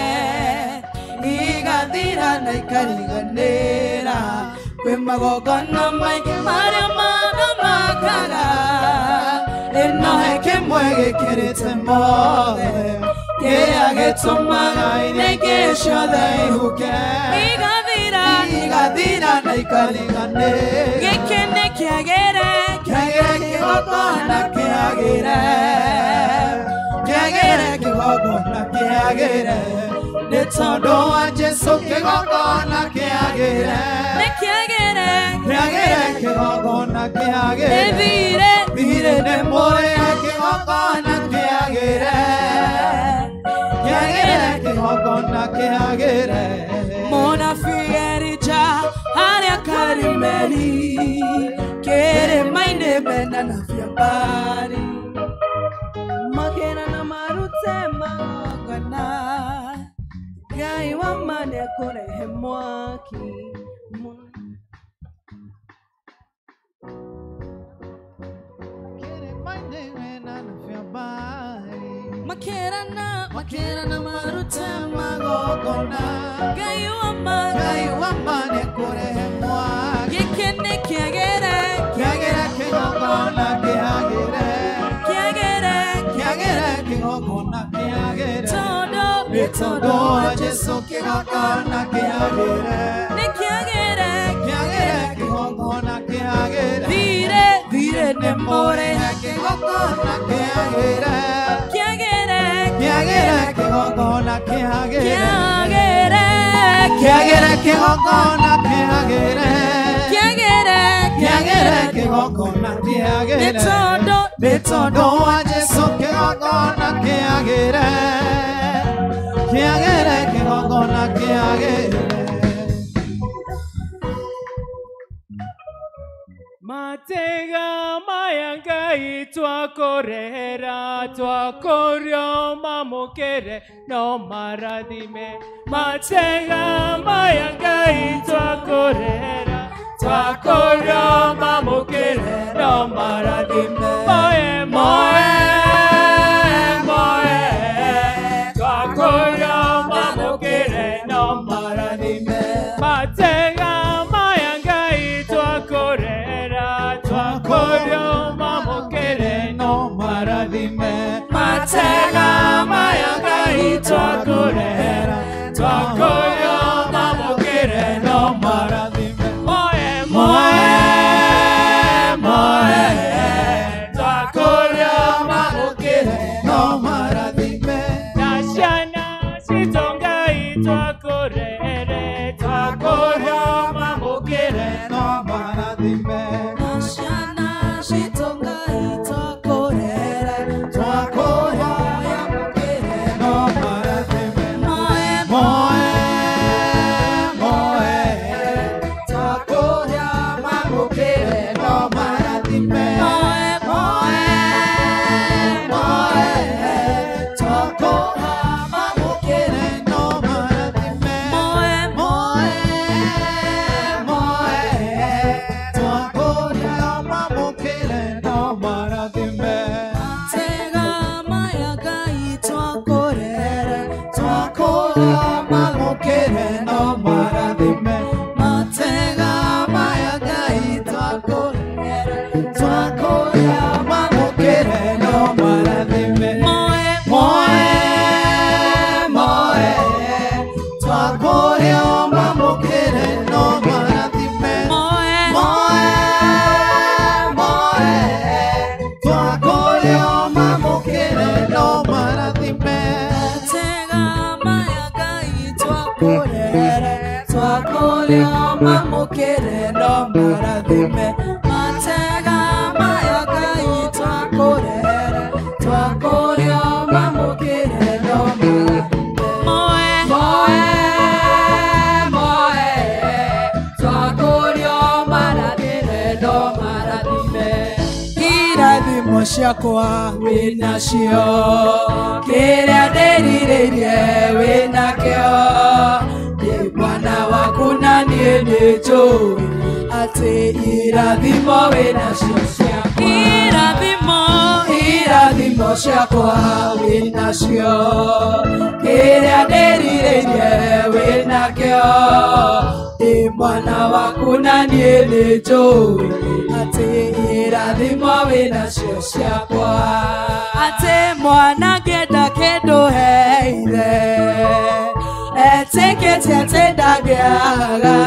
igathira na ikariganĩra. Kwĩ magongona maingĩ marĩa mathamakaga, ĩno he kĩmwe gĩkĩrĩte mothe, kĩrĩa gĩtũmaga iria ingĩ ciothe ihuke, igathira igathira na ikariganĩra. Gĩkĩ nĩ kĩagĩre, kĩagĩre kĩgongona kĩagĩre, kĩagĩre kĩgongona kĩagĩre, nĩ tondũ wa Jesũ kĩgongona kĩagĩre, nĩ kĩagĩre, kĩagĩre kĩgongona kĩagĩre, nĩ thirĩ, thirĩ nĩ mũrĩhe kĩgongona kĩagĩre, kĩagĩre kĩgongona kĩagĩre. Mũnabii Elija harĩa Karimeli, kĩrĩma-inĩ mena na Biabari, makĩrana marute magongona, Ngai wa ma nĩekũrehe mwaki. Kĩrĩma-inĩ mena na Biabari, makĩrana makĩrana marute magongona, Ngai wa ma, Ngai wa ma nĩekũrehe mwaki. Gĩkĩ nĩ kĩagĩre, kĩagĩre kĩgongona kĩgongona kĩagĩre. Kĩagĩre. Kĩagĩre kĩgongona kĩagĩre. Tondũ. Nĩ tondũ wa Jesũ kĩgongona kĩagĩre. Nĩ kĩagĩre. Kĩagĩre kĩgongona kĩagĩre. Thirĩ. Thirĩ nĩ mũrĩhe. Kĩgongona kĩagĩre. Kĩagĩre. Kĩagĩre kĩgongona kĩagĩre. Kĩagĩre. Kĩagĩre kĩgongona kĩagĩre. Kĩagĩre. Kĩagĩre kĩgongona kĩagĩre. Nĩ tondũ. Nĩ tondũ wa Jesũ kĩgongona kĩagĩre. Kĩagĩre kĩgongona kĩagĩre. Matega maya Ngai twakorera twakorio mamũkĩre no marathime. Matega maya Ngai twakorera twakorio mamũkĩre no marathime. Moe moe moe twakorio mamũkĩre no marathime. Matega maya Ngai twakorera twakorio mamũkĩre no marathime. Matega maya Ngai twakorera twakorio mamũkĩre no marathime. Moe moe moe twakorio mamũkĩre no marathime. Na ciana citũ Ngai twakorere twakorio mamũkĩre no marathime. Na ciana citũ Ngai twakorere twakorio mamũkĩre no marathime. Moe moe moe twakorio mamũkĩre no marathime. Moe moe moe twakorio mamũkĩre no marathime. Moe moe moe twakorio mamũkĩre no marathime. Matega maya Ngai twakorere twakorio mamũkĩre no marathime. Matega maya Ngai twakorere twakorio mamũkĩre no marathime. Moe moe moe twakorio mamũkĩre no marathime. Moe moe moe twakorio mamũkĩre no marathime. Matega maya Ngai twakorere twakorio mamũkĩre no marathime. Matega maya Ngai twakorere twakorio mamũkĩre no marathime. Moe moe moe twakorio marathime no marathime. Irathimo ciakwa wĩnacio kĩrĩa ndĩrirĩirie wĩnakĩo ndĩ mwana waku na niĩ nĩnjũĩ atĩ irathimo wĩnacio ciakwa. Irathimo. Irathimo ciakwa wĩnacio kĩrĩa ndĩrirĩirie wĩnakĩo ndĩ mwana waku na niĩ nĩnjũĩ atĩ irathimo wĩnacio ciakwa. Atĩ mwana ngĩenda kĩndũ he ithe etĩkĩtie atĩ ndangĩaga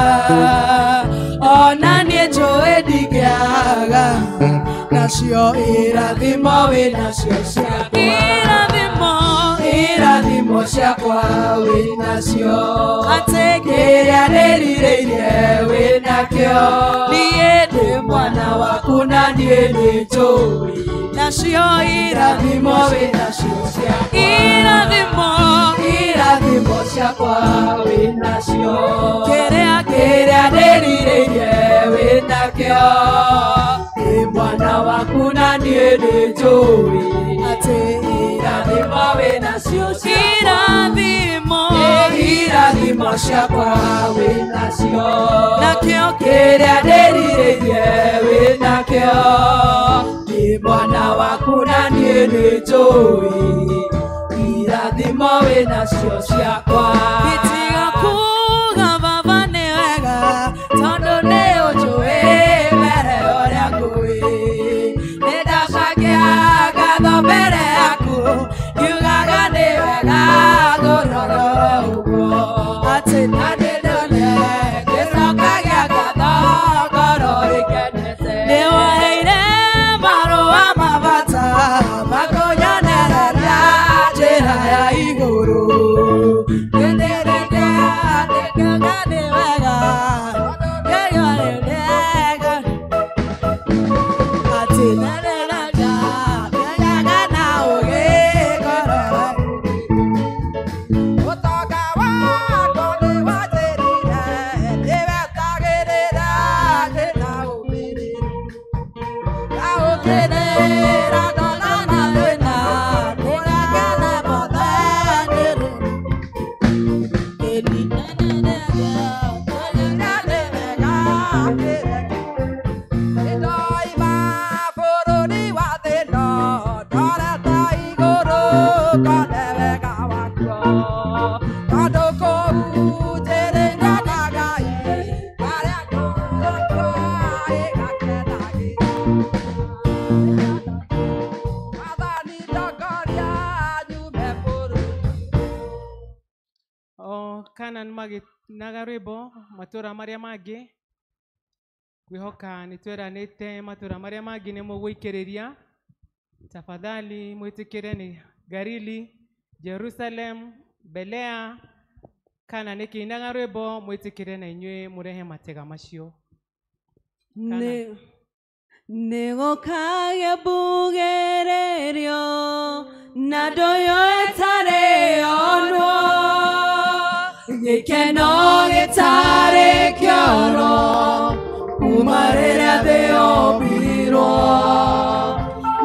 ona niĩ njũĩ ndingĩaga nacio irathimo wĩnacio ciakwa. Irathimo. Irathimo ciakwa wĩnacio atĩ kĩrĩa ndĩrirĩirie wĩnakĩo niĩ ndĩ mwana waku na niĩ nĩnjũĩ nacio irathimo wĩnacio ciakwa. Irathimo. Irathimo ciakwa wĩnacio kĩrĩa kĩrĩa ndĩrirĩirie wĩnakĩo ndĩ mwana waku na niĩ nĩnjũĩ atĩ irathimo wĩnacio ciakwa. Irathimo. Irathimo ciakwa wĩnacio nakĩo kĩrĩa ndĩrirĩirie wĩnakĩo ndĩ mwana waku na niĩ nĩnjũĩ irathimo wĩnacio ciakwa. Gĩtiga kuga baba nĩ wega tondũ nĩ ũnjũĩ mbere ũrĩa ngũĩ mabata makonyonereria njĩra ya igũrũ Kana magĩinaga rwĩmbo matũra marĩa mangĩ ngwĩhoka nĩ tweranĩte matũra marĩa mangĩ nĩ mũgũikĩrĩria. Tafadhali mwĩtĩkĩre nĩ Galili, Jerusalem, Belea. Kana nĩ kĩinaga rwĩmbo mwĩtĩkĩre na inyuĩ mũrehe matega macio. Nĩ gũkagĩa mbugĩrĩrio na ndũyũ ĩtarĩ yonwo gĩkeno gĩtarĩ kĩoro kuma rĩrĩa thĩ yombirwo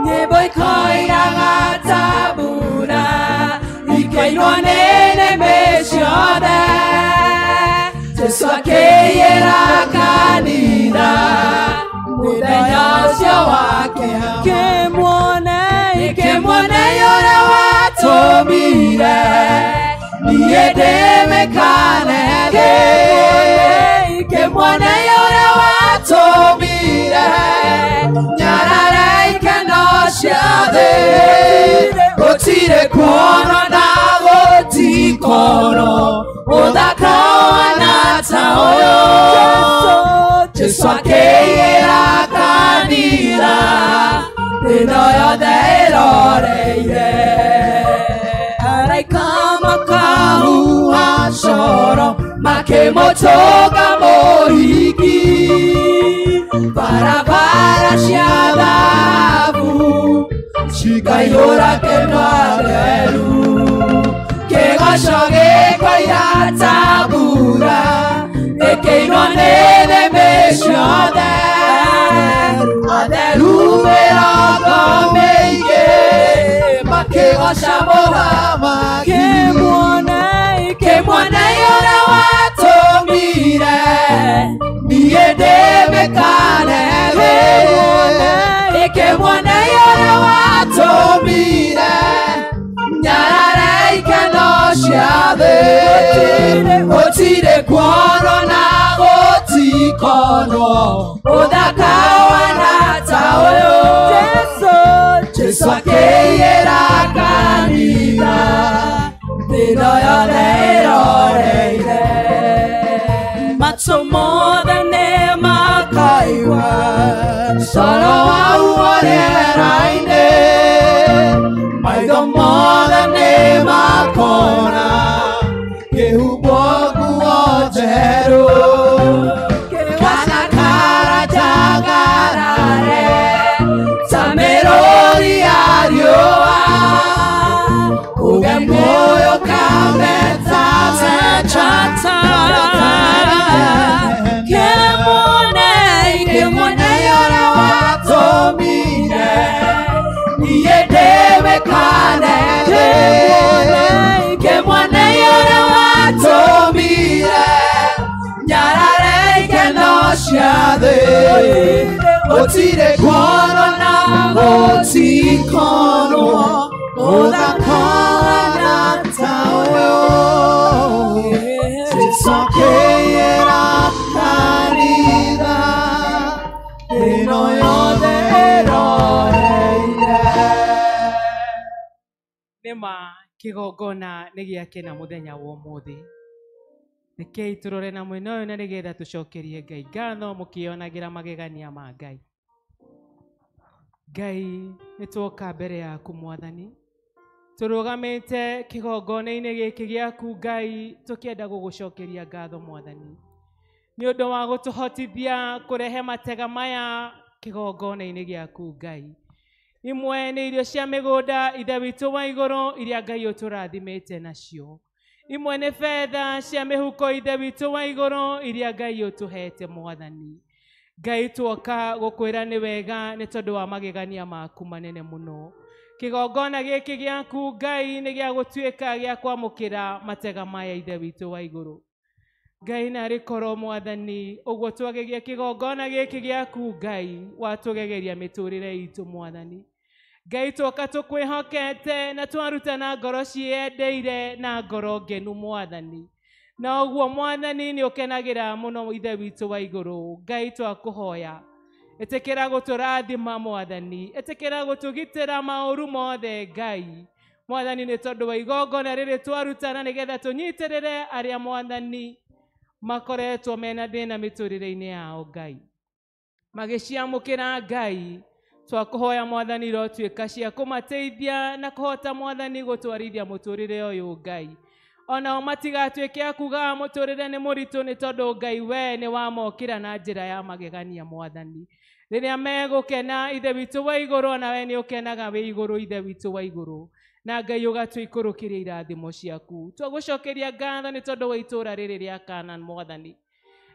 nyĩmbo ikoiraga ta mbura ikainwo nĩ nĩmĩ ciothe Jesũ akĩiyĩra kanitha mũthenya ũcio wake kĩmuone kĩmuone ũrĩa watũmire niĩ ndĩmĩkane thĩ kĩmuone ũrĩa watũmire nyarare ikeno cia thĩ gũtirĩ kuonwo na gũtikorwo ũthaka ũhana ta ũyũ Jesũ akĩiyĩra kanitha thĩna yothe ĩroreire araika makahuha coro makĩmũtũnga mũhiki barabara cia thahabu cikaiyũra kĩno atheru kĩgoco gĩkoira ta mbura gĩkĩinwo nĩ nĩmĩ ciothe atheru mĩrongo mĩingĩ makĩgoca mũthamaki kĩmuone ũrĩa watũmire niĩ ndĩmĩkane thĩ kĩmuone ũrĩa watũmire nyarare ikeno cia thĩ gũtirĩ kuonwo na gũtikonwo ũthaka ũhana ta ũyũ Jesũ akĩiyĩra kanitha thĩna yothe ĩroreire matũ mothe nĩ makaigua coro wauo rĩera-inĩ maitho mothe nĩ makona kĩhumbwo nguo njerũ kana karanjangarare ta mĩrũri ya riũa uge muoyo kametameta kĩmuone kĩmuone ũrĩa watũmire niĩ ndĩmĩkane thĩ kĩmuone ũrĩa watũmire nyarare ikeno cia thĩ gũtirĩ kuonwo na gũtikonwo ũthaka ũhana ta ũyũ Jesũ akĩiyĩra kanitha thĩna yothe ĩroreire. Nĩma kĩgongona nĩ gĩakena mũthenya wa ũmũthĩ. Rekei tũrore na mwena ũyũ na nĩgetha tũcokerie Ngai ngatho mũkĩonagĩra magegania ma Ngai. Ngai nĩ twoka mbere yaku Mwathani, tũrũgamĩte kĩgongona-inĩ gĩkĩ gĩaku Ngai, tũkĩenda gũgũcokeria ngatho Mwathani nĩ ũndũ wa gũtũhotithia kũrehe matega maya kĩgongona-inĩ gĩaku Ngai. Imwe nĩ irio cia mĩgũnda Ithe witũ wa igũrũ iria Ngai ũtũrathimĩte nacio, imwe nĩ betha cia mĩhuko Ithe witũ wa igũrũ iria Ngai ũtũhete Mwathani. Ngai twoka gũkwĩra nĩ wega nĩ tondũ wa magegania maku manene mũno. Kĩgongona gĩkĩ gĩaku Ngai nĩ gĩa gũtuĩka gĩa kwamũkĩra matega maya Ithe witũ wa igũrũ. Ngai narĩ korwo Mwathani ũguo twagegia kĩgongona gĩkĩ gĩaku Ngai watũgegeria mĩtũrĩre itũ Mwathani. Ngai twoka tũkwĩhokete na twaruta na ngoro ciendeire na ngoro ngenu Mwathani. Na ũguo Mwathani nĩ ũkenagĩra mũno Ithe witũ wa igũrũ. Ngai twakũhoya ĩtĩkĩra gũtũrathima Mwathani, ĩtĩkĩra gũtũgitĩra maũru mothe Ngai Mwathani, nĩ tondũ wa igongona rĩrĩ twarutana nĩgetha tũnyitĩrĩre arĩa Mwathani makoretwo mena thĩna mĩtũrĩre-inĩ yao Ngai, magĩciamũkĩra Ngai twakũhoya Mwathani irotuĩka cia kũmateithia na kũhota Mwathani gũtwarithia mũtũrĩre ũyũ Ngai. Onao matigatuĩke a kugaga mũtũrĩre nĩ mũritũ nĩ tondũ Ngai we nĩ wamokĩra na njĩra ya magegania Mwathani. Rĩrĩa megũkena Ithe witũ wa igũrũ, ona we nĩ ũkenaga wĩ igũrũ Ithe witũ wa igũrũ, na Ngai ũgatũikũrũkĩria irathimo ciaku. Twagũcokeria ngatho nĩ tondũ wa itũũra rĩrĩ rĩa Kanan Mwathani.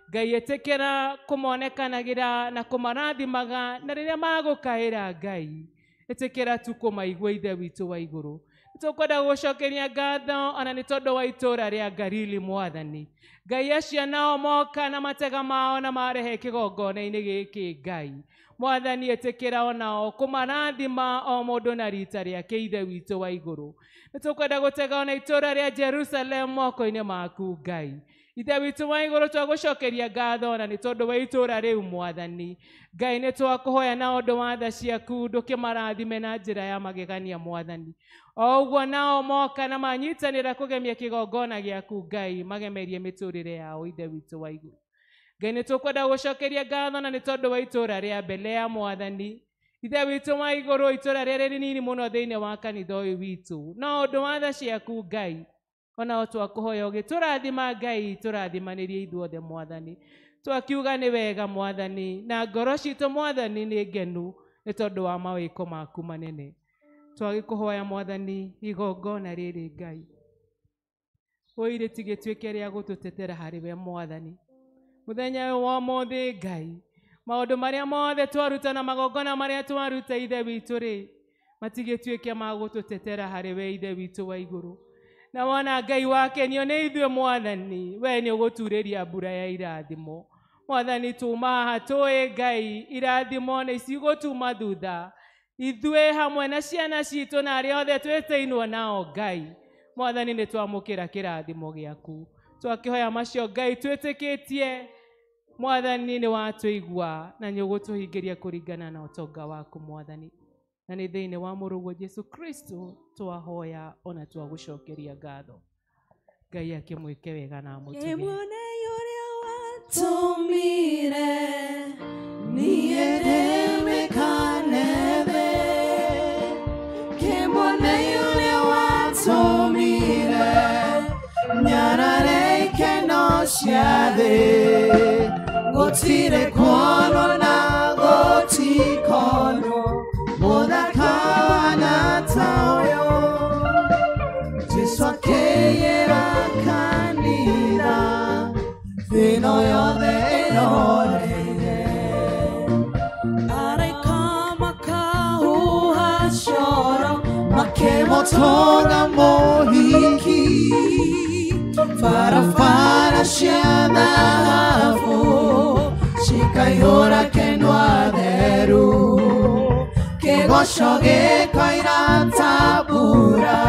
Ngai ĩtĩkĩra kũmonekanagĩra na kũmarathimaga, na rĩrĩa magũkaĩra Ngai ĩtĩkĩra tu kũmaigua Ithe witũ wa igũrũ. Tũkwenda gũcokeria ngatho ona nĩ tondũ wa itũũra rĩa Galili Mwathani. Ngai acio nao moka na matega mao na marehe kĩgongona-inĩ gĩkĩ Ngai Mwathani ĩtĩkĩra onao kũmarathima o mũndũ na rita rĩake Ithe witũ wa igũrũ. Nĩ tũkwenda gũtega ona itũũra rĩa Jerusalem moko-inĩ maku Ngai. Ithe witũ wa igũrũ twagũcokeria ngatho ona nĩ tondũ wa itũũra rĩu Mwathani. Ngai nĩ twakũhoya na ũndũ wa tha ciaku ndũkĩmarathime na njĩra ya magegania Mwathani. O ũguo nao moka na manyitanĩra kũgemia kĩgongona gĩaku Ngai magemerie mĩtũrĩre yao Ithe witũ wa igũrũ. Ngai nĩ tũkwenda gũcokeria ngatho na nĩ tondũ wa itũũra rĩa Belea Mwathani. Ithe witũ wa igũrũ itũũra rĩrĩ rĩnini mũno thĩinĩ wa kanitha ũyũ witũ, no ũndũ wa tha ciaku Ngai onao twakũhoya ũgĩtũrathima Ngai tũrathimanĩrie ithuothe Mwathani. Twakiuga nĩ wega Mwathani, na ngoro citũ Mwathani nĩ ngenu nĩ tondũ wa mawĩko maku manene. Twagĩkũhoya Mwathani igongona rĩrĩ Ngai ũire tigĩtuĩke rĩa gũtũtetera harĩ we Mwathani. Mũthenya ũyũ wa ũmũthĩ Ngai, maũndũ marĩa mothe twaruta na magongona marĩa twaruta Ithe witũ rĩ matigĩtuĩke ma gũtũtetera harĩ we Ithe witũ wa igũrũ. Na wona Ngai wakenio nĩ ithuĩ Mwathani, we nĩ ũgũturĩria mbura ya irathimo Mwathani. Tuma haha tũĩ Ngai irathimo nĩ cigũtuma thutha ithuĩ hamwe na ciana citũ na arĩa othe twĩtainwo nao Ngai Mwathani. Nĩ twamũkĩra kĩrathimo gĩaku, twakĩhoya macio Ngai twĩtĩkĩtie Mwathani nĩ watũigua na nĩ ũgũtũhingĩria kũringana na ũtonga waku Mwathani. Na nĩ thĩinĩ wa mũrũguo Jesu Kristo twahoya ona twagũcokeria ngatho. Ngai akĩmwĩke wega na amũtuge. Kĩmuone ũrĩa watũmire niĩ ndĩmĩkanethe, kĩmuone ũrĩa watũmire nyarare ikeno cia thĩ, gũtirĩ kuonwo na gũtikonwo mũthakana ta ũyũ. Jesũ akĩiyĩra kanitha thĩno yothe ĩroreire, araika makahuha coro makĩmũtũnga mũhiki, barabara cia thahabu cikaihũra kendwa theru, kĩgoco gĩkoira ta mbura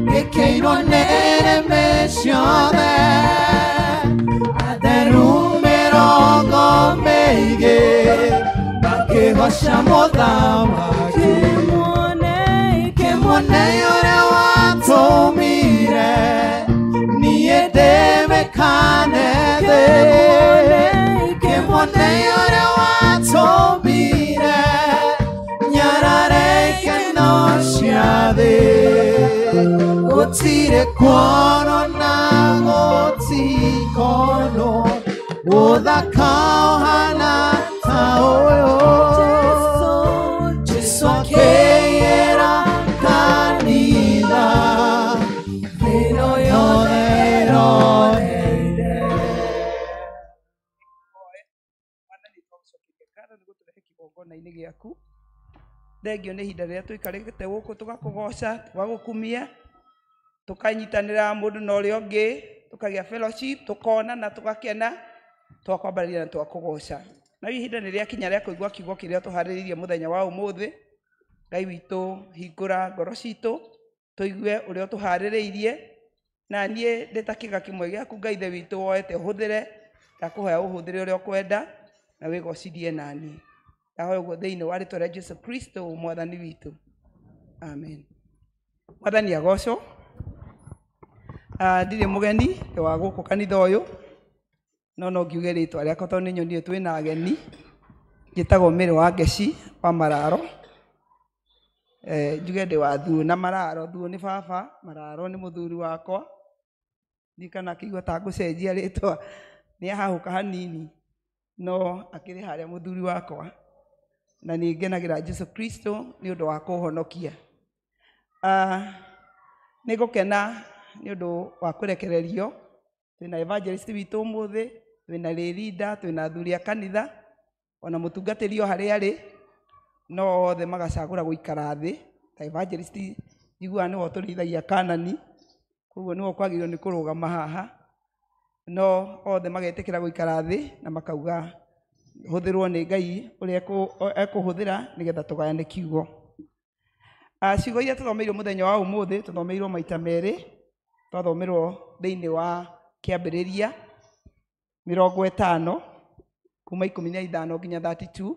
gĩkĩirwo nĩ nĩmĩ ciothe, atheru mĩrongo mĩingĩ makĩgoca mũthamaki. Kĩmuone ũrĩa watũmire niĩ ndĩmĩkanethe, kĩmuone ũrĩa watũmire Gũtirĩ kuonwo na gũtikonwo ũthaka ũhana ta ũyũ. Jesu akĩĩra kanitha thĩ-ĩno yothe ĩroreire. Kĩgongona-inĩ gĩaku thengio nĩ ihinda rĩrĩa tũikarĩte gũkũ tũgakũgoca, tũgagũkumia, tũkanyitanĩra mũndũ na ũrĩa ũngĩ, tũkagĩa fellowship, tũkonana, tũgakena, twakwambarĩria na twakũgoca. Na rĩu ihinda nĩ rĩakinya rĩa kũigua kiugo kĩrĩa tũharĩrĩirie mũthenya wa ũmũthĩ. Ngai witũ, hingũra ngoro citũ tũigue ũrĩa ũtũharĩrĩirie, na niĩ ndĩ ta kĩga kĩmwe gĩaku Ngai ithe witũ woete ũhũthĩre, ndakũhoya ũhũthĩre ũrĩa ũkwenda na wĩgocithie naniĩ. Ndahoya ũguo thĩinĩ wa rĩtwa rĩa Jesu Kristo mwathani witũ, amen. Mwathani agocwo. Ndirĩ mũgeni, ndĩ wa gũkũ kanitha ũyũ, no no ngiuge rĩtwa rĩakwa tondũ nĩ nyonire twĩna ageni. Njĩtagwo Mary wa Ngeci wa Mararo. Njuge ndĩ wa Thuo na Mararo. Thuo nĩ baba, Mararo nĩ mũthuri wakwa. Ndiũĩ kana akĩigua ta ngũcenjia rĩtwa, nĩ ahahũka hanini, no akĩrĩ harĩa mũthuri wakwa. Na nĩ ngenagĩra Jesu Kristo nĩ ũndũ wa kũhonokia. Nĩ ngũkena nĩ ũndũ wa kũrekererio. Twĩna evangelist witũ ũmũthĩ, twĩna rĩrinda, twĩna athuri a kanitha, ona mũtungatĩri o harĩa arĩ, no othe magacagũra gũikara thĩ. Ta evangelist njiguaga nĩwe ũtũrĩithagia Kanani, koguo nĩwe ũkwagĩrĩirwo nĩ kũrũgama haha, no othe magetĩkĩra gũikara thĩ na makauga hũthĩrwo nĩ Ngai ũrĩa ekũhũthĩra nĩgetha tũgayane kiugo. Ciugo iria tũthomeirwo mũthenya wa ũmũthĩ, tũthomeirwo maita merĩ. Twathomerwo thĩinĩ wa kĩambĩrĩria 50 kuma 15 nginya 32.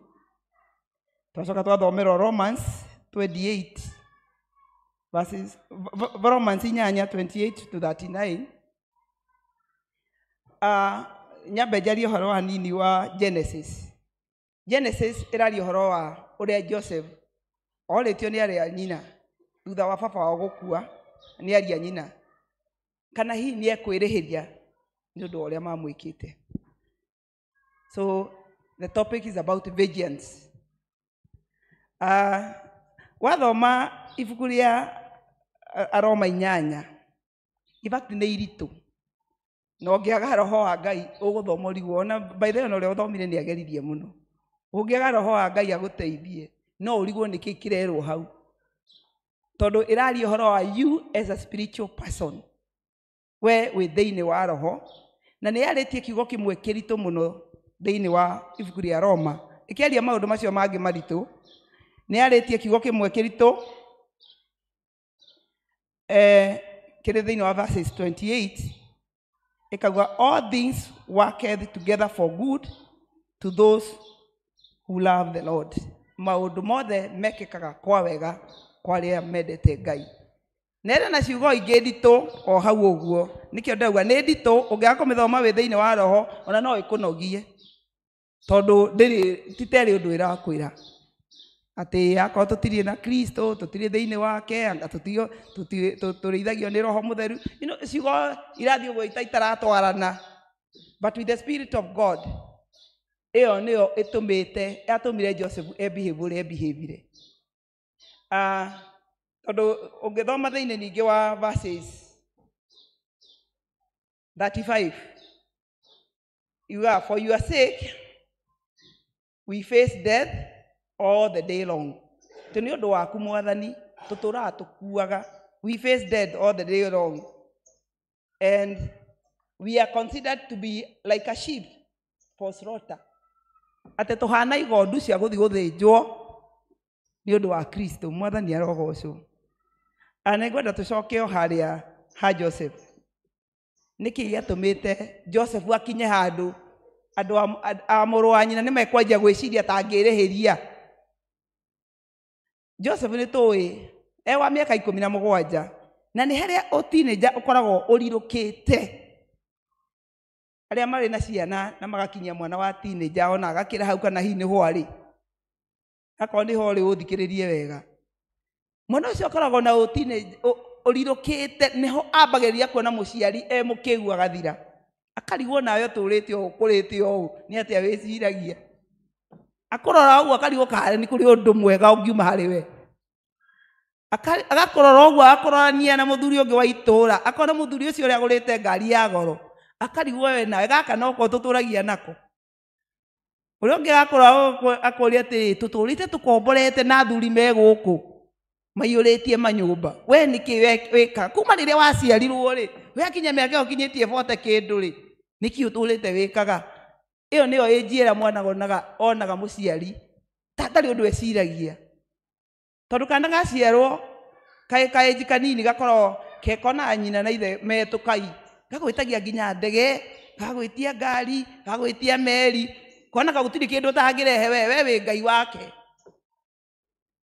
Twacoka twathomerwo Romans 28 verses, Romans 8 28 to 39. Nyambe njarie ũhoro hanini wa Genesis. Genesis ĩraria ũhoro wa ũrĩa Joseph orĩtio nĩ arĩa nyina thutha wa baba wao gũkua, nĩ aria nyina kana hihi nĩ ekwĩrĩhĩria nĩ ũndũ wa ũrĩa mamwĩkĩte. So the topic is about vengeance. Wathoma ibuku rĩa Aroma 8, in fact nĩ iritũ, na ũngĩaga roho wa Ngai ũgũthoma ũrigwo. Ona by the way, ona ũrĩa ũthomire nĩ ageririe mũno. Ũngĩaga roho wa Ngai agũteithie, no ũrigwo nĩ kĩ kĩrerwo hau, tondũ ĩraria ũhoro wa you as a spiritual person, we wĩ thĩinĩ wa roho. Na nĩ yarĩtie kiugo kĩmwe kĩritũ mũno thĩinĩ wa ibuku rĩa Roma, ĩkĩaria maũndũ macio mangĩ maritũ. Nĩ yarĩtie kiugo kĩmwe kĩritũ kĩrĩ thĩinĩ wa verses 28, ĩkauga all things worketh together for good to those who love the Lord. Maũndũ mothe mekĩkaga kwa wega kwa arĩa mendete Ngai. Na ĩrĩ na ciugo ingĩ nditũ o hau ũguo, nĩkĩo ndauga nĩ nditũ, ũngĩaga kũmĩthoma wĩ thĩinĩ wa roho ona no ĩkũnogie, tondũ ndĩrĩ ti ta ĩrĩ ũndũ ĩrakwĩra atĩ akorwo tũtirĩ na Kristo, tũtirĩ thĩinĩ wake, anga tũrĩithagio nĩ roho mũtheru. Ciugo irathiĩ ũguo itaratwarana, but with the spirit of God, ĩyo nĩyo ĩtũmĩte yatũmire Joseph ebehave ũrĩa ebehave. Tondũ ũngĩthoma thĩinĩ ningĩ wa verses 35, yugaga for your sake we face death all the day long. Tĩ nĩ ũndũ waku mwathani tũtũraga tũkuaga. We face death all the day long, and we are considered to be like a sheep for slaughter. Atĩ tũhana igondu cia gũthiĩ gũthĩnjwo nĩ ũndũ wa Kristo. Mwathani arogocwo. Na nĩngwenda tũcoke o harĩa ha Joseph. Nĩkĩ gĩatũmĩte Joseph akinye handũ andũ a mũrũ wa nyina nĩmekwanjia gwĩciria ta angĩrĩhĩria? Joseph nĩ tũĩ e wa mĩaka 17, na nĩ harĩa ũtinĩnja ũkoragwo ũrirũkĩte. Arĩa marĩ na ciana na magakinyia mwana wa teenager ona agakĩra hau, kana hihi nĩho arĩ, akorwo nĩho ũrĩ ũthikĩrĩrie wega. Mwana ũcio akoragwo na Ũrirũkĩte nĩho ambagĩrĩria kuona mũciari e mũkĩgu agathira. Akarigwo nawe ũtũrĩte ũũ ũkũrĩte ũũ nĩ atĩa wĩciragia. Akũrora ũguo akarigwo kana nĩ kũrĩ ũndũ mwega ũngiuma harĩ we. Agakorora ũguo agakororania na mũthuri ũngĩ wa itũũra, akona mũthuri ũcio ũrĩa agũrĩte ngari ya goro, akarigwo we nawe gaka noko tũtũragia nako. Ũrĩa ũngĩ agakũra akũria atĩrĩ, tũtũrĩte tũkomborete na athuri me gũkũ maiyũrĩtie manyũmba, we nĩkĩ wĩkaga? Kuma rĩrĩa waciarirwo rĩ, we akinya mĩaka ĩyo ũkinyĩtie 40 kĩndũ rĩ, nĩkĩ ũtũrĩte wĩkaga? Ĩyo nĩyo ĩnji ĩrĩa mwana onaga mũciari ta atarĩ ũndũ eciragia. Tondũ kana gaciarwo kaĩnji kanini gakorwo kekona nyina na ithe metũkai, gagwĩtagia nginya ndege, gagwĩtia ngari, gagwĩtia meri, konaga gũtirĩ kĩndũ ũtangĩrehe we wĩ Ngai wake.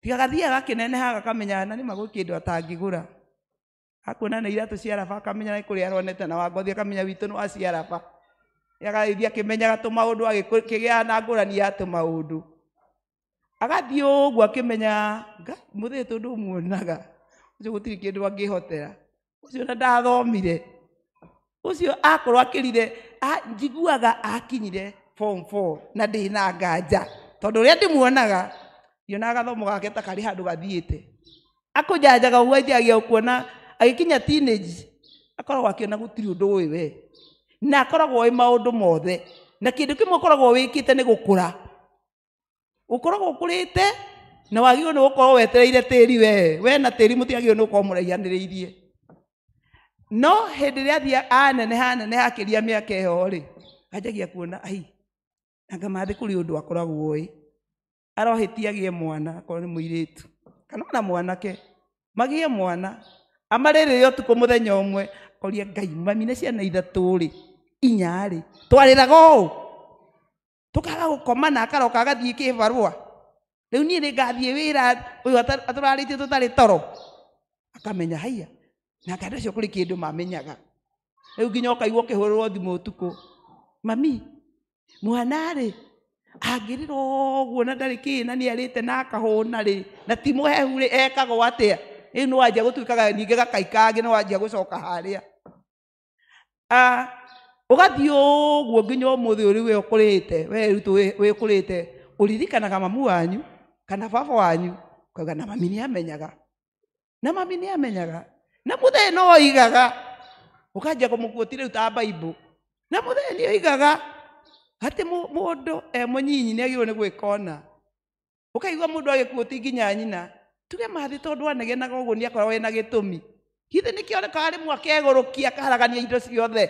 Tiga gathiaga gakĩneneha gakamenya na nĩma gwĩ kĩndũ atangĩgũra. Akuona nĩ iratũ cia raba akamenya nĩ kũrĩa aronete na wangothi akamenya witũ nĩ wa cia raba. Agathiĩ akĩmenyaga tũmaũndũ agĩkĩgĩa na ngũrani ya tũmaũndũ. Agathiĩ ũguo akĩmenya mũthĩ tondũ muonaga ũcio gũtirĩ kĩndũ angĩhotera, ũcio na ndathomire, ũcio akorwo akĩrire, njiguaga akinyire form 4 na ndĩna nganja tondũ ũrĩa ndĩmuonaga ndionaga gathomo gake ta karĩ handũ gathiĩte. Akũnjanjaga ũguo anjagia kuona agĩkinya teenage akoragwo akĩona gũtirĩ ũndũ ũĩ we, na akoragwo oĩ maũndũ mothe, na kĩndũ kĩmwe ũkoragwo wĩkĩte nĩ gũkũra. Ũkoragwo ũkũrĩte na wagĩrĩirwo nĩ gũkorwo wetereire tĩri we na tĩri mũtiagĩrĩirwo nĩ gũkorwo mũraihanĩrĩirie. No hĩndĩ ĩrĩa athiĩ aneneha aneneha akĩria mĩaka ĩyo rĩ, anjagia kuona ai anga mathĩ kũrĩ ũndũ akoragwo oĩ. Arohĩtia agĩe mwana akorwo nĩ mũirĩtu kana ona mwanake magĩe mwana amarĩrĩre ũtukũ mũthenya ũmwe, akoria Ngai mami nĩ ciana ithatũ rĩ inya rĩ twarĩraga ũũ tũkaga gũkoma na akaroka agathiĩ kĩbarũa, rĩu niĩ nĩ ngathiĩ wĩra ũyũ atũrarĩtie tũtarĩ toro. Akamenya haiya na andũ acio kũrĩ kĩndũ mamenyaga. Rĩu nginya ũkaigua ũkĩhũrĩrwo thimũ ũtukũ, mami mwana rĩ angĩrĩra ũguo na ndarĩ kĩ na nĩarĩte na akahũna rĩ na ti mũhehu rĩ ekagwo atĩa? Rĩu nĩwanjia gũtuĩkaga ningĩ gakai kangĩ nĩwanjia gũcoka harĩa. Ũgathiĩ ũguo nginya ũmũthĩ ũrĩ we ũkũrĩte, we rĩu wĩkũrĩte, ũririkanaga mamu wanyu kana baba wanyu, ũkauga na mami nĩamenyaga, na mami nĩamenyaga, na mũthee no oigaga, ũkanjia kũmũkuoti rĩu ta Bible, na mũthee nĩoigaga atĩ mũndũ e mũnyinyi nĩagĩrĩirwo nĩ gwĩka ũna. Ũkaigua mũndũ agĩkuoti nginya nyina, tuge mathĩ tondũ anegenaga ũguo nĩakoragwo ena gĩtũmi. Githĩ nĩkĩonekaga rĩmwe akegũrũkia akaharagania indo ciothe.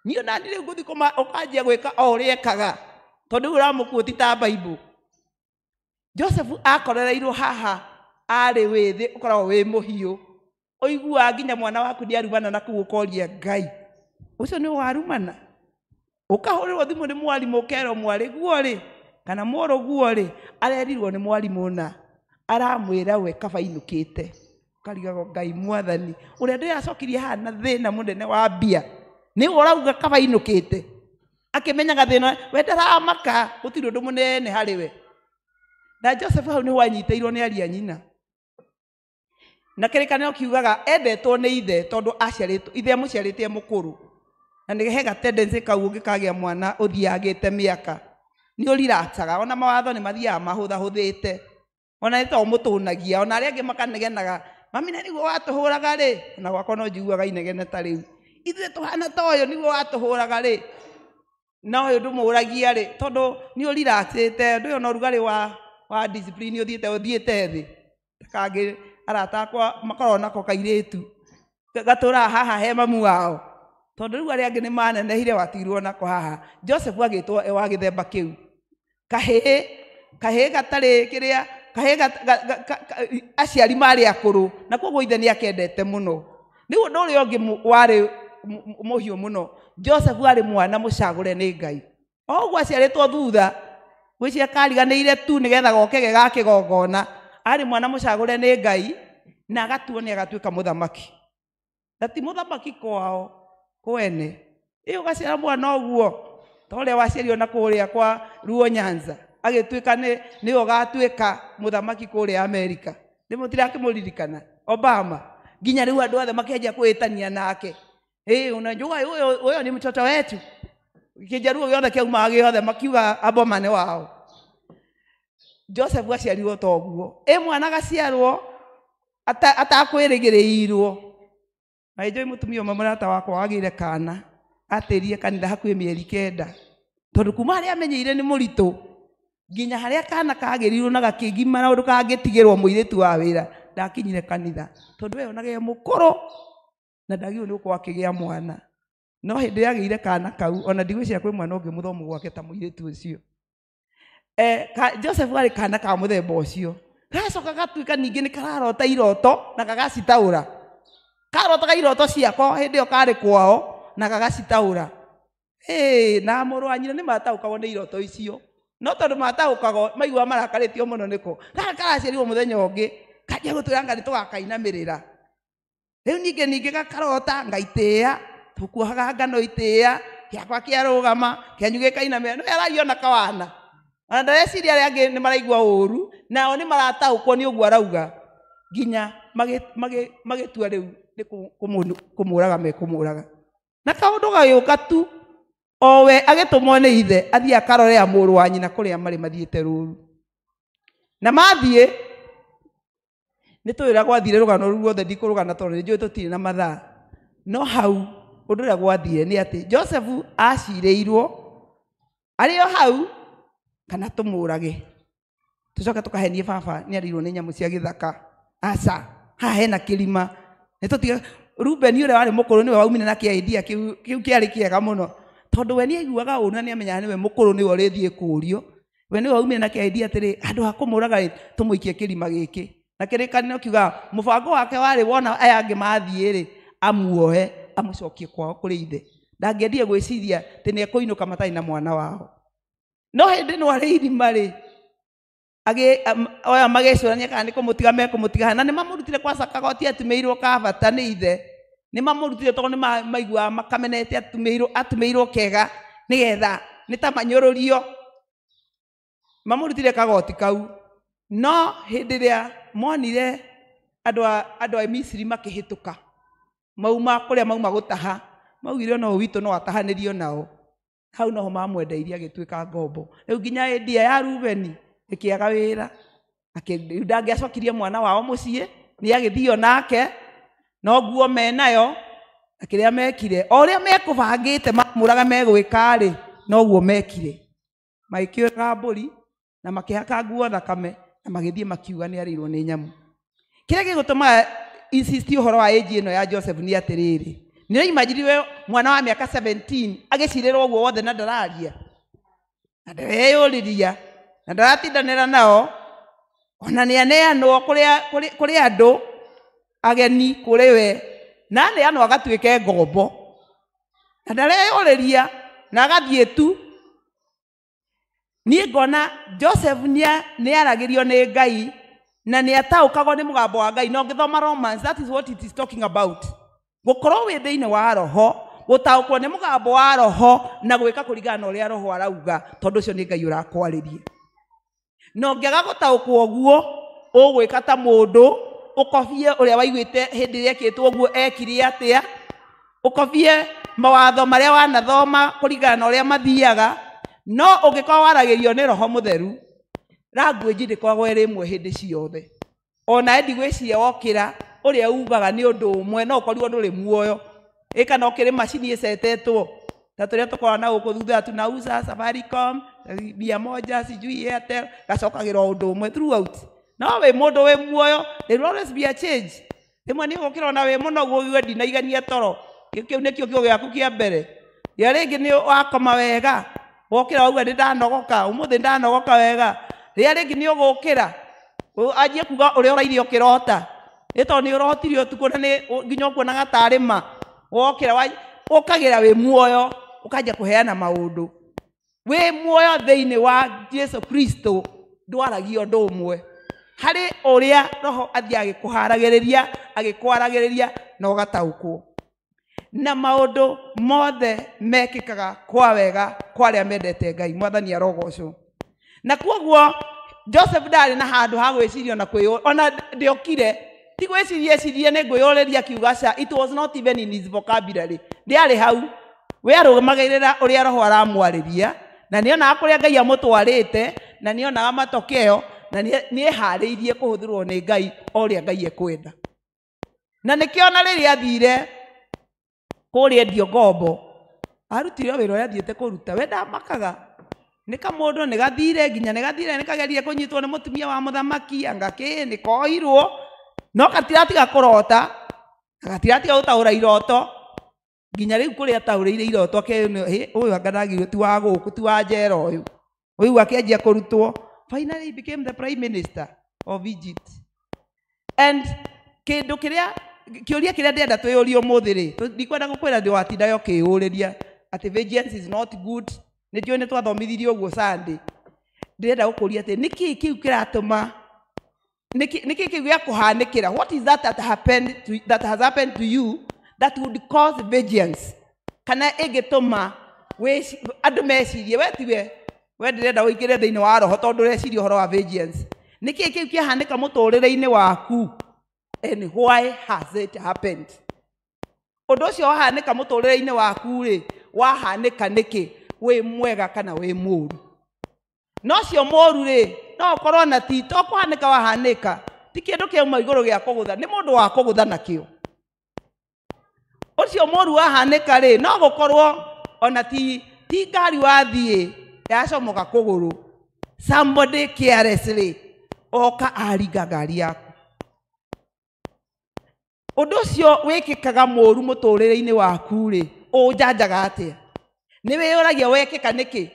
Niĩ ona niĩ rĩu ngũthiĩ ũkanjia gwĩka o ũrĩa ekaga tondũ rĩu ũramũkuoti ta Bible. Joseph akorereirwo haha arĩ wĩthĩ ũkoragwo wĩ mũhiũ, ũiguaga nginya mwana waku nĩarumana na kũu ũkoria Ngai ũcio nĩ warumana. Ũkahũrĩrwo thimũ nĩ mwarimũ ũkerwo mwarĩ guo rĩ kana mũrũ guo rĩ arerirwo nĩ mwarimũ na aramwĩra we kaba ainũkĩte. Ũkarigagwo Ngai mwathani ũrĩa ndĩracokirie haha na thĩna mũnene wa mbia nĩwe ũrauga kaba ainũkĩte, akĩmenyaga thĩna we ndaramaka gũtirĩ ũndũ mũnene harĩ we. Na Joseph hau nĩho anyitĩirwo nĩ aria nyina, na kĩrĩkanĩro kiugaga endetwo nĩ ithe tondũ aciarĩtwo ithe amũciarĩte e mũkũrũ, na nĩ hega tendency kau ũngĩkagĩa mwana ũthiagĩte mĩaka nĩ ũriracaga, ona mawatho nĩ mathiaga mahũthahũthĩte, ona nĩ to mũtũnagia, ona arĩa angĩ makanegenaga mami na nĩguo watũhũraga rĩ, ona gwakwa no njiguaga inegene ta rĩu, ithuĩ tũhana ta ũyũ nĩguo watũhũraga rĩ, na ũyũ ndũmũragia rĩ, tondũ nĩ ũriracĩte, ndũyũ na ũrugarĩ wa discipline ũthiĩte thĩ. Kangĩ arata akwa makoragwo nako kairĩtu gatũraga haha he mamu wao, tondũ rĩu arĩa angĩ nĩ manenehire watigirwo nako haha. Joseph agĩtwo e wa gĩthemba kĩu, kahĩĩ gatarĩ kĩrĩa, kahĩĩ aciari marĩ akũrũ na koguo ithe nĩakendete mũno. Rĩu ũndũ ũrĩa ũngĩ warĩ mũhiũ mũno, Joseph arĩ mwana mũcagũre nĩ Ngai. O ũguo aciarĩtwo thutha gwĩciria kariganĩire tu nĩgetha goke ge ga kĩgongona, arĩ mwana mũcagũre nĩ Ngai na agatuo nĩ agatuĩka mũthamaki. Na ti mũthamaki kwao kwene, ĩ ũgaciara mwana ũguo ta ũrĩa waciarirwo na kũrĩa kwa Luo Nyanza agĩtuĩka nĩwe ũgatuĩka mũthamaki kũrĩa Amerika. Nĩ mũtirakĩmũririkana Obama Nginya rĩu andũ othe makĩanjia kwĩtania nake. Unajua huyo ni mtoto wetu. Kĩnjaruo gĩothe kĩaumaga gĩothe makiuga aboma nĩ wao. Joseph aciarirwo ta ũguo. Mwana agaciarwo atakwĩrĩgĩrĩirwo. Na njũĩ mũtumia ũmwe mũrata wakwa wagĩire kana atĩrie kanitha hakuhĩ mĩeri 9. Tondũ kuma harĩa amenyeire nĩ mũritũ nginya harĩa kana kagĩrirwo na gakĩgimara ũndũ kangĩtigĩrwo mũirĩtu wa wĩra ndakinyire kanitha tondũ we onaga e mũkũrũ na ndagĩrĩirwo nĩ gũkorwo akĩgĩa mwana. No hĩndĩ yagĩire kana kau ona ndigwĩciria kwĩ mwana ũngĩ mũthomu gwake ta mũirĩtu ũcio. Joseph arĩ kana ka mũthemba ũcio. Gacoka gatuĩka ningĩ nĩ kararota iroto na gagacitaũra. Karotaga iroto ciako hĩndĩ ĩyo karĩ kwao na gagacitaũra. Na mũrũ wa nyina nĩ mataũkagwo nĩ iroto icio. No tondũ mataũkagwo maiguaga marakarĩtio mũno nĩko. Gaka karaciarirwo mũthenya ũngĩ kanjia gũtwĩra anga nĩ tũgakainamĩrĩra. Rĩu ningĩ gakarota ngaitĩĩa, tũkuohaga ngano itĩĩa, gĩakwa kĩarũgama, kĩanyu gĩkainamĩrĩra. Nĩwe araria ona kawana. Ona ndareciria arĩa angĩ nĩ maraigua ũru, nao nĩ marataũkwo nĩ ũguo arauga. Nginya magĩtua rĩu nĩ kũmũraga mekũmũraga. Na kaũndũ gagĩũka tu, owe agĩtũmwo nĩ ithe athiĩ akarorea mũrũ wa nyina kũrĩa marĩ mathiĩte rũru. Na mathiĩ nĩ tũĩ gwathire rũgano rũu ruothe ndikũrũgana tondũ nĩ njũĩ tũtirĩ na mathaa. No hau ũndũ ũrĩa gwathire nĩ atĩ Joseph acirĩirwo arĩ o hau kana tũmũrage tũcoke tũkahenie baba nĩ arĩirwo nĩ nyamũ cia gĩthaka. Aca haha hena kĩrima nĩ tũtige. Reuben ũrĩa warĩ mũkũrũ nĩwe waumire na kĩa idea kĩu kĩarĩ kĩega mũno tondũ we nĩaiguaga ũru na nĩamenyaga nĩwe mũkũrũ nĩwe ũrĩthiĩ kũũrio. We nĩwe waumire na kĩa idea atĩrĩ handũ ha kũmũraga rĩ tũmũikie kĩrima gĩkĩ. Na kĩrĩkanĩro kiugaga mũbango wake warĩ wona aya angĩ mathiĩ rĩ amuohe amũcokie kwao kũrĩ ithe. Ndangĩendire gwĩciria atĩ nĩekũinũka matarĩ na mwana wao. No hĩndĩ no arĩ irima rĩ oya magĩcũrania kana nĩ kũmũtiga mekũmũtiga na nĩ mamũrutire kwaca kagoti atumĩirwo ka bata nĩ ithe. Nĩ mamũrutire tondũ nĩ maiguaga makamenete atumĩirwo kega nĩgetha nĩ ta manyũrũrio. Mamũrutire kagoti kau. No hĩndĩ ĩrĩa monire andũ a Misiri makĩhĩtũka mauma kũrĩa mauma gũtaha maugire ona ũyũ witũ no atahanĩrio nao. Hau noho mamwendeirie agĩtuĩka ngombo. Rĩu nginya hĩndĩ ya Rubeni ĩkĩaga wĩra. Rĩu ndangĩacokirie mwana wao mũciĩ nĩ agĩthio nake no nguo menayo na kĩrĩa mekire o ũrĩa mekũbangĩte mamũraga megwĩka rĩ noguo mekire. Magĩkĩũraga mbũri na makĩhaka nguo thakame na magĩthiĩ makiuga nĩ arĩirwo nĩ nyamũ. Kĩrĩa gĩgũtũma insist ũhoro wa age ĩno ya Joseph nĩ atĩrĩrĩ nĩ imagine mwana wa mĩaka 17 agĩcirĩrwo ũguo wothe na ndararia na ndareyũrĩria na ndaratindanĩra nao ona nĩ aneanwo kũrĩ andũ ageni kũrĩ we na aneanwo agatuĩke ngombo na ndareyũrĩria na agathiĩ tu. Niĩ ngona Joseph nĩ aragĩrio nĩ Ngai na nĩ ataũkagwo nĩ mũgambo wa Ngai. Na ũngĩthoma Romans, that is what it is talking about. Gũkorwo wĩ thĩinĩ wa roho, gũtaũkwo nĩ mũgambo wa roho na gwĩka kũringana na ũrĩa roho arauga tondũ ũcio nĩ Ngai ũrakwarĩria. Na ũngĩaga gũtaũkwo ũguo ũgwĩka ta mũndũ ũkobie ũrĩa waiguĩte hĩndĩ ĩrĩa ekĩtwo ũguo ekire atĩa, ũkobie mawatho marĩa wanathoma kũringana na ũrĩa mathiaga. No ũngĩkorwo waragĩrio nĩ roho mũtheru language ndĩkoragwo ĩrĩ ĩmwe hĩndĩ ciothe. Ona ndigwĩciria wokĩra ũrĩa ugaga nĩ ũndũ ũmwe no ũkorirwo ndũrĩ muoyo. Ĩ kana ũkĩrĩ macini ĩcetetwo ta tũrĩa tũkoragwo na gũkũ thutha tunauza Safaricom 100 sijui Airtel gacokagĩra ũndũ ũmwe throughout. No wĩ mũndũ wĩ muoyo there will always be a change. Rĩmwe nĩ ũgũkĩra ona wĩ mũnogu ũigue ndinaigania toro kĩu nĩkĩo kĩo gĩaku kĩa mbere. Rĩrĩa rĩngĩ nĩ wakoma wega wokĩra wauga nĩ ndanogoka ũmũthĩ ndanogoka wega. Rĩrĩa rĩngĩ nĩ ũgũkĩra anjie kuga ũrĩa ũraire ũkĩrota nĩ tondũ nĩ ũrotire ũtukũ na nĩ nginya ũkuonaga tarĩ ma. Wokĩra ũkagĩra wĩ muoyo ũkanjia kũheana maũndũ wĩ muoyo thĩinĩ wa Jesu Kristo ndwaragia ũndũ ũmwe harĩ ũrĩa roho athiĩ agĩkũharagĩrĩria agĩkwaragĩrĩria na ũgataũkwo. Na maũndũ mothe mekĩkaga kwa wega kwa arĩa mendete Ngai. Mwathani arogocwo. Na kwoguo Joseph ndarĩ na handũ ha gwĩciria ona kwĩ ona ndĩokire Ti gwĩciria ecirie nĩ ngwĩyũrĩria akiuga ca. It was not even in his vocabulary. Ndĩarĩ hau. We arũgamagĩrĩra ũrĩa roho aramwarĩria na nĩonaga kũrĩa Ngai amũtwarĩte na nĩonaga matokeo na nĩeharĩirie kũhũthĩrwo nĩ Ngai o ũrĩa Ngai ekwenda. Na nĩkĩo ona rĩrĩa athire kũrĩa endio ngombo arutire wĩra ũrĩa athiĩte kũruta. We ndamakaga nĩ kamũndũ nĩ gathire nginya nĩ gathire nĩ kagerie kũnyitwo nĩ mũtumia wa mũthamaki anga kĩ nĩ koirwo no gatiratiga kũrota na gatiratiga gũtaũra iroto nginya rĩu kũrĩa ataũrĩire iroto ũyũ anga ndagirwo ti wa gũkũ ti wa njera ũyũ ũyũ akĩanjia kũrutwo. Finally he became the prime minister of Egypt. And kĩndũ kĩrĩa kĩũria kĩrĩa ndĩrenda twĩyũrie ũmũthĩ rĩ, ndikwenda gũkwĩra ndĩwatindaga ũkĩyũrĩria atĩ vengeance is not good. Nĩ njũĩ nĩ twathomithirio ũguo Sunday. Ndĩrenda gũkũria atĩ nĩkĩĩ kĩu kĩratũma, nĩkĩĩ kĩu gĩa kũhanĩkĩra? What is that that happened to, that has happened to you that would cause vengeance? Kana ĩngĩtũma andũ mecirie we tiwe we ndĩrenda ũingĩre thĩinĩ wa roho tondũ ũreciria ũhoro wa vengeance. Nĩkĩĩ kĩu kĩahanĩka mũtũrĩre-inĩ waku? And why has it happened? Ũndũ ũcio wahanĩka mũtũrĩre-inĩ waku rĩ, wahanĩka nĩkĩ? Wĩ mwega kana wĩ mũũru? No ũcio mũũru rĩ, no ũkorwo na ti to kũhanĩka wahanĩka, ti kĩndũ kĩauma igũrũ gĩa kũgũtha, nĩ mũndũ wa kũgũtha nakĩo. Ũcio mũũru wahanĩka rĩ, no gũkorwo ona ti ngari wathiĩ yacomoka kũgũrũ. Somebody carelessly oka aringa ngari yaku. Ũndũ ũcio wĩkĩkaga mũũru mũtũrĩre-inĩ waku rĩ, ũnjanjaga atĩa? Nĩ wĩyũragia wekĩka nĩkĩ?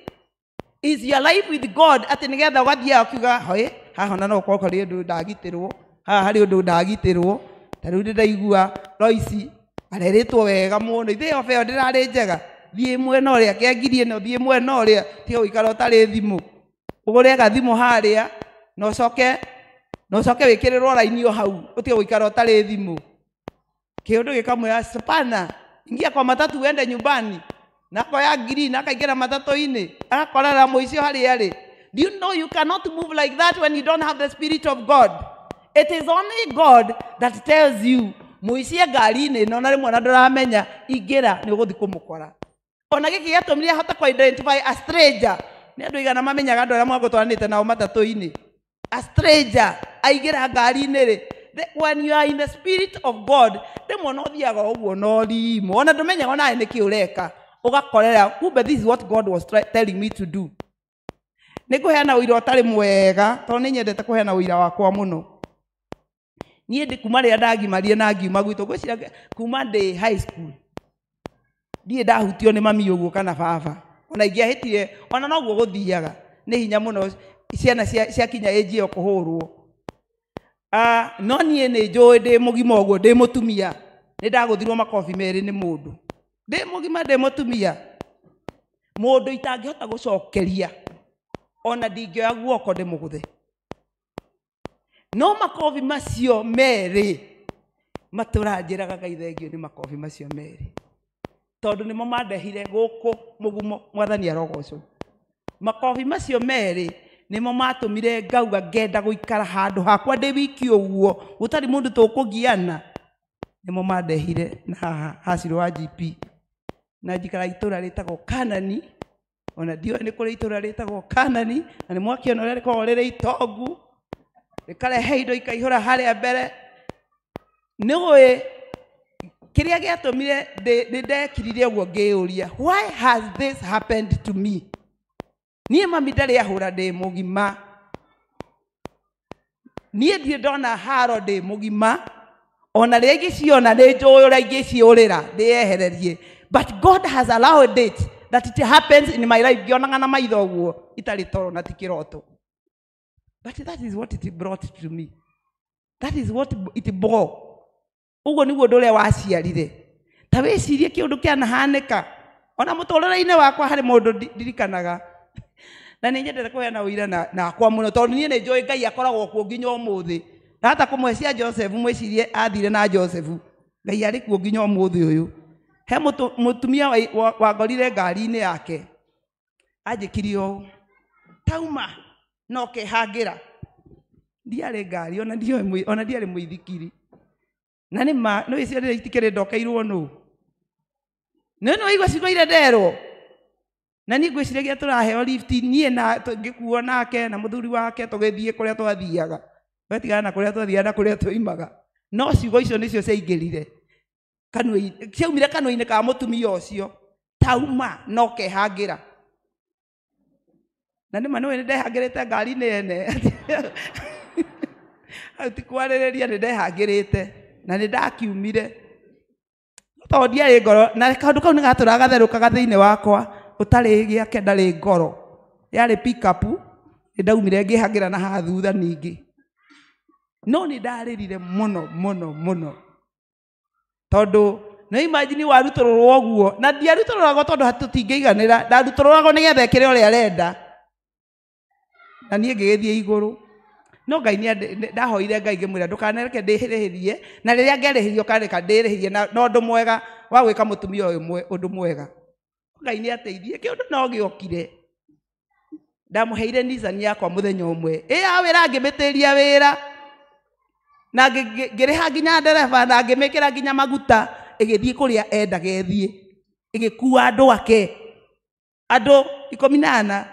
Is your life with God atĩ nĩgetha ũgathiaga ũkiuga hoi haha ona no ũkorwo harĩ ũndũ ndagitĩrwo, haha harĩ ũndũ ndagitĩrwo, ta rĩu ndĩraigua Loici arerĩtwo wega mũno, ithe oba ĩyo ndĩrarĩ njega, thiĩ mwena ũrĩa kĩangirie ĩno, thiĩ mwena ũrĩa, tiga gũikara ũtarĩ thimũ, ũgũre gathimũ harĩa na ũcoke wĩkĩrĩrwo raini o hau, ũtige gũikara ũtarĩ thimũ. Kĩũndũ gĩkamwĩra spana, ingia kwa matatu uende nyumbani. Nakoya ngiri na akaingĩra matatũ-inĩ agakorera mũici harĩa arĩ. Do you know you cannot move like that when you don't have the spirit of God? It is only God that tells you mũici e ngari-inĩ ĩno na rĩmwe ona ndũramenya, ingĩra nĩ ũgũthiĩ kũmũkora. Ona gĩkĩ gĩatũmire ahote kũ identify a stranger. Nĩ andũ aigana mamenyaga andũ arĩa mwagũtwaranĩte nao matatũ-inĩ. A stranger aingĩra ngari-inĩ rĩ, when you are in the spirit of God, rĩmwe no ũthiaga ũguo na ũrimũ ona ndũmenyaga onawe nĩkĩ ũreka. Ũgakorera kumbe this is what God was telling me to do. Nĩ ngũheana ũira ũtarĩ mwega tondũ nĩ nyendete kũheana ũira wakwa mũno. Niĩ ndĩ kuma rĩrĩa ndagimarire na ngiuma gwitũ, ngwĩciria kuma ndĩ high school ndirĩ ndahutio nĩ mami ũguo kana baba, ona ingĩahĩtire ona noguo gũthiaga nĩ hinya mũno ciana ciakinya age ĩyo kũhũrwo. No niĩ nĩ njũĩ ndĩ mũgima ũguo ndĩ mũtumia nĩ ndagũthirwo makobi merĩ nĩ mũndũ. Ndĩ mũgima ndĩ mũtumia mũndũ itangĩhota gũcokeria ona ndingĩoya guoko ndĩmũgũthe. No makobi macio merĩ matũranjĩraga Ngai thengio nĩ makobi macio merĩ tondũ nĩmo mandehire gũkũ mũgumo. Mwathani arogocwo. Makobi macio merĩ nĩmo matũmire ngauga ngenda gũikara handũ hakwa ndĩ wiki ũguo gũtarĩ mũndũ tũkũgiana. Nĩmo mandehire na haha hacirwo wa GP na njikara itũra rĩtagwo Kanani. Ona ndiũĩ nĩ kũrĩ itũra rĩtagwo Kanani na nĩ mwakĩona ũrĩa rĩkoragwo rĩrĩ itongu rĩkarehe indo ikaihũra harĩa mbere. Nĩũĩ kĩrĩa gĩatũmire nĩ ndekirire ũguo ngĩyũria, why has this happened to me? Niĩ mami ndarĩ ahũra ndĩ mũgima, niĩ ndirĩ ndona haro ndĩ mũgima, ona rĩrĩa ingĩciona nĩ njũĩ ũrĩa ingĩciũrĩra ndĩyehererie. But God has allowed it that it happens in my life. Ngĩonaga na maitho ũguo itarĩ toro na ti kĩroto. But that is what it brought to me. That is what it bore. Ũguo nĩguo ũndũ ũrĩa waciarire. Ta wĩcirie kĩũndũ kĩanahanĩka ona mũtũrĩre-inĩ wakwa harĩ mũndũ ndirikanaga na nĩ nyendete kũheana ũira nakwa mũno tondũ niĩ nĩ njũĩ Ngai akoragwo kuo nginya ũmũthĩ. Na hata kũmwe cia Joseph mwĩcirie athire na Joseph, Ngai arĩ kuo nginya ũmũthĩ ũyũ. He mũtumia wangorire ngari-inĩ yake anjĩkire ũũ, tauma no kehangĩra. Ndiarĩ ngari ona ndiarĩ mũithikiri. Na nĩ ma nĩ wĩciarĩre itikĩrĩ ndokeirwo nũ. Nĩ nĩ waigua ciugo iria nderwo. Na niĩ ngwĩciragia tũraheo lift niĩ na ngĩkuo nake na mũthuri wake tũgĩthiĩ kũrĩa twathiaga. We tigana na kũrĩa twathiaga na kũrĩa twoimaga. No ciugo icio nĩcio ciaingĩrire kanua-inĩ, ciaumire kanua-inĩ ka mũtumia ũcio. Tauma no kehangĩra. Na nĩma nĩũĩ nĩndehangĩrĩte ngari-inĩ ene. Hau ti kwarĩrĩria nĩndehangĩrĩte na nĩndakiumire. Tondũ ndiarĩ ngoro na kaũndũ kau nĩgatũraga gatherũkaga thĩinĩ wakwa ũtarĩ gĩake ndarĩ ngoro. Yarĩ pick up nĩndaumire ngĩhangĩra na haha thutha ningĩ. No nĩndarĩrire mũno mũno mũno. Tondũ nĩ imagine warutũrũrwo ũguo na ndiarutũrũragwo tondũ tũtingĩiganĩra, ndarutũrũragwo nĩgetha ekĩre ũrĩa arenda. Na niĩ ngĩgĩthiĩ igũrũ. No Ngai nĩ ndahoire Ngai ngĩmwĩra ndũkanareke ndĩrĩhĩrie na rĩrĩa ngerĩhĩrio ũkareka ndĩrĩhĩrie na ũndũ mwega wa gwĩka mũtumia ũyũ ũndũ mwega. Ngai nĩ ateithie kĩũndũ no gĩokire. Ndamũheire Nissan yakwa mũthenya ũmwe. Ĩ ya wĩra ngĩmĩtĩria wĩra. Na ngĩrĩha nginya ndereba na ngĩmĩkĩra nginya maguta ĩgĩthiĩ kũrĩa endaga ĩthiĩ. Ĩgĩkua andũ ake. Andũ 14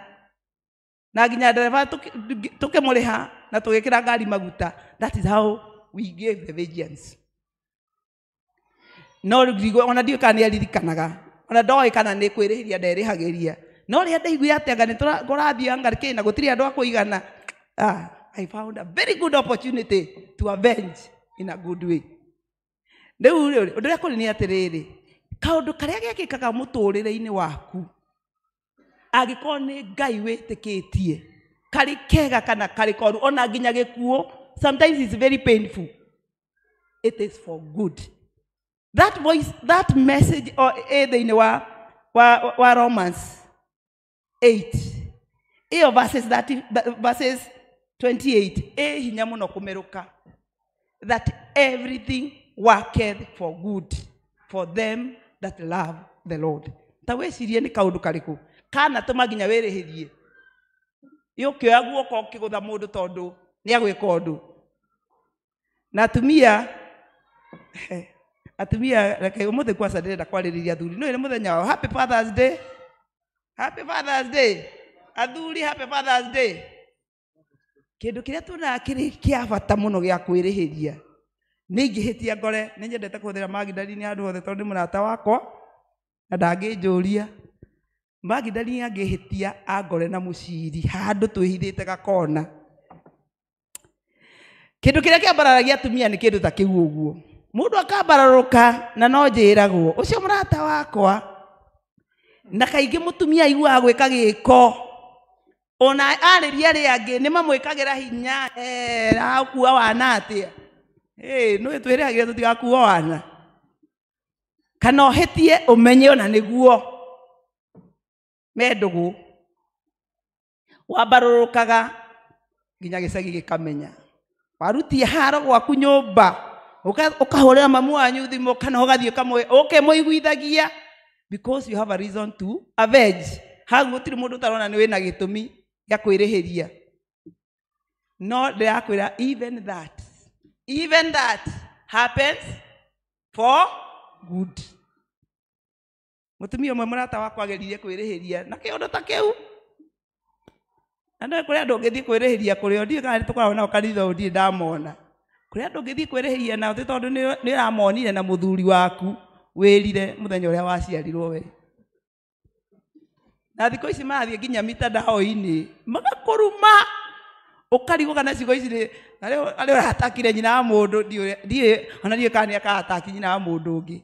na nginya ndereba tũkĩmũrĩha na tũgĩkĩra ngari maguta. That is how we gave the vengeance. No ona ndiũĩ kana nĩaririkanaga. Ona ndoĩ kana nĩ kwĩrĩhĩria nderĩhagĩria. No rĩrĩa ndaiguire atĩ anga nĩtũrathiĩ anga kĩ na gũtirĩ andũ a kũigana. I found a very good opportunity to avenge in a good way. Rĩu rĩ, ũndũ ũrĩa kũrĩ nĩ atĩrĩrĩ, kaũndũ karĩa gekĩkaga mũtũrĩre-inĩ waku angĩkorwo nĩ Ngai wĩtĩkĩtie karĩ kega kana karĩ koru ona nginya gĩkuũ, sometimes it's very painful. It is for good. That voice, that message ĩ thĩinĩ wa Romans 8 ĩyo verses 30, verses 28 ĩ hinya mũno kũmerũka, that everything worketh for good for them that love the Lord. Ta wĩcirie nĩ kaũndũ karĩkũ kana tũma nginya wĩrĩhĩrie ũkĩoya guoko ũkĩgũtha mũndũ tondũ nĩ agwĩka ũndũ. Na atumia reke ũmũthĩ kwaca ndĩrenda kwarĩrĩria athuri. Nĩ mũthenya wao. Happy Father's Day. Happy Father's Day. Athuri, happy Father's Day. Kĩndũ kĩrĩa tuonaga kĩrĩ kĩa bata mũno gĩa kwĩrĩhĩria nĩ ingĩhĩtia ngore nĩ nyendete kũhũthĩra Magdalene handũ hothe tondũ nĩ mũrata wakwa na ndangĩnjũria. Magdalene angĩhĩtia angore na mũciri handũ twĩhithĩte gakona. Kĩndũ kĩrĩa kĩambararagia atumia nĩ kĩndũ ta kĩu ũguo. Mũndũ akambararũka na no njĩragwo ũcio mũrata wakwa. Na kaingĩ mũtumia aiguaga gwĩka gĩko ona arĩria arĩa angĩ nĩ mamwĩkagĩra hinya, akua wana atĩa. Nĩ twĩrĩhagĩra tũtigakua wana. Kana ũhĩtie ũmenye ona nĩguo me ndũgũ wambarũrũkaga nginya gĩcagi gĩkamenya. Warutie haro gwaku nyũmba ũkahũrĩra mamu wanyu thimũ kana ũgathiĩ ũkĩmũiguithagia because you have a reason to avenge. Hau gũtirĩ mũndũ ũtarona nĩ wĩna gĩtũmi gĩa kwĩrĩhĩria. No ndĩrakwĩra even that happens for good. Mũtumia ũmwe mũrata wakwa ageririe kwĩrĩhĩria na kĩũndũ ta kĩu. Na nĩ kũrĩ andũ ũngĩthiĩ kwĩrĩhĩria kũrĩ o, ndiũĩ kana nĩtũkoragwo nao kanitha ũyũ, ndirĩ ndamona. Kũrĩ andũ ũngĩthiĩ kwĩrĩhĩria nao ti tondũ nĩ ũramonire na mũthuri waku wĩrire mũthenya ũrĩa waciarirwo we. Na thikũ ici marathiĩ nginya mitandao-inĩ magakũruma ũkarigwo kana ciugo ici nĩ arĩa ũratakire nyina wa mũndũ, ndiũĩ ona ndiũĩ kana nĩ akaataki nyina wa mũndũ ũngĩ.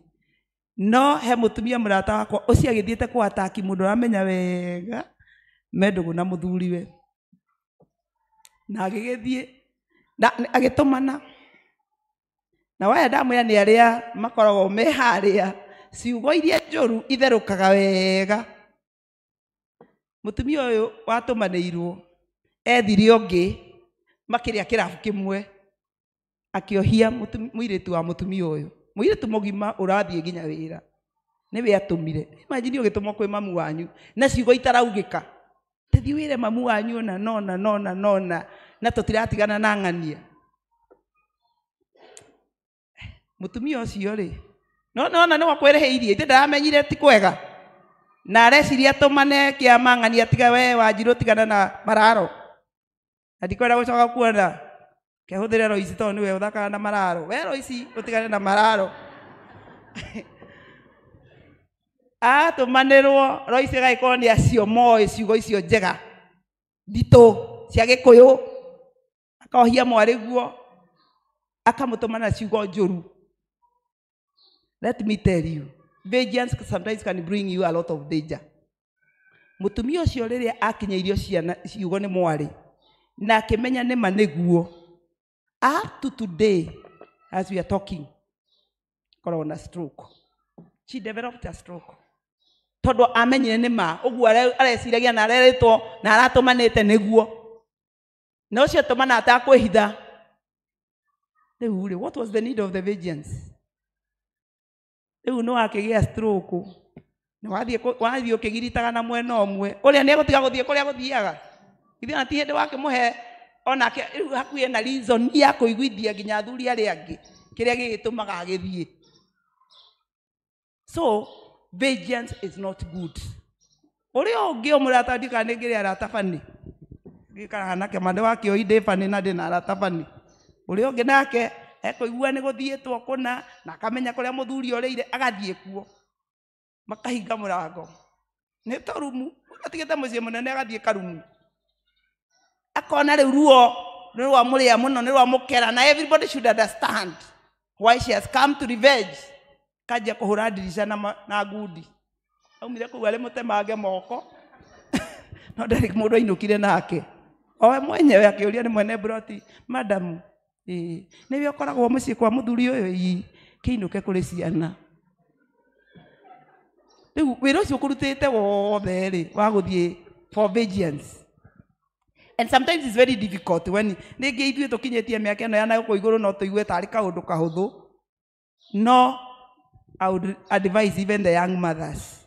No he mũtumia mũrata wakwa ũcio agĩthiĩte kũataki mũndũ ũramenya wega me ndũgũ na mũthuriwe. Na agĩgĩthiĩ na agĩtũmana. Na waya ndamwĩra nĩ arĩa makoragwo me harĩa ciugo iria njũru itherũkaga wega. Mũtumia ũyũ watũmanĩirwo ethire ũngĩ makĩrĩa kĩrabu kĩmwe akĩohia mũirĩtu wa mũtumia ũyũ. Mũirĩtu mũgima ũrathiĩ nginya wĩra nĩwe atũmire. Imagine ũgĩtũmwo kwĩ mamu wanyu na ciugo itaraugĩka. Tĩthiĩ wĩre mamu wanyu ona nona nona nona na tũtiratigana na ng'ania. Mutumia ũcio rĩ, no nona nĩ wakwĩrĩhĩirie, ithe ndaramenyire ti kwega. Na areciria tũmane kĩama ng'ania tiga we Wanjirũ tigana na mararo. Na ndikwenda gũcoka kuona kehũthĩre Roici tondũ nĩwe ũthakaga na mararo. We Roici ũtigane na mararo. Atũmanĩrwo Roici agagĩkorwo nĩ acio moĩ ciugo icio njega nditũ cia Gĩkũyũ, akohia mwarĩ guo akamũtũmana ciugo njũru. Let me tell you, vengeance sometimes can bring you a lot of danger. Mũtumia ũcio rĩrĩa akinyĩirio ciana ciugo nĩ mwarĩ na akĩmenya nĩma nĩguo, up to today as we are talking, koragwo na stroke. She developed a stroke tondũ amenyire nĩma ũguo areciragia na arerĩtwo na aratũmanĩte nĩguo, na ũcio tũmana atakwĩhitha. Rĩu rĩ, what was the need of the vengeance? Rĩu nĩ wakĩgĩa stroke, nĩ wathiĩ ũkĩgiritaga na mwena ũmwe, ũrĩa nĩ egũtiga gũthiĩ kũrĩa gũthiaga. Ithuĩ ona ti hĩndĩ wakĩmũhe onake rĩu hakuhĩ na reason ya kũiguithia nginya athuri arĩa angĩ kĩrĩa gĩgĩtũmaga agĩthiĩ. So vengeance is not good. Ũrĩa ũngĩ ũmũrata ndikana nĩ ngĩrĩ arata bani, ngĩikaraga nake ma nĩ wakĩoi ndĩ bani na ndĩ na arata bani. Ũrĩa ũngĩ nake ekũigua nĩ gũthiĩtwo kũna na akamenya kũrĩa mũthuri orĩire agathiĩ kuo, makahinga mũrango nĩ tũrumu, atigĩte mũciĩ mũnene agathiĩ karumu, akona rĩu ruo nĩ rwamũrĩa mũno, nĩ rwamũkera, na everybody should understand why she has come to revenge. Kanjia kũhũra ndirica na ngundi, aumire kũu arĩ mũtemange moko no ndarĩ mũndũ ainũkire nake, owe mwenyewe akĩũria nĩ mwene broti, madam, nĩwe ũkoragwo mũciĩ kwa mũthuri ũyũ? Ii, kĩinũke kũrĩ ciana. Rĩu wĩra ũcio ũkũrutĩte wothe rĩ wa gũthiĩ for vengeance. And sometimes it's very difficult when rĩngĩ ithuĩ tũkinyĩtie mĩaka ĩno ya na gũkũ igũrũ no tũigue tarĩ kaũndũ kahũthũ. No I would advise even the young mothers,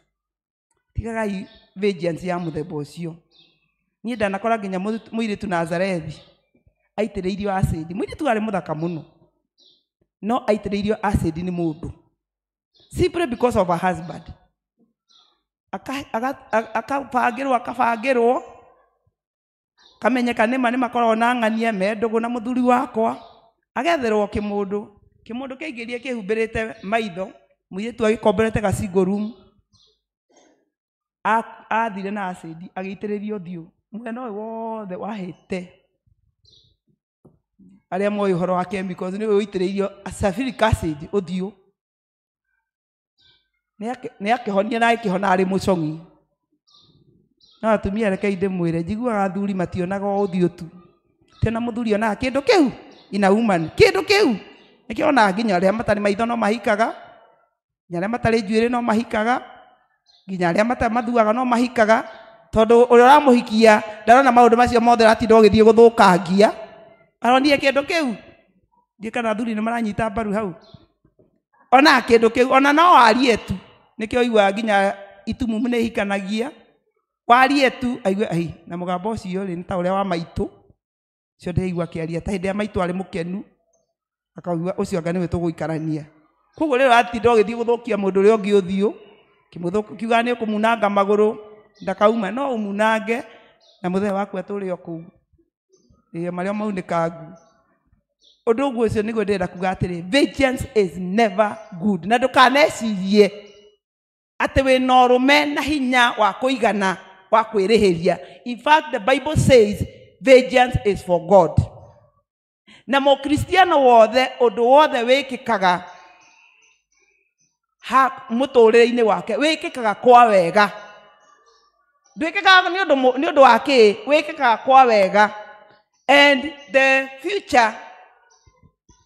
tigagai vengeance ya mũthemba ũcio. Niĩ ndanakora nginya mũirĩtu Nazarethi aitĩrĩirio acid. Mũirĩtu arĩ mũthaka mũno, no aitĩrĩirio acid nĩ mũndũ simply because of her husband. Akabangĩrwo akabangĩrwo kamenyeka nĩma nĩ makoragwo na ng'ania me ndũgũ na mũthuri wakwa, agetherwo kĩmũndũ kĩmũndũ kĩaingĩrie kĩhumbĩrĩte maitho, mũirĩtu agĩkomborete ga single room, athire na acid agĩitĩrĩrio ũthiũ mwena ũyũ wothe wahĩte. Arĩa moĩ ũhoro wa chemicals nĩ ũitĩrĩirio sulfuric acid ũthiũ, nĩ akĩhonia na agĩkĩhona arĩ mũcong'i. No atumia rekei ndĩmwĩre, njiguaga athuri mationaga o ũthiũ tu, tena mũthuri onaga kĩndũ kĩu ina woman, kĩndũ kĩu nĩkĩonaga nginya arĩa matarĩ maitho no mahikaga, nginya arĩa matarĩ njuĩrĩ no mahikaga, nginya arĩa mathuaga no mahikaga, tondũ ũrĩa ũramũhikia ndarona maũndũ macio mothe aratinda ũgĩthiĩ gũthũkangia, aronire kĩndũ kĩu. Ndiĩ kana athuri nĩ maranyita mbaru hau. Onaga kĩndũ kĩu, ona no warie tu, nĩkĩo ũiguaga nginya itumumu nĩ ihikanagia. Warie tu aigue ai na mũgambo ũcio rĩ nĩ ta ũrĩa wa maitũ, ũcio ndĩraigua akĩaria ta hĩndĩ ya maitũ arĩ mũkenu, akaigua ũcio anga nĩwe tũgũikarania. Koguo rĩrĩa ũratinda ũgĩthiĩ gũthũkia mũndũ ũrĩa ũngĩ ũthiũ, kiuga nĩ ũkũmunanga magũrũ ndakauma, no ũmunange na mũthee waku atũre o kũu, ĩĩ marĩa maunĩkangu. Ũndũ ũguo ũcio nĩguo ndĩrenda kuga atĩrĩ, vengeance is never good. Na ndũkanecirie atĩ wĩna ũrũme na hinya wa kũigana wa kwĩrĩhĩria. In fact, the Bible says vengeance is for God. Na mũkristiano wothe ũndũ wothe wĩkĩkaga mũtũrĩre-inĩ wake wĩkĩkaga kwa wega, ndwĩkĩkaga nĩ ũndũ wa kĩ, wĩkĩkaga kwa wega. And the future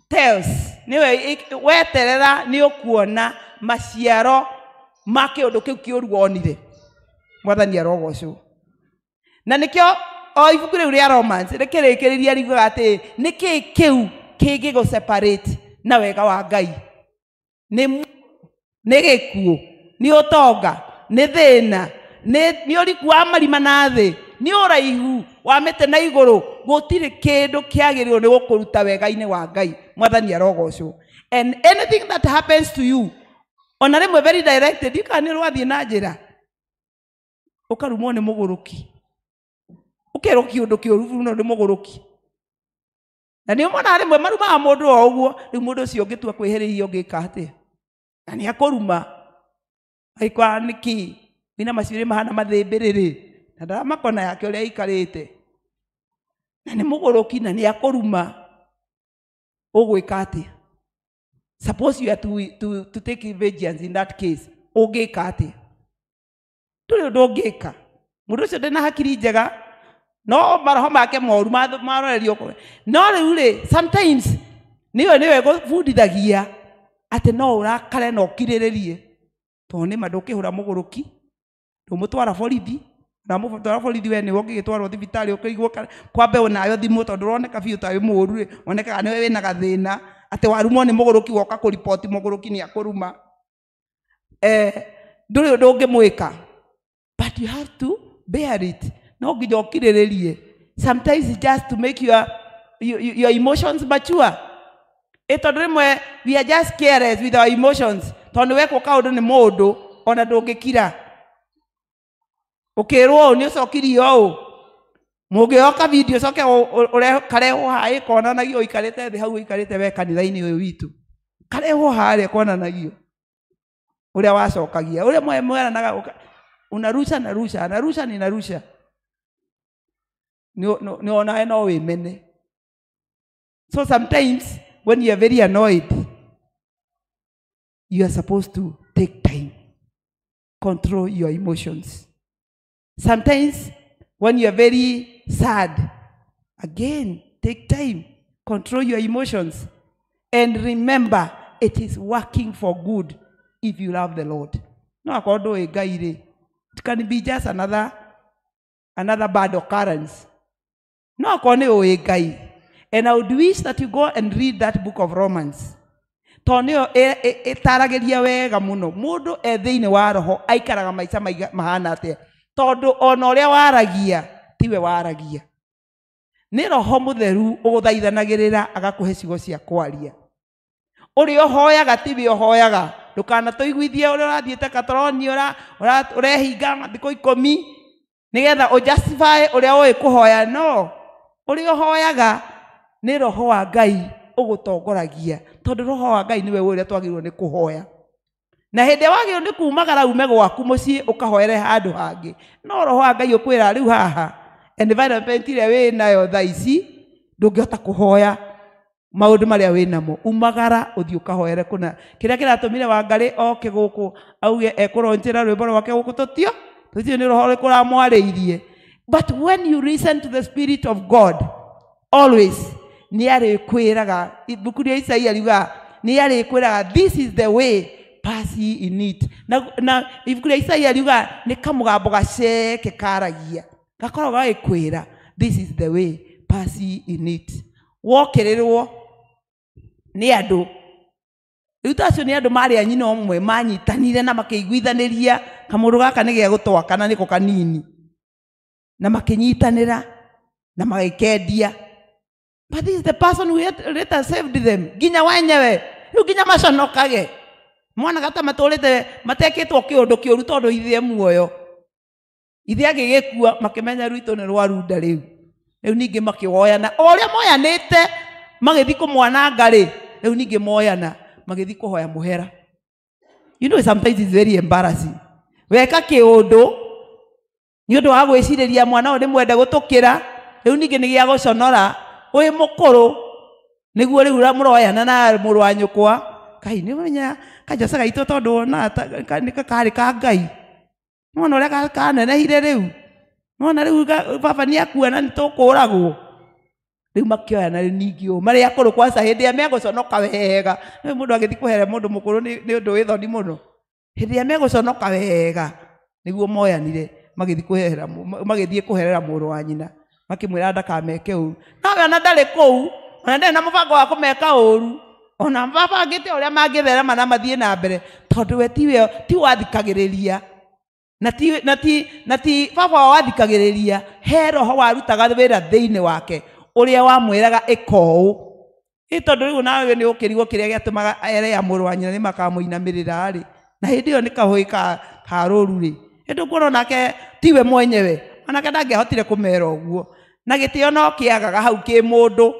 tells, nĩwe weterera nĩ ũkuona maciaro ma kĩũndũ kĩu kĩũru wonire. Mwathani arogocwo. Na nĩkĩo o ibuku rĩu rĩa Romans rĩkĩrĩkĩrĩria riugaga atĩ nĩkĩĩ kĩu kĩngĩgũ separate na wega wa Ngai? Nĩ gĩkuũ, nĩ ũtonga, nĩ thĩna, nĩ ũriku wa marima na thĩ, nĩ ũraihu wa mĩtĩ na igũrũ, gũtirĩ kĩndũ kĩagĩrĩirwo nĩ gũkũruta wega-inĩ wa Ngai. Mwathani arogocwo. And anything that happens to you, ona rĩmwe very directed, ndiũĩ kana nĩ ũrathiĩ na njĩra ũkarumwo nĩ mũgũrũki, ũkerwo kĩũndũ kĩũru mũno nĩ mũgũrũki, na nĩ ũmonaga rĩmwe marumaga mũndũ o ũguo. Rĩu mũndũ ũcio ũngĩtua kwĩhĩrĩria ũngĩka atĩa? Na nĩ akũruma agĩkora nĩkĩ wĩna macuĩrĩ mahana mathĩmbĩrĩrĩ na ndamakona yake ũrĩa aikarĩte, na nĩ mũgũrũki na nĩ akũruma, ũgwĩka atĩa? Suppose you are to take vengeance in that case, ũngĩka atĩa? Ndũrĩ ũndũ ũngĩka. Mũndũ ũcio ndĩ na hakiri njega, no maroho make moru marorerio kũrĩ. No rĩu rĩ, sometimes nĩwe gũbundithagia atĩ no ũrakare na ũkirĩrĩrie, tondũ nĩma ndũkĩhũra mũgũrũki, ndũmũtwara borithi, na mũtwara borithi we nĩwe ũngĩgĩtwarwo thibitarĩ ũkĩigwo kwambe nayo thimũ, tondũ ũroneka biũ ta wĩ mũũru rĩ, wonekaga nĩwe wĩna gathĩna atĩ warumwo nĩ mũgũrũki woka kũriboti mũgũrũki nĩ akũruma. Ndũrĩ ũndũ ũngĩmwĩka, but you have to bear it. No nginya ũkirĩrĩrie. Sometimes it's just to make your emotions mature. Tondũ rĩmwe we are just careless with our emotions, tondũ wekwo kaũndũ nĩ mũndũ ona ndũngĩkira. Ũkĩrwo ũũ nĩ ũcokirie ũũ, mũngĩoka video coke karehwo haha ĩkonanagio ũikarĩte thĩ hau ũikarĩte we kanitha-inĩ ũyũ witũ, karehwo harĩa konanagio ũrĩa wacokagia, ũrĩa mweranaga, unarusha narusha, anarusha ninarusha, nĩ onawe no wĩmene. So sometimes when you are very annoyed, you are supposed to take time, control your emotions. Sometimes when you are very sad, again, take time, control your emotions, and remember it is working for good if you love the Lord. No akorwo ndũĩ Ngai rĩ, it can be just another bad occurrence. No akorwo nĩ ũĩ Ngai. And I would wish that you go and read that book of Romans. Tondũ nĩyo ĩtaragĩria wega mũno mũndũ e thĩinĩ wa roho aikaraga maica mahana atĩa, tondũ ona ũrĩa waragia tiwe waragia, nĩ roho mũtheru ũgũthaithanagĩrĩra agakũhe ciugo cia kwaria. Ũrĩa ũhoyaga tiwe ũhoyaga, ndũkanatũiguithie ũrĩa ũrathiĩte katoroni ũrehinga thikũ 10 nĩgetha ũjustify ũrĩa ũĩ kũhoya. No ũrĩa ũhoyaga nĩ roho wa Ngai ũgũtongoragia, tondũ roho wa Ngai nĩwe ũrĩa twagĩrĩirwo nĩ kũhoya. Na hĩndĩ wagĩrĩirwo nĩ kumagara ume gwaku mũciĩ ũkahoere handũ hangĩ, no roho wa Ngai ũkwĩra rĩu haha environment ĩrĩa wĩ nayo thaa ici ndũngĩhota kũhoya maũndũ marĩa wĩ namo, umagara ũthiĩ ũkahoere kũna. Kĩrĩa kĩratũmire Wangarĩ oke gũkũ auge ekũronjera rwĩmbo rwake gũkũ tũtio tũtiũ nĩ roho ũrĩkũ ũramwarĩirie. But when you listen to the Spirit of God always, nĩ arĩkwĩraga, ibuku rĩa Isaia riugaga nĩ arĩkwĩraga this is the way, pass ye in it. Na ibuku rĩa Isaia riugaga nĩ kamũgambo gaceke karagia gakoragwo gagĩkwĩra this is the way, pass ye in it. Wokĩrĩrwo nĩ andũ rĩu ta acio nĩ andũ marĩ a nyina ũmwe manyitanire na makĩiguithanĩria kamũndũ gaka nĩ gĩa gũtwakana nĩko kanini, na makĩnyitanĩra na magĩkendia. But this is the person who later saved them. Nginya wenyewe rĩu nginya maconokage monaga ta matũrĩte matekĩtwo kĩũndũ kĩũru tondũ ithe muoyo, ithe agĩgĩkua makĩmenya rwitũ nĩ rwarunda rĩu. Rĩu ningĩ makĩwoyana o ũrĩa moyanĩte magĩthiĩ kũmwananga rĩ, rĩu ningĩ moyana magĩthiĩ kũhoya mũhera. You know sometimes it's very embarrassing. Weka kĩũndũ nĩ ũndũ wa gwĩcirĩria mwana ũyũ nĩ mwende gũtũkĩra, rĩu ningĩ nĩ gĩa gũconora wĩ mũkũrũ nĩguo rĩu mũroyana na mũrũ wa nyũkwa, kai nĩ ũmenya kajoca gaitũ tondũ wonaga nĩ karĩ ka Ngai, nĩwona ũrĩa kanenehire rĩu, nĩwona rĩu baba nĩ akua na nĩ tũkũragwo. Rĩu makĩoyana rĩu ningĩ ũũ marĩ akũrũ kwanza hĩndĩ ĩrĩa megũconoka wega, nĩ mũndũ agĩthiĩ kũhera mũndũ mũkũrũ nĩ ũndũ wĩ thoni mũno. Hĩndĩ ĩrĩa megũconoka wega nĩguo moyanire magĩthiĩ kũherera mũrũ wa nyina, makĩmwĩra ndakameke ũru. Nowe ona ndarĩ kũu, ona ndarĩ na mũbango wa kũmeka ũru, ona mabangĩte ũrĩa mangĩtherema na mathiĩ na mbere, tondũ we tiwe ti wathikagĩrĩria na ti baba wao wathikagĩrĩria, he roho warutaga wĩra thĩinĩ wake ũrĩa wamwĩraga ĩka ũũ. Ĩ tondũ rĩu nawe nĩ ũkĩrigwo kĩrĩa gĩatũmaga ere ya mũrũ wa nyina nĩ makamũinamĩrĩra rĩ, na hĩndĩ ĩyo nĩ kahũĩ ka rũru rĩ, ĩndũ nake tiwe mwenyewe onake ndangĩahotire kũmera ũguo. Na gĩtĩo no kĩagaga hau kĩ mũndũ,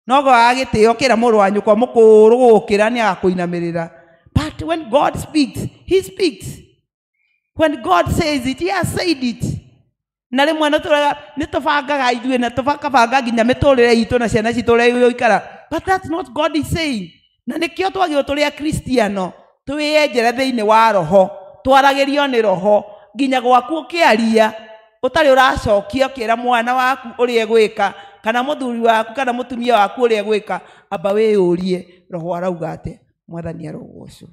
no gwaga gĩtĩo kĩra mũrũ wa nyũkwa mũkũrũ gũkĩra nĩ agakũinamĩrĩra. But when God speaks, he speaks. When God says it, he has said it. Na rĩmwe nĩ tũbangaga ithuĩ na tũkabanga nginya mĩtũrĩre itũ na ciana citũ ũrĩa igũikara. But that's not God is saying. Na nĩkĩo twagĩrĩirwo tũrĩ Akristiano twĩyenjere thĩinĩ wa roho, twaragĩrio nĩ roho nginya gwaku ũkĩaria ũtarĩ ũracokia ũkĩra mwana waku ũrĩa egwĩka kana mũthuri waku kana mũtumia waku ũrĩa egwĩka, amba wĩyũrie roho arauga atĩa. Mwathani arogocwo.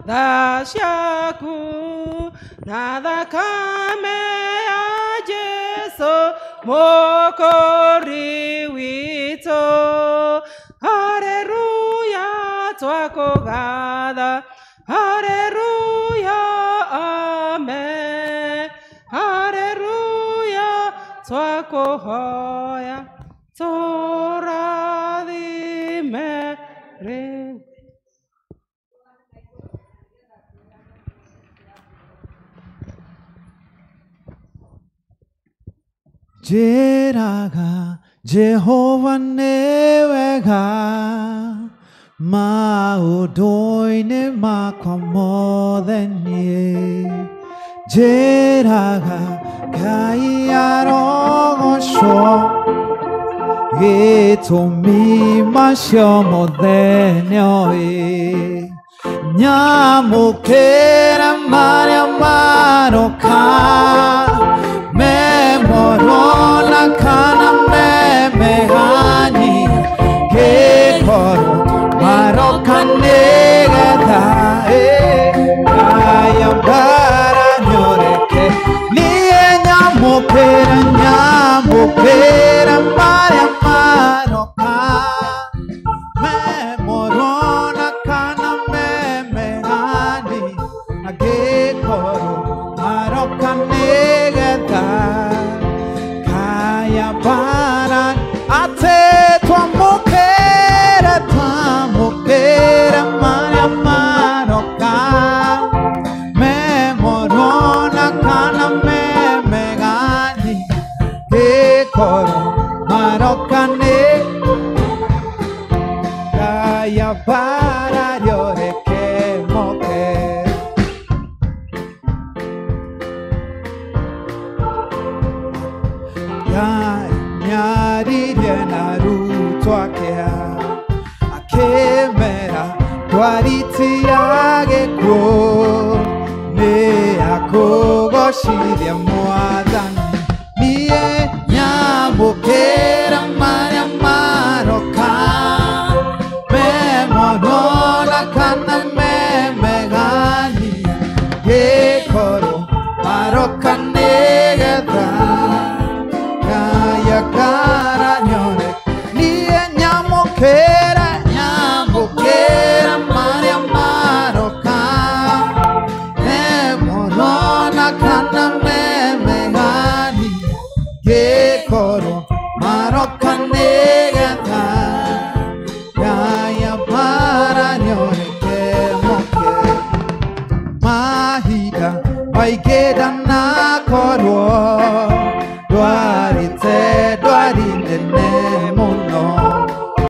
Tha ciaku na thakame ya Jesu Mũkũũri witũ. Haleluya twakũgatha, haleluya amen, haleluya twakũhoya tũrathime rĩu. Njĩraga Jehova nĩ wega maũndũ-inĩ makwa mothe niĩ. Njĩraga Ngai arogocwo gĩtũmi macio mothe nĩoĩ. Nyamũkĩra marĩa maroka memorona kana memegani gĩkorwo maroka nĩgetha ngaya mbara nyoreke. Niĩ nyamũkĩra nyamũkĩra marĩa maroka memorona kana memegani gĩkorwo maroka nĩgetha kaya bara ate twamũkĩra twamũkĩra marĩa maroka memorona kana memegani gĩkorwo maroka nĩ kaya bara rĩoreke moke. Nyaririe na arutwo ake akĩmera ndwari ti ya gĩkuũ nĩ ya kũgocithia Mwathani. Niĩ nyamũkĩra marĩa maroka memorona kana memegani gĩkorwo maroka nĩgetha kaya kara nyone. Niĩ nyamũkĩra nyamũkĩra marĩa maroka memorona kana memegani gĩkorwo maroka nĩgetha kaya bara nyoreke moke. Mahinda maingĩ ndanakorwo ndwarĩte ndwari nene